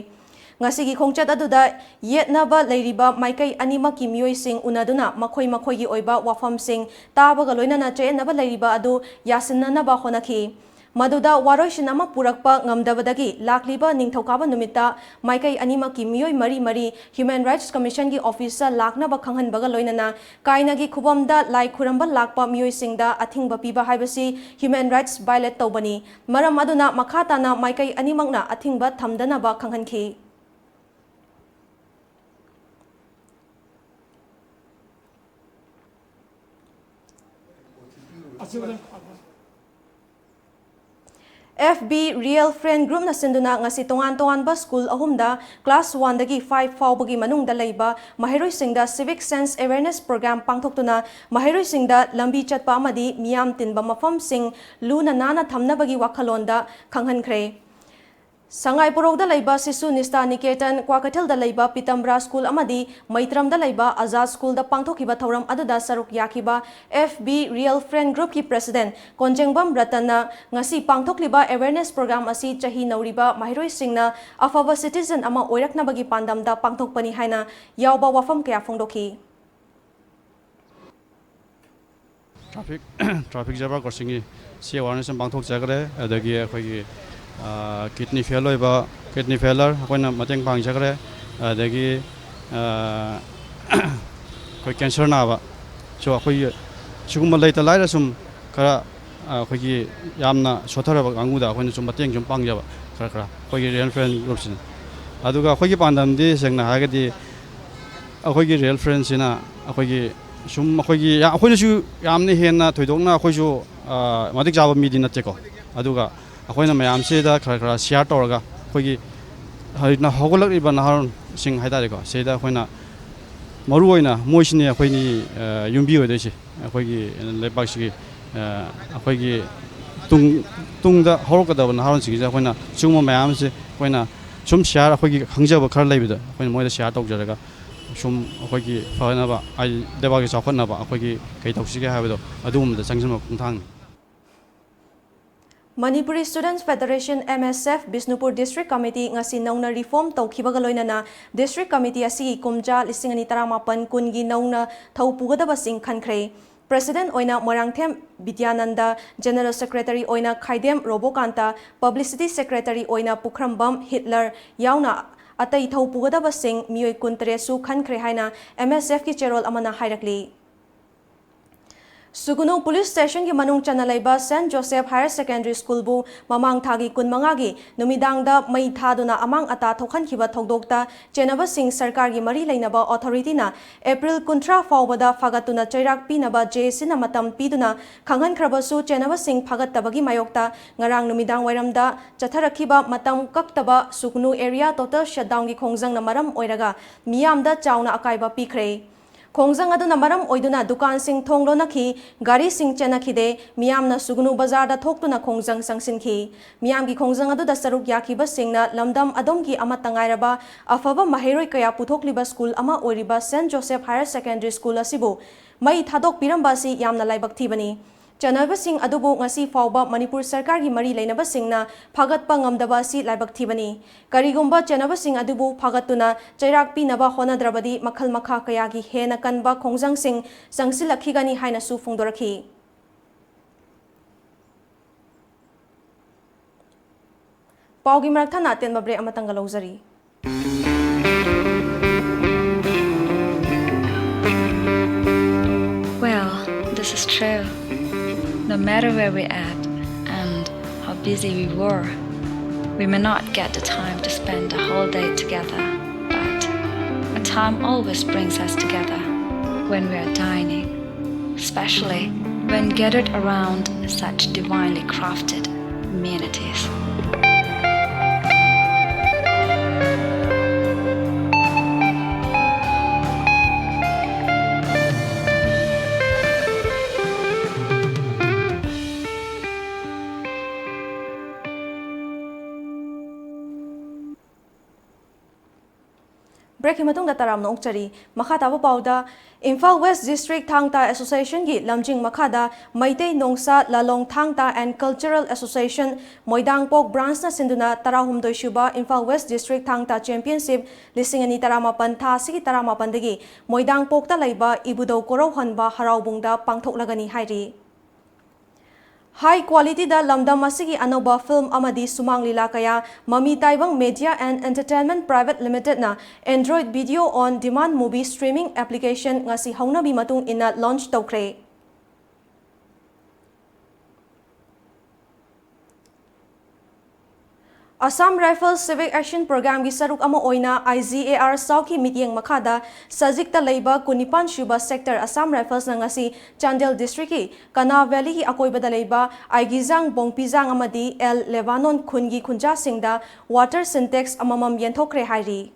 ꯉꯁꯤꯒꯤ ꯈꯣꯡꯆꯠ ꯑꯗꯨꯗ ꯌꯦꯠꯅꯕ ꯂꯩꯔꯤꯕ ꯃꯥꯏꯀꯩ ꯑꯅꯤꯃꯛꯀꯤ ꯃꯤꯑꯣꯏꯁꯤꯡ ꯎꯅꯗꯨꯅ ꯃꯈꯣꯏ ꯃꯈꯣꯏꯒꯤ ꯑꯣꯏꯕ ꯋꯥꯐꯝꯁꯤꯡ ꯇꯥꯕꯒ ꯂꯣꯏꯅꯅ ꯆꯌꯦꯠꯅꯕ ꯂꯩꯔꯤꯕ ꯑꯗꯨ ꯌꯥꯁꯤꯟꯅꯅꯕ ꯍꯣꯠꯅꯈꯤ꯫ ꯃꯗꯨꯗ ꯋꯥꯔꯣꯏꯁꯤꯟ ꯑꯃ ꯄꯨꯔꯛꯄ ꯉꯝꯗꯕꯗꯒꯤ ꯂꯥꯛꯂꯤꯕ ꯅꯤꯡꯊꯧꯀꯥꯕ ꯅꯨꯃꯤꯠꯇ ꯃꯥꯏꯀꯩ ꯑꯅꯤꯃꯛꯀꯤ ꯃꯤꯑꯣꯏ ꯃꯔꯤ ꯃꯔꯤ ꯍ꯭ꯌꯨꯃꯦꯟ ꯔꯥꯏꯠꯁ ꯀꯃꯤꯁꯟꯒꯤ ꯑꯣꯐꯤꯁꯇ ꯂꯥꯛꯅꯕ ꯈꯪꯍꯟꯕꯒ ꯂꯣꯏꯅꯅ ꯀꯥꯏꯅꯒꯤ ꯈꯨꯕꯝꯗ ꯂꯥꯏ ꯈꯨꯔꯝꯕ ꯂꯥꯛꯄ ꯃꯤꯑꯣꯏꯁꯤꯡꯗ ꯑꯊꯤꯡꯕ ꯄꯤꯕ ꯍꯥꯏꯕꯁꯤ ꯍ꯭ꯌꯨꯃꯦꯟ ꯔꯥꯏꯠꯁ ꯚꯥꯏꯑꯣꯂꯦꯠ ꯇꯧꯕꯅꯤ꯫ ꯃꯔꯝ ꯑꯗꯨꯅ ꯃꯈꯥ ꯇꯥꯅ ꯃꯥꯏꯀꯩ ꯑꯅꯤꯃꯛꯅ ꯑꯊꯤꯡꯕ ꯊꯝꯗꯅꯕ ꯈꯪꯍꯟꯈꯤ꯫ ꯑꯦꯐ ꯕꯤ Real Friend Groupꯅ ꯁꯤꯟꯗꯨꯅ ꯉꯁꯤ ꯇꯣꯉꯥꯟ ꯇꯣꯉꯥꯟꯕ ꯁ꯭ꯀꯨꯜ ꯑꯍꯨꯝꯗ ꯀ꯭ꯂꯥꯁ ꯋꯥꯟꯗꯒꯤ ꯐꯥꯏꯚ ꯐꯥꯎꯕꯒꯤ ꯃꯅꯨꯡꯗ ꯂꯩꯕ ꯃꯍꯩꯔꯣꯏꯁꯤꯡꯗ civic sense awareness program ꯄꯥꯡꯊꯣꯛꯇꯨꯅ ꯃꯍꯩꯔꯣꯏꯁꯤꯡꯗ ꯂꯝꯕꯤ ꯆꯠꯄ ꯑꯃꯗꯤ ꯃꯤꯌꯥꯝ ꯇꯤꯟꯕ ꯃꯐꯝꯁꯤꯡ ꯂꯨꯅ ꯅꯥꯟꯅ ꯊꯝꯅꯕꯒꯤ ꯋꯥꯈꯜꯂꯣꯟꯗ ꯈꯪꯍꯟꯈ꯭ꯔꯦ꯫ ꯁꯉꯥꯏ ꯄꯣꯔꯧꯗ ꯂꯩꯕ ꯁꯤꯁꯨ ꯅꯤꯁ꯭ꯇꯥ ꯅꯤꯀꯦꯇꯟ, ꯀ꯭ꯋꯥꯀꯩꯊꯦꯜꯗ ꯂꯩꯕ ꯄꯤꯇꯝꯕ꯭ꯔꯥ ꯁ꯭ꯀꯨꯜ ꯑꯃꯗꯤ ꯃꯩꯇ꯭ꯔꯝꯗ ꯂꯩꯕ ꯑꯖꯥꯗ ꯁ꯭ꯀꯨꯜꯗ ꯄꯥꯡꯊꯣꯛꯈꯤꯕ ꯊꯧꯔꯝ ꯑꯗꯨꯗ ꯁꯔꯨꯛ ꯌꯥꯈꯤꯕ ꯑꯦꯐ ꯕꯤ Real Friend Groupꯀꯤ ꯄ꯭ꯔꯦꯁꯤꯗꯦꯟꯠ ꯀꯣꯟꯖꯦꯡꯕꯝ ꯔꯇꯟꯅ ꯉꯁꯤ ꯄꯥꯡꯊꯣꯛꯂꯤꯕ awareness program ꯑꯁꯤ ꯆꯍꯤ ꯅꯧꯔꯤꯕ ꯃꯍꯩꯔꯣꯏꯁꯤꯡꯅ ꯑꯐꯕ citizen ꯑꯃ ꯑꯣꯏꯔꯛꯅꯕꯒꯤ ꯄꯥꯟꯗꯝꯗ ꯄꯥꯡꯊꯣꯛꯄꯅꯤ ꯍꯥꯏꯅ ꯌꯥꯎꯕ ꯋꯥꯐꯝ ꯀꯌꯥ ꯐꯣꯡꯗꯣꯛꯈꯤ꯫ Traffic traffic zebra crossingꯒꯤ ꯁꯤ awareness ꯑꯃ ꯄꯥꯡꯊꯣꯛꯆꯈ꯭ꯔꯦ꯫ ꯑꯗꯒꯤ ꯑꯩꯈꯣꯏꯒꯤ ꯀꯤꯗꯅꯤ ꯐꯦꯜ ꯑꯣꯏꯕ, ꯀꯤꯗꯅꯤ ꯐꯦꯂꯔ ꯑꯩꯈꯣꯏꯅ ꯃꯇꯦꯡ ꯄꯥꯡꯖꯈ꯭ꯔꯦ꯫ ꯑꯗꯒꯤ ꯑꯩꯈꯣꯏ ꯀꯦꯟꯁꯔ ꯅꯥꯕ ꯑꯩꯈꯣꯏꯒꯤ ꯁꯤꯒꯨꯝꯕ ꯂꯩꯇ ꯂꯥꯏꯔ ꯁꯨꯝ ꯈꯔ, ꯑ, ꯑꯩꯈꯣꯏꯒꯤ ꯌꯥꯝꯅ ꯁꯣꯠꯊꯔꯕ ꯀꯥꯡꯕꯨꯗ ꯑꯩꯈꯣꯏꯅ ꯁꯨꯝ ꯃꯇꯦꯡ ꯁꯨꯝ ꯄꯥꯡꯖꯕ ꯈꯔ ꯈꯔ ꯑꯩꯈꯣꯏꯒꯤ ꯔꯤꯌꯦꯜ ꯐ꯭ꯔꯦꯟ ꯒ꯭ꯔꯨꯞꯁꯤꯅ꯫ ꯑꯗꯨꯒ ꯑꯩꯈꯣꯏꯒꯤ ꯄꯥꯟꯗꯝꯗꯤ ꯁꯦꯡꯅ ꯍꯥꯏꯔꯒꯗꯤ ꯑꯩꯈꯣꯏꯒꯤ ꯔꯤꯌꯦꯜ ꯐ꯭ꯔꯦꯟꯁꯤꯅ ꯑꯩꯈꯣꯏꯒꯤ ꯁꯨꯝ ꯑꯩꯈꯣꯏꯒꯤ ꯌꯥ-, ꯑꯩꯈꯣꯏꯅꯁꯨ ꯌꯥꯝꯅ ꯍꯦꯟꯅ ꯊꯣꯏꯗꯣꯛꯅ ꯑꯩꯈꯣꯏꯁꯨ, ꯑ, ꯃꯇꯤꯛ ꯆꯥꯕ ꯃꯤꯗꯤ ꯅꯠꯇꯦꯀꯣ꯫ ꯑꯗꯨꯒ ꯑꯩꯈꯣꯏꯅ ꯃꯌꯥꯝꯁꯤꯗ ꯈꯔ ꯈꯔ ꯁꯤꯌꯥꯔ ꯇꯧꯔꯒ ꯑꯩꯈꯣꯏꯒꯤ ꯍꯧꯖꯤꯛꯅ ꯍꯧꯒꯠꯂꯛꯂꯤꯕ ꯅꯍꯥꯔꯣꯜꯁꯤꯡ ꯍꯥꯏ ꯇꯥꯔꯦꯀꯣ, ꯁꯤꯗ ꯑꯩꯈꯣꯏꯅ ꯃꯔꯨ ꯑꯣꯏꯅ ꯃꯣꯏꯁꯤꯅꯤ ꯑꯩꯈꯣꯏꯅꯤ, ꯑ, ꯌꯨꯝꯕꯤ ꯑꯣꯏꯗꯣꯏꯁꯦ꯫ ꯑꯩꯈꯣꯏꯒꯤ ꯂꯩꯕꯥꯛꯁꯤꯒꯤ, ꯑ, ꯑꯩꯈꯣꯏꯒꯤ ꯇꯨꯡ-, ꯇꯨꯡꯗ ꯍꯧꯔꯛꯀꯗꯕ ꯅꯍꯥꯔꯣꯜꯁꯤꯡꯁꯤꯗ ꯑꯩꯈꯣꯏꯅ ꯁꯤꯒꯨꯝꯕ ꯃꯌꯥꯝꯁꯦ ꯑꯩꯈꯣꯏꯅ ꯁꯨꯝ ꯁꯤꯌꯥꯔ, ꯑꯩꯈꯣꯏꯒꯤ ꯈꯪꯖꯕ ꯈꯔ ꯂꯩꯕꯗ ꯑꯩꯈꯣꯏꯅ ꯃꯣꯏꯗ ꯁꯤꯌꯥꯔ ꯇꯧꯖꯔꯒ ꯁꯨꯝ ꯑꯩꯈꯣꯏꯒꯤ ꯐꯅꯕ, ꯍꯥꯏꯗꯤ ꯂꯩꯕꯥꯛꯀꯤ ꯆꯥꯎꯈꯠꯅꯕ ꯑꯩꯈꯣꯏꯒꯤ ꯀꯩ ꯇꯧꯁꯤꯒꯦ ꯍꯥꯏꯕꯗꯣ ꯑꯗꯨꯒꯨꯝꯕꯗ ꯆꯪꯁꯤꯟꯕ ꯈꯣꯡꯊꯥꯡꯅꯤ꯫ Manipuri Students Federation, M S F, Bishnupur District Committee ꯉꯁꯤ ꯅꯧꯅ ꯔꯤꯐꯣꯔꯝ ꯇꯧꯈꯤꯕꯒ ꯂꯣꯏꯅꯅ District Committee ꯑꯁꯤꯒꯤ ꯀꯨꯝꯖꯥ ꯂꯤꯁꯤꯡ ꯑꯅꯤ ꯇꯔꯥꯃꯥꯄꯟ ꯀꯨꯟꯒꯤ ꯅꯧꯅ ꯊꯧ ꯄꯨꯒꯗꯕꯁꯤꯡ ꯈꯟꯈ꯭ꯔꯦ꯫ President ꯑꯣꯏꯅ ꯃꯣꯏꯔꯥꯡꯊꯦꯝ ꯕꯤꯗ꯭ꯌꯥꯅꯟꯗ, General Secretary ꯑꯣꯏꯅ ꯈꯥꯏꯗꯦꯝ ꯔꯣꯕꯣꯀꯥꯟꯇ, Publicity Secretary ꯑꯣꯏꯅ ꯄꯨꯈ꯭ꯔꯝꯕꯝ ꯍꯤꯠꯂꯔ ꯌꯥꯎꯅ ꯑꯇꯩ ꯊꯧ ꯄꯨꯒꯗꯕꯁꯤꯡ ꯃꯤꯑꯣꯏ ꯀꯨꯟꯇꯔꯦꯠꯁꯨ ꯈꯟꯈ꯭ꯔꯦ ꯍꯥꯏꯅ M S F ꯀꯤ ꯆꯦꯔꯣꯜ ꯑꯃꯅ ꯍꯥꯏꯔꯛꯂꯤ꯫ ꯁꯨꯒꯨꯅꯨ Police Station ꯒꯤ ꯃꯅꯨꯡ ꯆꯟꯅ ꯂꯩꯕ Saint Joseph Higher Secondary School ꯕꯨ ꯃꯃꯥꯡ ꯊꯥꯒꯤ ꯀꯨꯟꯃꯉꯥꯒꯤ ꯅꯨꯃꯤꯗꯥꯡꯗ ꯃꯩ ꯊꯥꯗꯨꯅ ꯑꯃꯥꯡ ꯑꯇꯥ ꯊꯣꯛꯍꯟꯈꯤꯕ ꯊꯧꯗꯣꯛꯇ ꯆꯦꯟꯅꯕꯁꯤꯡ ꯁꯔꯀꯥꯔꯒꯤ ꯃꯔꯤ ꯂꯩꯅꯕ authority ꯅ April ꯀꯨꯟꯊ꯭ꯔꯥ ꯐꯥꯎꯕꯗ ꯐꯥꯒꯠꯇꯨꯅ ꯆꯩꯔꯥꯛ ꯄꯤꯅꯕ J A C ꯅ ꯃꯇꯝ ꯄꯤꯗꯨꯅ ꯈꯪꯍꯟꯈ꯭ꯔꯕꯁꯨ, ꯆꯦꯟꯅꯕꯁꯤꯡ ꯐꯥꯒꯠꯇꯕꯒꯤ ꯃꯥꯌꯣꯛꯇ ꯉꯔꯥꯡ ꯅꯨꯃꯤꯗꯥꯡ ꯋꯥꯏꯔꯝꯗ ꯆꯠꯊꯔꯛꯈꯤꯕ ꯃꯇꯝ ꯀꯛꯇꯕ ꯁꯨꯒꯅꯨ area total shutdown ꯒꯤ ꯈꯣꯡꯖꯪꯅ ꯃꯔꯝ ꯑꯣꯏꯔꯒ ꯃꯤꯌꯥꯝꯗ ꯆꯥꯎꯅ ꯑꯀꯥꯏꯕ ꯄꯤꯈ꯭ꯔꯦ꯫ ꯈꯣꯡꯖꯪ ꯑꯗꯨꯅ ꯃꯔꯝ ꯑꯣꯏꯗꯨꯅ ꯗꯨꯀꯥꯟꯁꯤꯡ ꯊꯣꯡ ꯂꯣꯟꯅꯈꯤ, ꯒꯥꯔꯤꯁꯤꯡ ꯆꯦꯟꯅꯈꯤꯗꯦ꯫ ꯃꯤꯌꯥꯝꯅ ꯁꯨꯒꯅꯨ ꯕꯖꯥꯔꯗ ꯊꯣꯛꯇꯨꯅ ꯈꯣꯡꯖꯪ ꯆꯪꯁꯤꯟꯈꯤ꯫ ꯃꯤꯌꯥꯝꯒꯤ ꯈꯣꯡꯖꯪ ꯑꯗꯨꯗ ꯁꯔꯨꯛ ꯌꯥꯈꯤꯕꯁꯤꯡꯅ ꯂꯝꯗꯝ ꯑꯗꯣꯝꯒꯤ ꯑꯃꯠꯇ ꯉꯥꯏꯔꯕ ꯑꯐꯕ ꯃꯍꯩꯔꯣꯏ ꯀꯌꯥ ꯄꯨꯊꯣꯛꯂꯤꯕ ꯁ꯭ꯀꯨꯜ ꯑꯃ ꯑꯣꯏꯔꯤꯕ Saint Joseph Higher Secondary School ꯑꯁꯤꯕꯨ ꯃꯩ ꯊꯥꯗꯣꯛꯄꯤꯔꯝꯕ ꯑꯁꯤ ꯌꯥꯝꯅ ꯂꯥꯏꯕꯛ ꯊꯤꯕꯅꯤ꯫ ꯆꯦꯟꯅꯕꯁꯤꯡ ꯑꯗꯨꯕꯨ ꯉꯁꯤ ꯐꯥꯎꯕ ꯃꯅꯤꯄꯨꯔ ꯁꯔꯀꯥꯔꯒꯤ ꯃꯔꯤ ꯂꯩꯅꯕꯁꯤꯡꯅ ꯐꯥꯒꯠꯄ ꯉꯝꯗꯕ ꯑꯁꯤ ꯂꯥꯏꯕꯛ ꯊꯤꯕꯅꯤ꯫ ꯀꯔꯤꯒꯨꯝꯕ ꯆꯦꯟꯅꯕꯁꯤꯡ ꯑꯗꯨꯕꯨ ꯐꯥꯒꯠꯇꯨꯅ ꯆꯩꯔꯥꯛ ꯄꯤꯅꯕ ꯍꯣꯠꯅꯗ꯭ꯔꯕꯗꯤ ꯃꯈꯜ ꯃꯈꯥ ꯀꯌꯥꯒꯤ ꯍꯦꯟꯅ ꯀꯟꯕ ꯈꯣꯡꯖꯪꯁꯤꯡ ꯆꯪꯁꯤꯜꯂꯛꯈꯤꯒꯅꯤ ꯍꯥꯏꯅꯁꯨ ꯐꯣꯡꯗꯣꯔꯛꯈꯤ꯫ ꯄꯥꯎꯒꯤ ꯃꯔꯛ ꯊꯠꯅ ꯑꯇꯦꯟꯕ break ꯑꯃꯇꯪꯒ ꯂꯧꯖꯔꯤ꯫ True. No matter where we at and how busy we were, we may not get the time to spend the whole day together, but a time always brings us together when we are dining, especially when gathered around such divinely crafted amenities. Breakꯀꯤ ꯃꯇꯨꯡꯗ ꯇꯔꯥꯝꯅ ꯑꯣꯛꯆꯔꯤ꯫ ꯃꯈꯥ ꯇꯥꯕ ꯄꯥꯎꯗ, Imphal west district ꯊꯥꯡ ꯇꯥ ꯑꯦꯁꯣꯁꯤꯌꯦꯁꯟꯒꯤ ꯂꯝꯖꯤꯡ ꯃꯈꯥꯗ ꯃꯩꯇꯩ ꯅꯣꯡꯁꯥ ꯂꯥꯂꯣꯡ ꯊꯥꯡ ꯇꯥ ꯑꯦꯟ ꯀꯜꯆꯔꯦꯜ ꯑꯦꯁꯣꯁꯤꯌꯦꯁꯟ ꯃꯣꯏꯗꯥꯡꯄꯣꯛ ꯕ꯭ꯔꯥꯟꯁꯅ ꯁꯤꯟꯗꯨꯅ ꯇꯔꯥꯍꯨꯝꯗꯣꯏ ꯁꯨꯕ ꯏꯝꯐꯥꯜ ꯋꯦꯁ ꯗꯤꯁꯇ꯭ꯔꯤꯛ ꯊꯥꯡ ꯇꯥ ꯆꯦꯝꯄꯤꯌꯟꯁꯤꯞ ꯂꯤꯁꯤꯡ ꯑꯅꯤ ꯇꯔꯥꯃꯥꯄꯟ ꯊꯥ ꯑꯁꯤꯒꯤ ꯇꯔꯥꯃꯥꯄꯟꯗꯒꯤ ꯃꯣꯏꯗꯥꯡꯄꯣꯛꯇ ꯂꯩꯕ ꯏꯕꯨꯙꯧ ꯀꯣꯔꯧꯍꯟꯕ ꯍꯔꯥꯎꯕꯨꯡꯗ ꯄꯥꯡꯊꯣꯛꯂꯒꯅꯤ ꯍꯥꯏꯔꯤ꯫ ꯍꯥꯏ ꯀ꯭ꯋꯥꯂꯤꯇꯤꯗ ꯂꯝꯗꯝ ꯑꯁꯤꯒꯤ ꯑꯅꯧꯕ ꯐꯤꯜꯝ ꯑꯃꯗꯤ ꯁꯨꯃꯥꯡ ꯂꯤꯂꯥ ꯀꯌꯥ ꯃꯃꯤ ꯇꯥꯏꯕꯪ ꯃꯦꯗꯤꯌꯥ ꯑꯦꯟ ꯑꯦꯟꯇꯔꯇꯦꯟꯃꯦꯟꯠ ꯄ꯭ꯔꯥꯏꯚꯦꯠ ꯂꯤꯃꯤꯇꯦꯗꯅ Android video on demand movie streaming application ꯉꯁꯤ ꯍꯧꯅꯕꯤ ꯃꯇꯨꯡ ꯏꯟꯅ ꯂꯣꯟꯆ ꯇꯧꯈ꯭ꯔꯦ꯫ ꯑꯁꯥꯝ ꯔꯥꯏꯐꯜꯁ ꯁꯤꯚꯤꯛ ꯑꯦꯛꯁꯟ ꯄ꯭ꯔꯣꯒ꯭ꯔꯥꯝꯒꯤ ꯁꯔꯨꯛ ꯑꯃ ꯑꯣꯏꯅ ꯑꯥꯏ ꯖꯤ ꯑꯦ ꯑꯥꯔ ꯁꯥꯎꯊꯀꯤ ꯃꯤꯠꯌꯦꯡ ꯃꯈꯥꯗ ꯁꯖꯤꯛꯇ ꯂꯩꯕ ꯀꯨꯟꯅꯤꯄꯥꯟ ꯁꯨꯕ ꯁꯦꯛꯇꯔ ꯑꯁꯥꯝ ꯔꯥꯏꯐꯜꯁꯅ ꯉꯁꯤ ꯆꯥꯟꯗꯦꯜ ꯗꯤꯁꯇ꯭ꯔꯤꯛꯀꯤ ꯀꯅꯥ ꯚꯦꯂꯤꯒꯤ ꯑꯀꯣꯏꯕꯗ ꯂꯩꯕ ꯑꯥꯏꯒꯤꯖꯥꯡ, ꯕꯣꯡꯄꯤꯖꯥꯡ ꯑꯃꯗꯤ ꯑꯦꯜ ꯂꯦꯕꯥꯅꯣꯟ ꯈꯨꯟꯒꯤ ꯈꯨꯟꯖꯥꯁꯤꯡꯗ ꯋꯥꯇꯔ ꯁꯤꯟꯇꯦꯛꯁ ꯑꯃꯃꯝ ꯌꯦꯟꯊꯣꯛꯈ꯭ꯔꯦ ꯍꯥꯏꯔꯤ꯫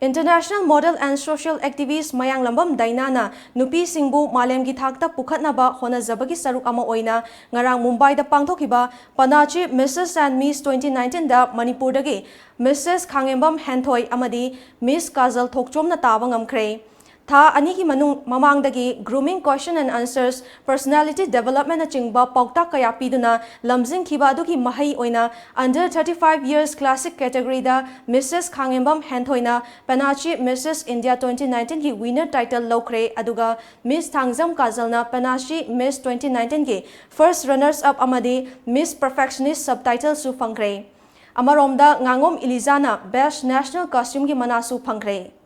International model and social activist ꯃꯌꯥꯡꯂꯝꯕꯝ ꯗꯥꯏꯅꯥꯅ ꯅꯨꯄꯤꯁꯤꯡꯕꯨ ꯃꯥꯂꯦꯝꯒꯤ ꯊꯥꯛꯇ ꯄꯨꯈꯠꯅꯕ ꯍꯣꯠꯅꯖꯕꯒꯤ ꯁꯔꯨꯛ ꯑꯃ ꯑꯣꯏꯅ ꯉꯔꯥꯡ ꯃꯨꯝꯕꯥꯏꯗ ꯄꯥꯡꯊꯣꯛꯈꯤꯕ ꯄꯅꯥꯆꯤ Missus and Miss twenty nineteenꯗ ꯃꯅꯤꯄꯨꯔꯗꯒꯤ Missus ꯈꯥꯉꯦꯝꯕꯝ ꯍꯦꯟꯊꯣꯏ ꯑꯃꯗꯤ Miss ꯀꯥꯖꯜ ꯊꯣꯛꯆꯣꯝꯅ ꯇꯥꯕ ꯉꯝꯈ꯭ꯔꯦ꯫ ꯊꯥ ꯑꯅꯤꯒꯤ ꯃꯅꯨꯡ ꯃꯃꯥꯡꯗꯒꯤ grooming, question and answers, personality developmentꯅꯆꯤꯡꯕ ꯄꯥꯎꯇꯥꯛ ꯀꯌꯥ ꯄꯤꯗꯨꯅ ꯂꯝꯖꯤꯡꯈꯤꯕ ꯑꯗꯨꯒꯤ ꯃꯍꯩ ꯑꯣꯏꯅ under thirty five years classic categoryꯗ Missus ꯈꯥꯉꯦꯝꯕꯝ ꯍꯦꯟꯊꯣꯏꯅ ꯄꯅꯥꯆꯤ Missus India twenty nineteenꯒꯤ winner title ꯂꯧꯈ꯭ꯔꯦ, ꯑꯗꯨꯒ Miss Thangjam ꯀꯥꯖꯜꯅ ꯄꯅꯥꯆꯤ Miss twenty nineteenꯒꯤ first runners up ꯑꯃꯗꯤ Miss Perfectionist subtitleꯁꯨ ꯐꯪꯈ꯭ꯔꯦ꯫ ꯑꯃꯔꯣꯝꯗ ꯉꯥꯉꯣꯝ ꯏꯂꯤꯖꯥꯅ best national costumeꯒꯤ ꯃꯅꯥꯁꯨ ꯐꯪꯈ꯭ꯔꯦ꯫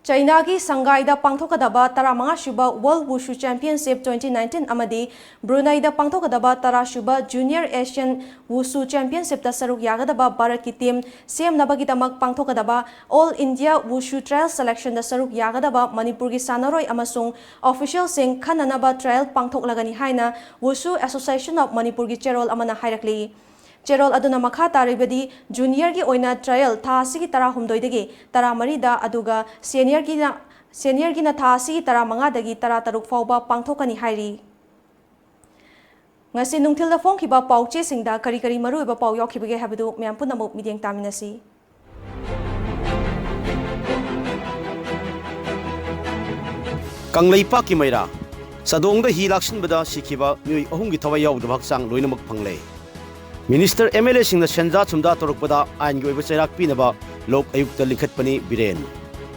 ꯆꯩꯅꯥꯒꯤ ꯁꯪꯒꯥꯏꯗ ꯄꯥꯡꯊꯣꯛꯀꯗꯕ ꯇꯔꯥꯃꯉꯥ ꯁꯨꯕ World Wushu Championship twenty nineteen ꯑꯃꯗꯤ ꯕ꯭ꯔꯨꯅꯩꯗ ꯄꯥꯡꯊꯣꯛꯀꯗꯕ ꯇꯔꯥ ꯁꯨꯕ Junior Asian Wushu Championshipꯇ ꯁꯔꯨꯛ ꯌꯥꯒꯗꯕ ꯚꯥꯔꯠꯀꯤ team ꯁꯦꯝꯅꯕꯒꯤꯗꯃꯛ ꯄꯥꯡꯊꯣꯛꯀꯗꯕ All India Wushu Trial Selectionꯗ ꯁꯔꯨꯛ ꯌꯥꯒꯗꯕ ꯃꯅꯤꯄꯨꯔꯒꯤ ꯁꯥꯟꯅꯔꯣꯏ ꯑꯃꯁꯨꯡ officialꯁꯤꯡ ꯈꯟꯅꯅꯕ trial ꯄꯥꯡꯊꯣꯛꯂꯒꯅꯤ ꯍꯥꯏꯅ Wushu Association of ꯃꯅꯤꯄꯨꯔꯒꯤ ꯆꯦꯔꯣꯜ ꯑꯃꯅ ꯍꯥꯏꯔꯛꯂꯤ꯫ ꯆꯦꯔꯣꯜ ꯑꯗꯨꯅ ꯃꯈꯥ ꯇꯥꯔꯤꯕꯗꯤ, juniorꯒꯤ ꯑꯣꯏꯅ trial ꯊꯥ ꯑꯁꯤꯒꯤ ꯇꯔꯥꯍꯨꯝꯗꯣꯏꯗꯒꯤ ꯇꯔꯥꯃꯔꯤꯗ, ꯑꯗꯨꯒ seniorꯒꯤꯅ, seniorꯒꯤꯅ ꯊꯥ ꯑꯁꯤꯒꯤ ꯇꯔꯥꯃꯉꯥꯗꯒꯤ ꯇꯔꯥꯇꯔꯨꯛ ꯐꯥꯎꯕ ꯄꯥꯡꯊꯣꯛꯀꯅꯤ ꯍꯥꯏꯔꯤ꯫ ꯉꯁꯤ ꯅꯨꯡꯊꯤꯜꯗ ꯐꯣꯡꯈꯤꯕ ꯄꯥꯎꯆꯦꯁꯤꯡꯗ ꯀꯔꯤ ꯀꯔꯤ ꯃꯔꯨꯑꯣꯏꯕ ꯄꯥꯎ ꯌꯥꯎꯈꯤꯕꯒꯦ ꯍꯥꯏꯕꯗꯨ ꯃꯌꯥꯝ ꯄꯨꯝꯅꯃꯛ ꯃꯤꯠꯌꯦꯡ ꯇꯥꯃꯤꯟꯅꯁꯤ꯫ ꯀꯪꯂꯩꯄꯥꯛꯀꯤ ꯃꯩꯔꯥ ꯆꯥꯗꯣꯡꯗ ꯍꯤ ꯂꯥꯛꯁꯤꯟꯕꯗ ꯁꯤꯈꯤꯕ ꯃꯤꯑꯣꯏ ꯑꯍꯨꯝꯒꯤ ꯊꯋꯥꯏ ꯌꯥꯎꯗꯕ ꯍꯛꯆꯥꯡ ꯂꯣꯏꯅꯃꯛ ꯐꯪꯂꯦ꯫ Minister, MLAꯁꯤꯡꯅ ꯁꯦꯟꯖꯥ ꯊꯨꯝꯖꯥ ꯇꯧꯔꯛꯄꯗ ꯑꯥꯏꯟꯒꯤ ꯑꯣꯏꯕ ꯆꯩꯔꯥꯛ ꯄꯤꯅꯕ ꯂꯣꯛ ꯑꯌꯨꯛꯇ ꯂꯤꯡꯈꯠꯄꯅꯤ ꯕꯤꯔꯦꯟ꯫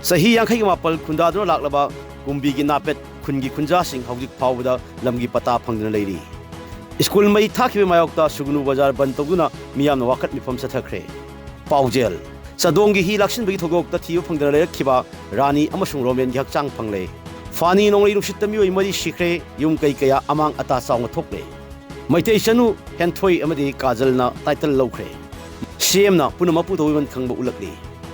ꯆꯍꯤ ꯌꯥꯡꯈꯩꯒ ꯃꯥꯄꯜ ꯈꯨꯟꯗꯥꯗꯨꯅ ꯂꯥꯛꯂꯕ ꯀꯨꯝꯕꯤꯒꯤ ꯅꯥꯄꯦꯠ ꯈꯨꯟꯒꯤ ꯈꯨꯟꯖꯥꯁꯤꯡ ꯍꯧꯖꯤꯛ ꯐꯥꯎꯕꯗ ꯂꯝꯒꯤ ꯄꯇꯥ ꯐꯪꯗꯅ ꯂꯩꯔꯤ꯫ ꯁ꯭ꯀꯨꯜ ꯃꯩ ꯊꯥꯈꯤꯕꯒꯤ ꯃꯥꯌꯣꯛꯇ ꯁꯨꯒꯅꯨ ꯕꯖꯥꯔ ꯕꯟ ꯇꯧꯗꯨꯅ ꯃꯤꯌꯥꯝꯅ ꯋꯥꯀꯠ ꯃꯤꯐꯝ ꯆꯠꯊꯈ꯭ꯔꯦ꯫ ꯄꯥꯎꯖꯦꯜ: ꯆꯥꯗꯣꯡꯒꯤ ꯍꯤ ꯂꯥꯛꯁꯤꯟꯕꯒꯤ ꯊꯧꯗꯣꯛꯇ ꯊꯤꯕ ꯐꯪꯗꯅ ꯂꯩꯔꯛꯈꯤꯕ ꯔꯥꯅꯤ ꯑꯃꯁꯨꯡ ꯔꯣꯃꯦꯟꯒꯤ ꯍꯛꯆꯥꯡ ꯐꯪꯂꯦ꯫ ꯐꯥꯅꯤ ꯅꯣꯡꯂꯩ ꯅꯨꯡꯁꯤꯠꯇ ꯃꯤꯑꯣꯏ ꯃꯔꯤ ꯁꯤꯈ꯭ꯔꯦ, ꯌꯨꯝ ꯀꯩ ꯀꯌꯥ ꯑꯃꯥꯡ ꯑꯇꯥ ꯆꯥꯎꯅ ꯊꯣꯛꯂꯦ꯫ ꯃꯩꯇꯩ ꯆꯅꯨ ꯍꯦꯟꯊꯣꯏ ꯑꯃꯗꯤ ꯀꯥꯖꯜꯅ title ꯂꯧꯈ꯭ꯔꯦ꯫ CMꯅ ꯄꯨꯝꯅꯃꯛꯄꯨ ꯇꯧꯕꯤꯃꯜ ꯈꯪꯕ ꯎꯠꯂꯛꯂꯤ꯫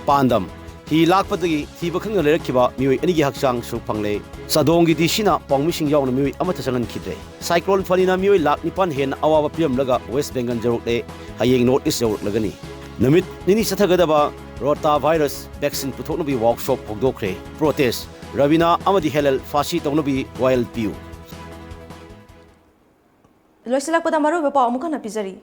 ꯄꯥꯟꯗꯝ: ꯍꯤ ꯂꯥꯛꯄꯗꯒꯤ ꯊꯤꯕ ꯈꯪꯗꯅ ꯂꯩꯔꯛꯈꯤꯕ ꯃꯤꯑꯣꯏ ꯑꯅꯤꯒꯤ ꯍꯛꯆꯥꯡꯁꯨ ꯐꯪꯂꯦ꯫ ꯆꯥꯗꯣꯡꯒꯤ DCꯅ ꯄꯥꯎꯃꯤꯁꯤꯡ ꯌꯥꯎꯅ ꯃꯤꯑꯣꯏ ꯑꯃꯠꯇ ꯆꯪꯍꯟꯈꯤꯗ꯭ꯔꯦ꯫ Cyclone ꯐꯥꯅꯤꯅ ꯃꯤꯑꯣꯏ ꯂꯥꯈ ꯅꯤꯄꯥꯟ ꯍꯦꯟꯅ ꯑꯋꯥꯕ ꯄꯤꯔꯝꯂꯒ West Bengal ꯌꯧꯔꯛꯂꯦ, ꯍꯌꯦꯡ North East ꯌꯧꯔꯛꯂꯒꯅꯤ꯫ ꯅꯨꯃꯤꯠ ꯅꯤꯅꯤ ꯆꯠꯊꯒꯗꯕ rota virus vaccine ꯄꯨꯊꯣꯛꯅꯕꯒꯤ workshop ꯍꯧꯗꯣꯛꯈ꯭ꯔꯦ꯫ Protest: Rabina ꯑꯃꯗꯤ ꯍꯦꯂꯜ ꯐꯥꯁꯤ ꯇꯧꯅꯕꯒꯤ ꯋꯥꯌꯦꯜ ꯄꯤꯌꯨ꯫ ꯂꯣꯏꯁꯤꯜꯂꯛꯄꯗ ꯃꯔꯨꯑꯣꯏꯕ ꯄꯥꯎ ꯑꯃꯨꯛ ꯍꯟꯅ ꯄꯤꯖꯔꯤ꯫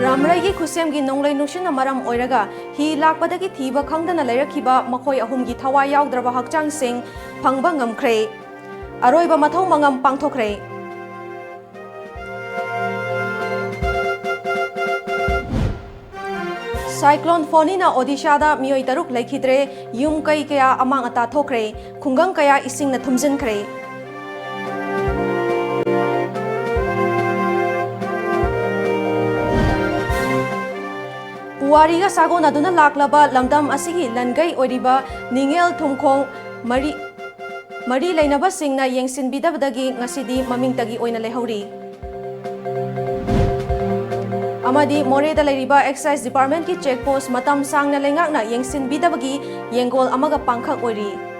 ꯔꯥꯝꯔꯩꯒꯤ ꯈꯨꯠꯁꯦꯝꯒꯤ ꯅꯣꯡꯂꯩ ꯅꯨꯡꯁꯤꯠꯅ ꯃꯔꯝ ꯑꯣꯏꯔꯒ ꯍꯤ ꯂꯥꯛꯄꯗꯒꯤ ꯊꯤꯕ ꯈꯪꯗꯅ ꯂꯩꯔꯛꯈꯤꯕ ꯃꯈꯣꯏ ꯑꯍꯨꯝꯒꯤ ꯊꯋꯥꯏ ꯌꯥꯎꯗ꯭ꯔꯕ ꯍꯛꯆꯥꯡꯁꯤꯡ ꯐꯪꯕ ꯉꯝꯈ꯭ꯔꯦ꯫ ꯑꯔꯣꯏꯕ ꯃꯊꯧ ꯃꯉꯝ ꯄꯥꯡꯊꯣꯛꯈ꯭ꯔꯦ꯫ Cyclone ꯐꯣꯅꯤꯅ ꯑꯣꯗꯤꯁꯥꯗ ꯃꯤꯑꯣꯏ ꯇꯔꯨꯛ ꯂꯩꯈꯤꯗ꯭ꯔꯦ, ꯌꯨꯝ ꯀꯩ ꯀꯌꯥ ꯑꯃꯥꯡ ꯑꯇꯥ ꯊꯣꯛꯈ꯭ꯔꯦ, ꯈꯨꯡꯒꯪ ꯀꯌꯥ ꯏꯁꯤꯡꯅ ꯊꯨꯝꯖꯤꯟꯈ꯭ꯔꯦ꯫ ꯄꯨꯋꯥꯔꯤꯒ ꯁꯥꯒꯣꯟꯅꯗꯨꯅ ꯂꯥꯛꯂꯕ ꯂꯝꯗꯝ ꯑꯁꯤꯒꯤ ꯂꯟꯒꯩ ꯑꯣꯏꯔꯤꯕ ꯅꯤꯡꯉꯦꯜ ꯊꯨꯝꯈꯣꯡ ꯃꯔꯤ, ꯃꯔꯤ ꯂꯩꯅꯕꯁꯤꯡꯅ ꯌꯦꯡꯁꯤꯟꯕꯤꯗꯕꯗꯒꯤ ꯉꯁꯤꯗꯤ ꯃꯃꯤꯡꯇꯒꯤ ꯑꯣꯏꯅ ꯂꯩꯍꯧꯔꯤ꯫ ꯑꯃꯗꯤ ꯃꯣꯔꯦꯗ ꯂꯩꯔꯤꯕ Excise Departmentꯀꯤ check post ꯃꯇꯝ ꯁꯥꯡꯅ ꯂꯩꯉꯥꯛꯅ ꯌꯦꯡꯁꯤꯟꯕꯤꯗꯕꯒꯤ ꯌꯦꯡꯒꯣꯜ ꯑꯃꯒ ꯄꯥꯡꯈꯛ ꯑꯣꯏꯔꯤ꯫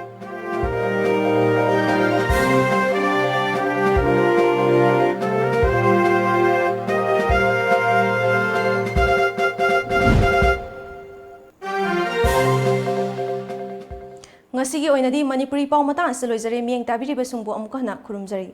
ꯉꯁꯤꯒꯤ ꯑꯣꯏꯅꯗꯤ ꯃꯅꯤꯄꯨꯔꯤ ꯄꯥꯎ ꯃꯇꯥꯡ ꯑꯁꯤꯗ ꯂꯣꯏꯖꯔꯦ꯫ ꯃꯤꯠꯌꯦꯡ ꯇꯥꯕꯤꯔꯤꯕꯁꯤꯡꯕꯨ ꯑꯃꯨꯛꯀ ꯍꯟꯅ ꯈꯨꯔꯨꯝꯖꯔꯤ꯫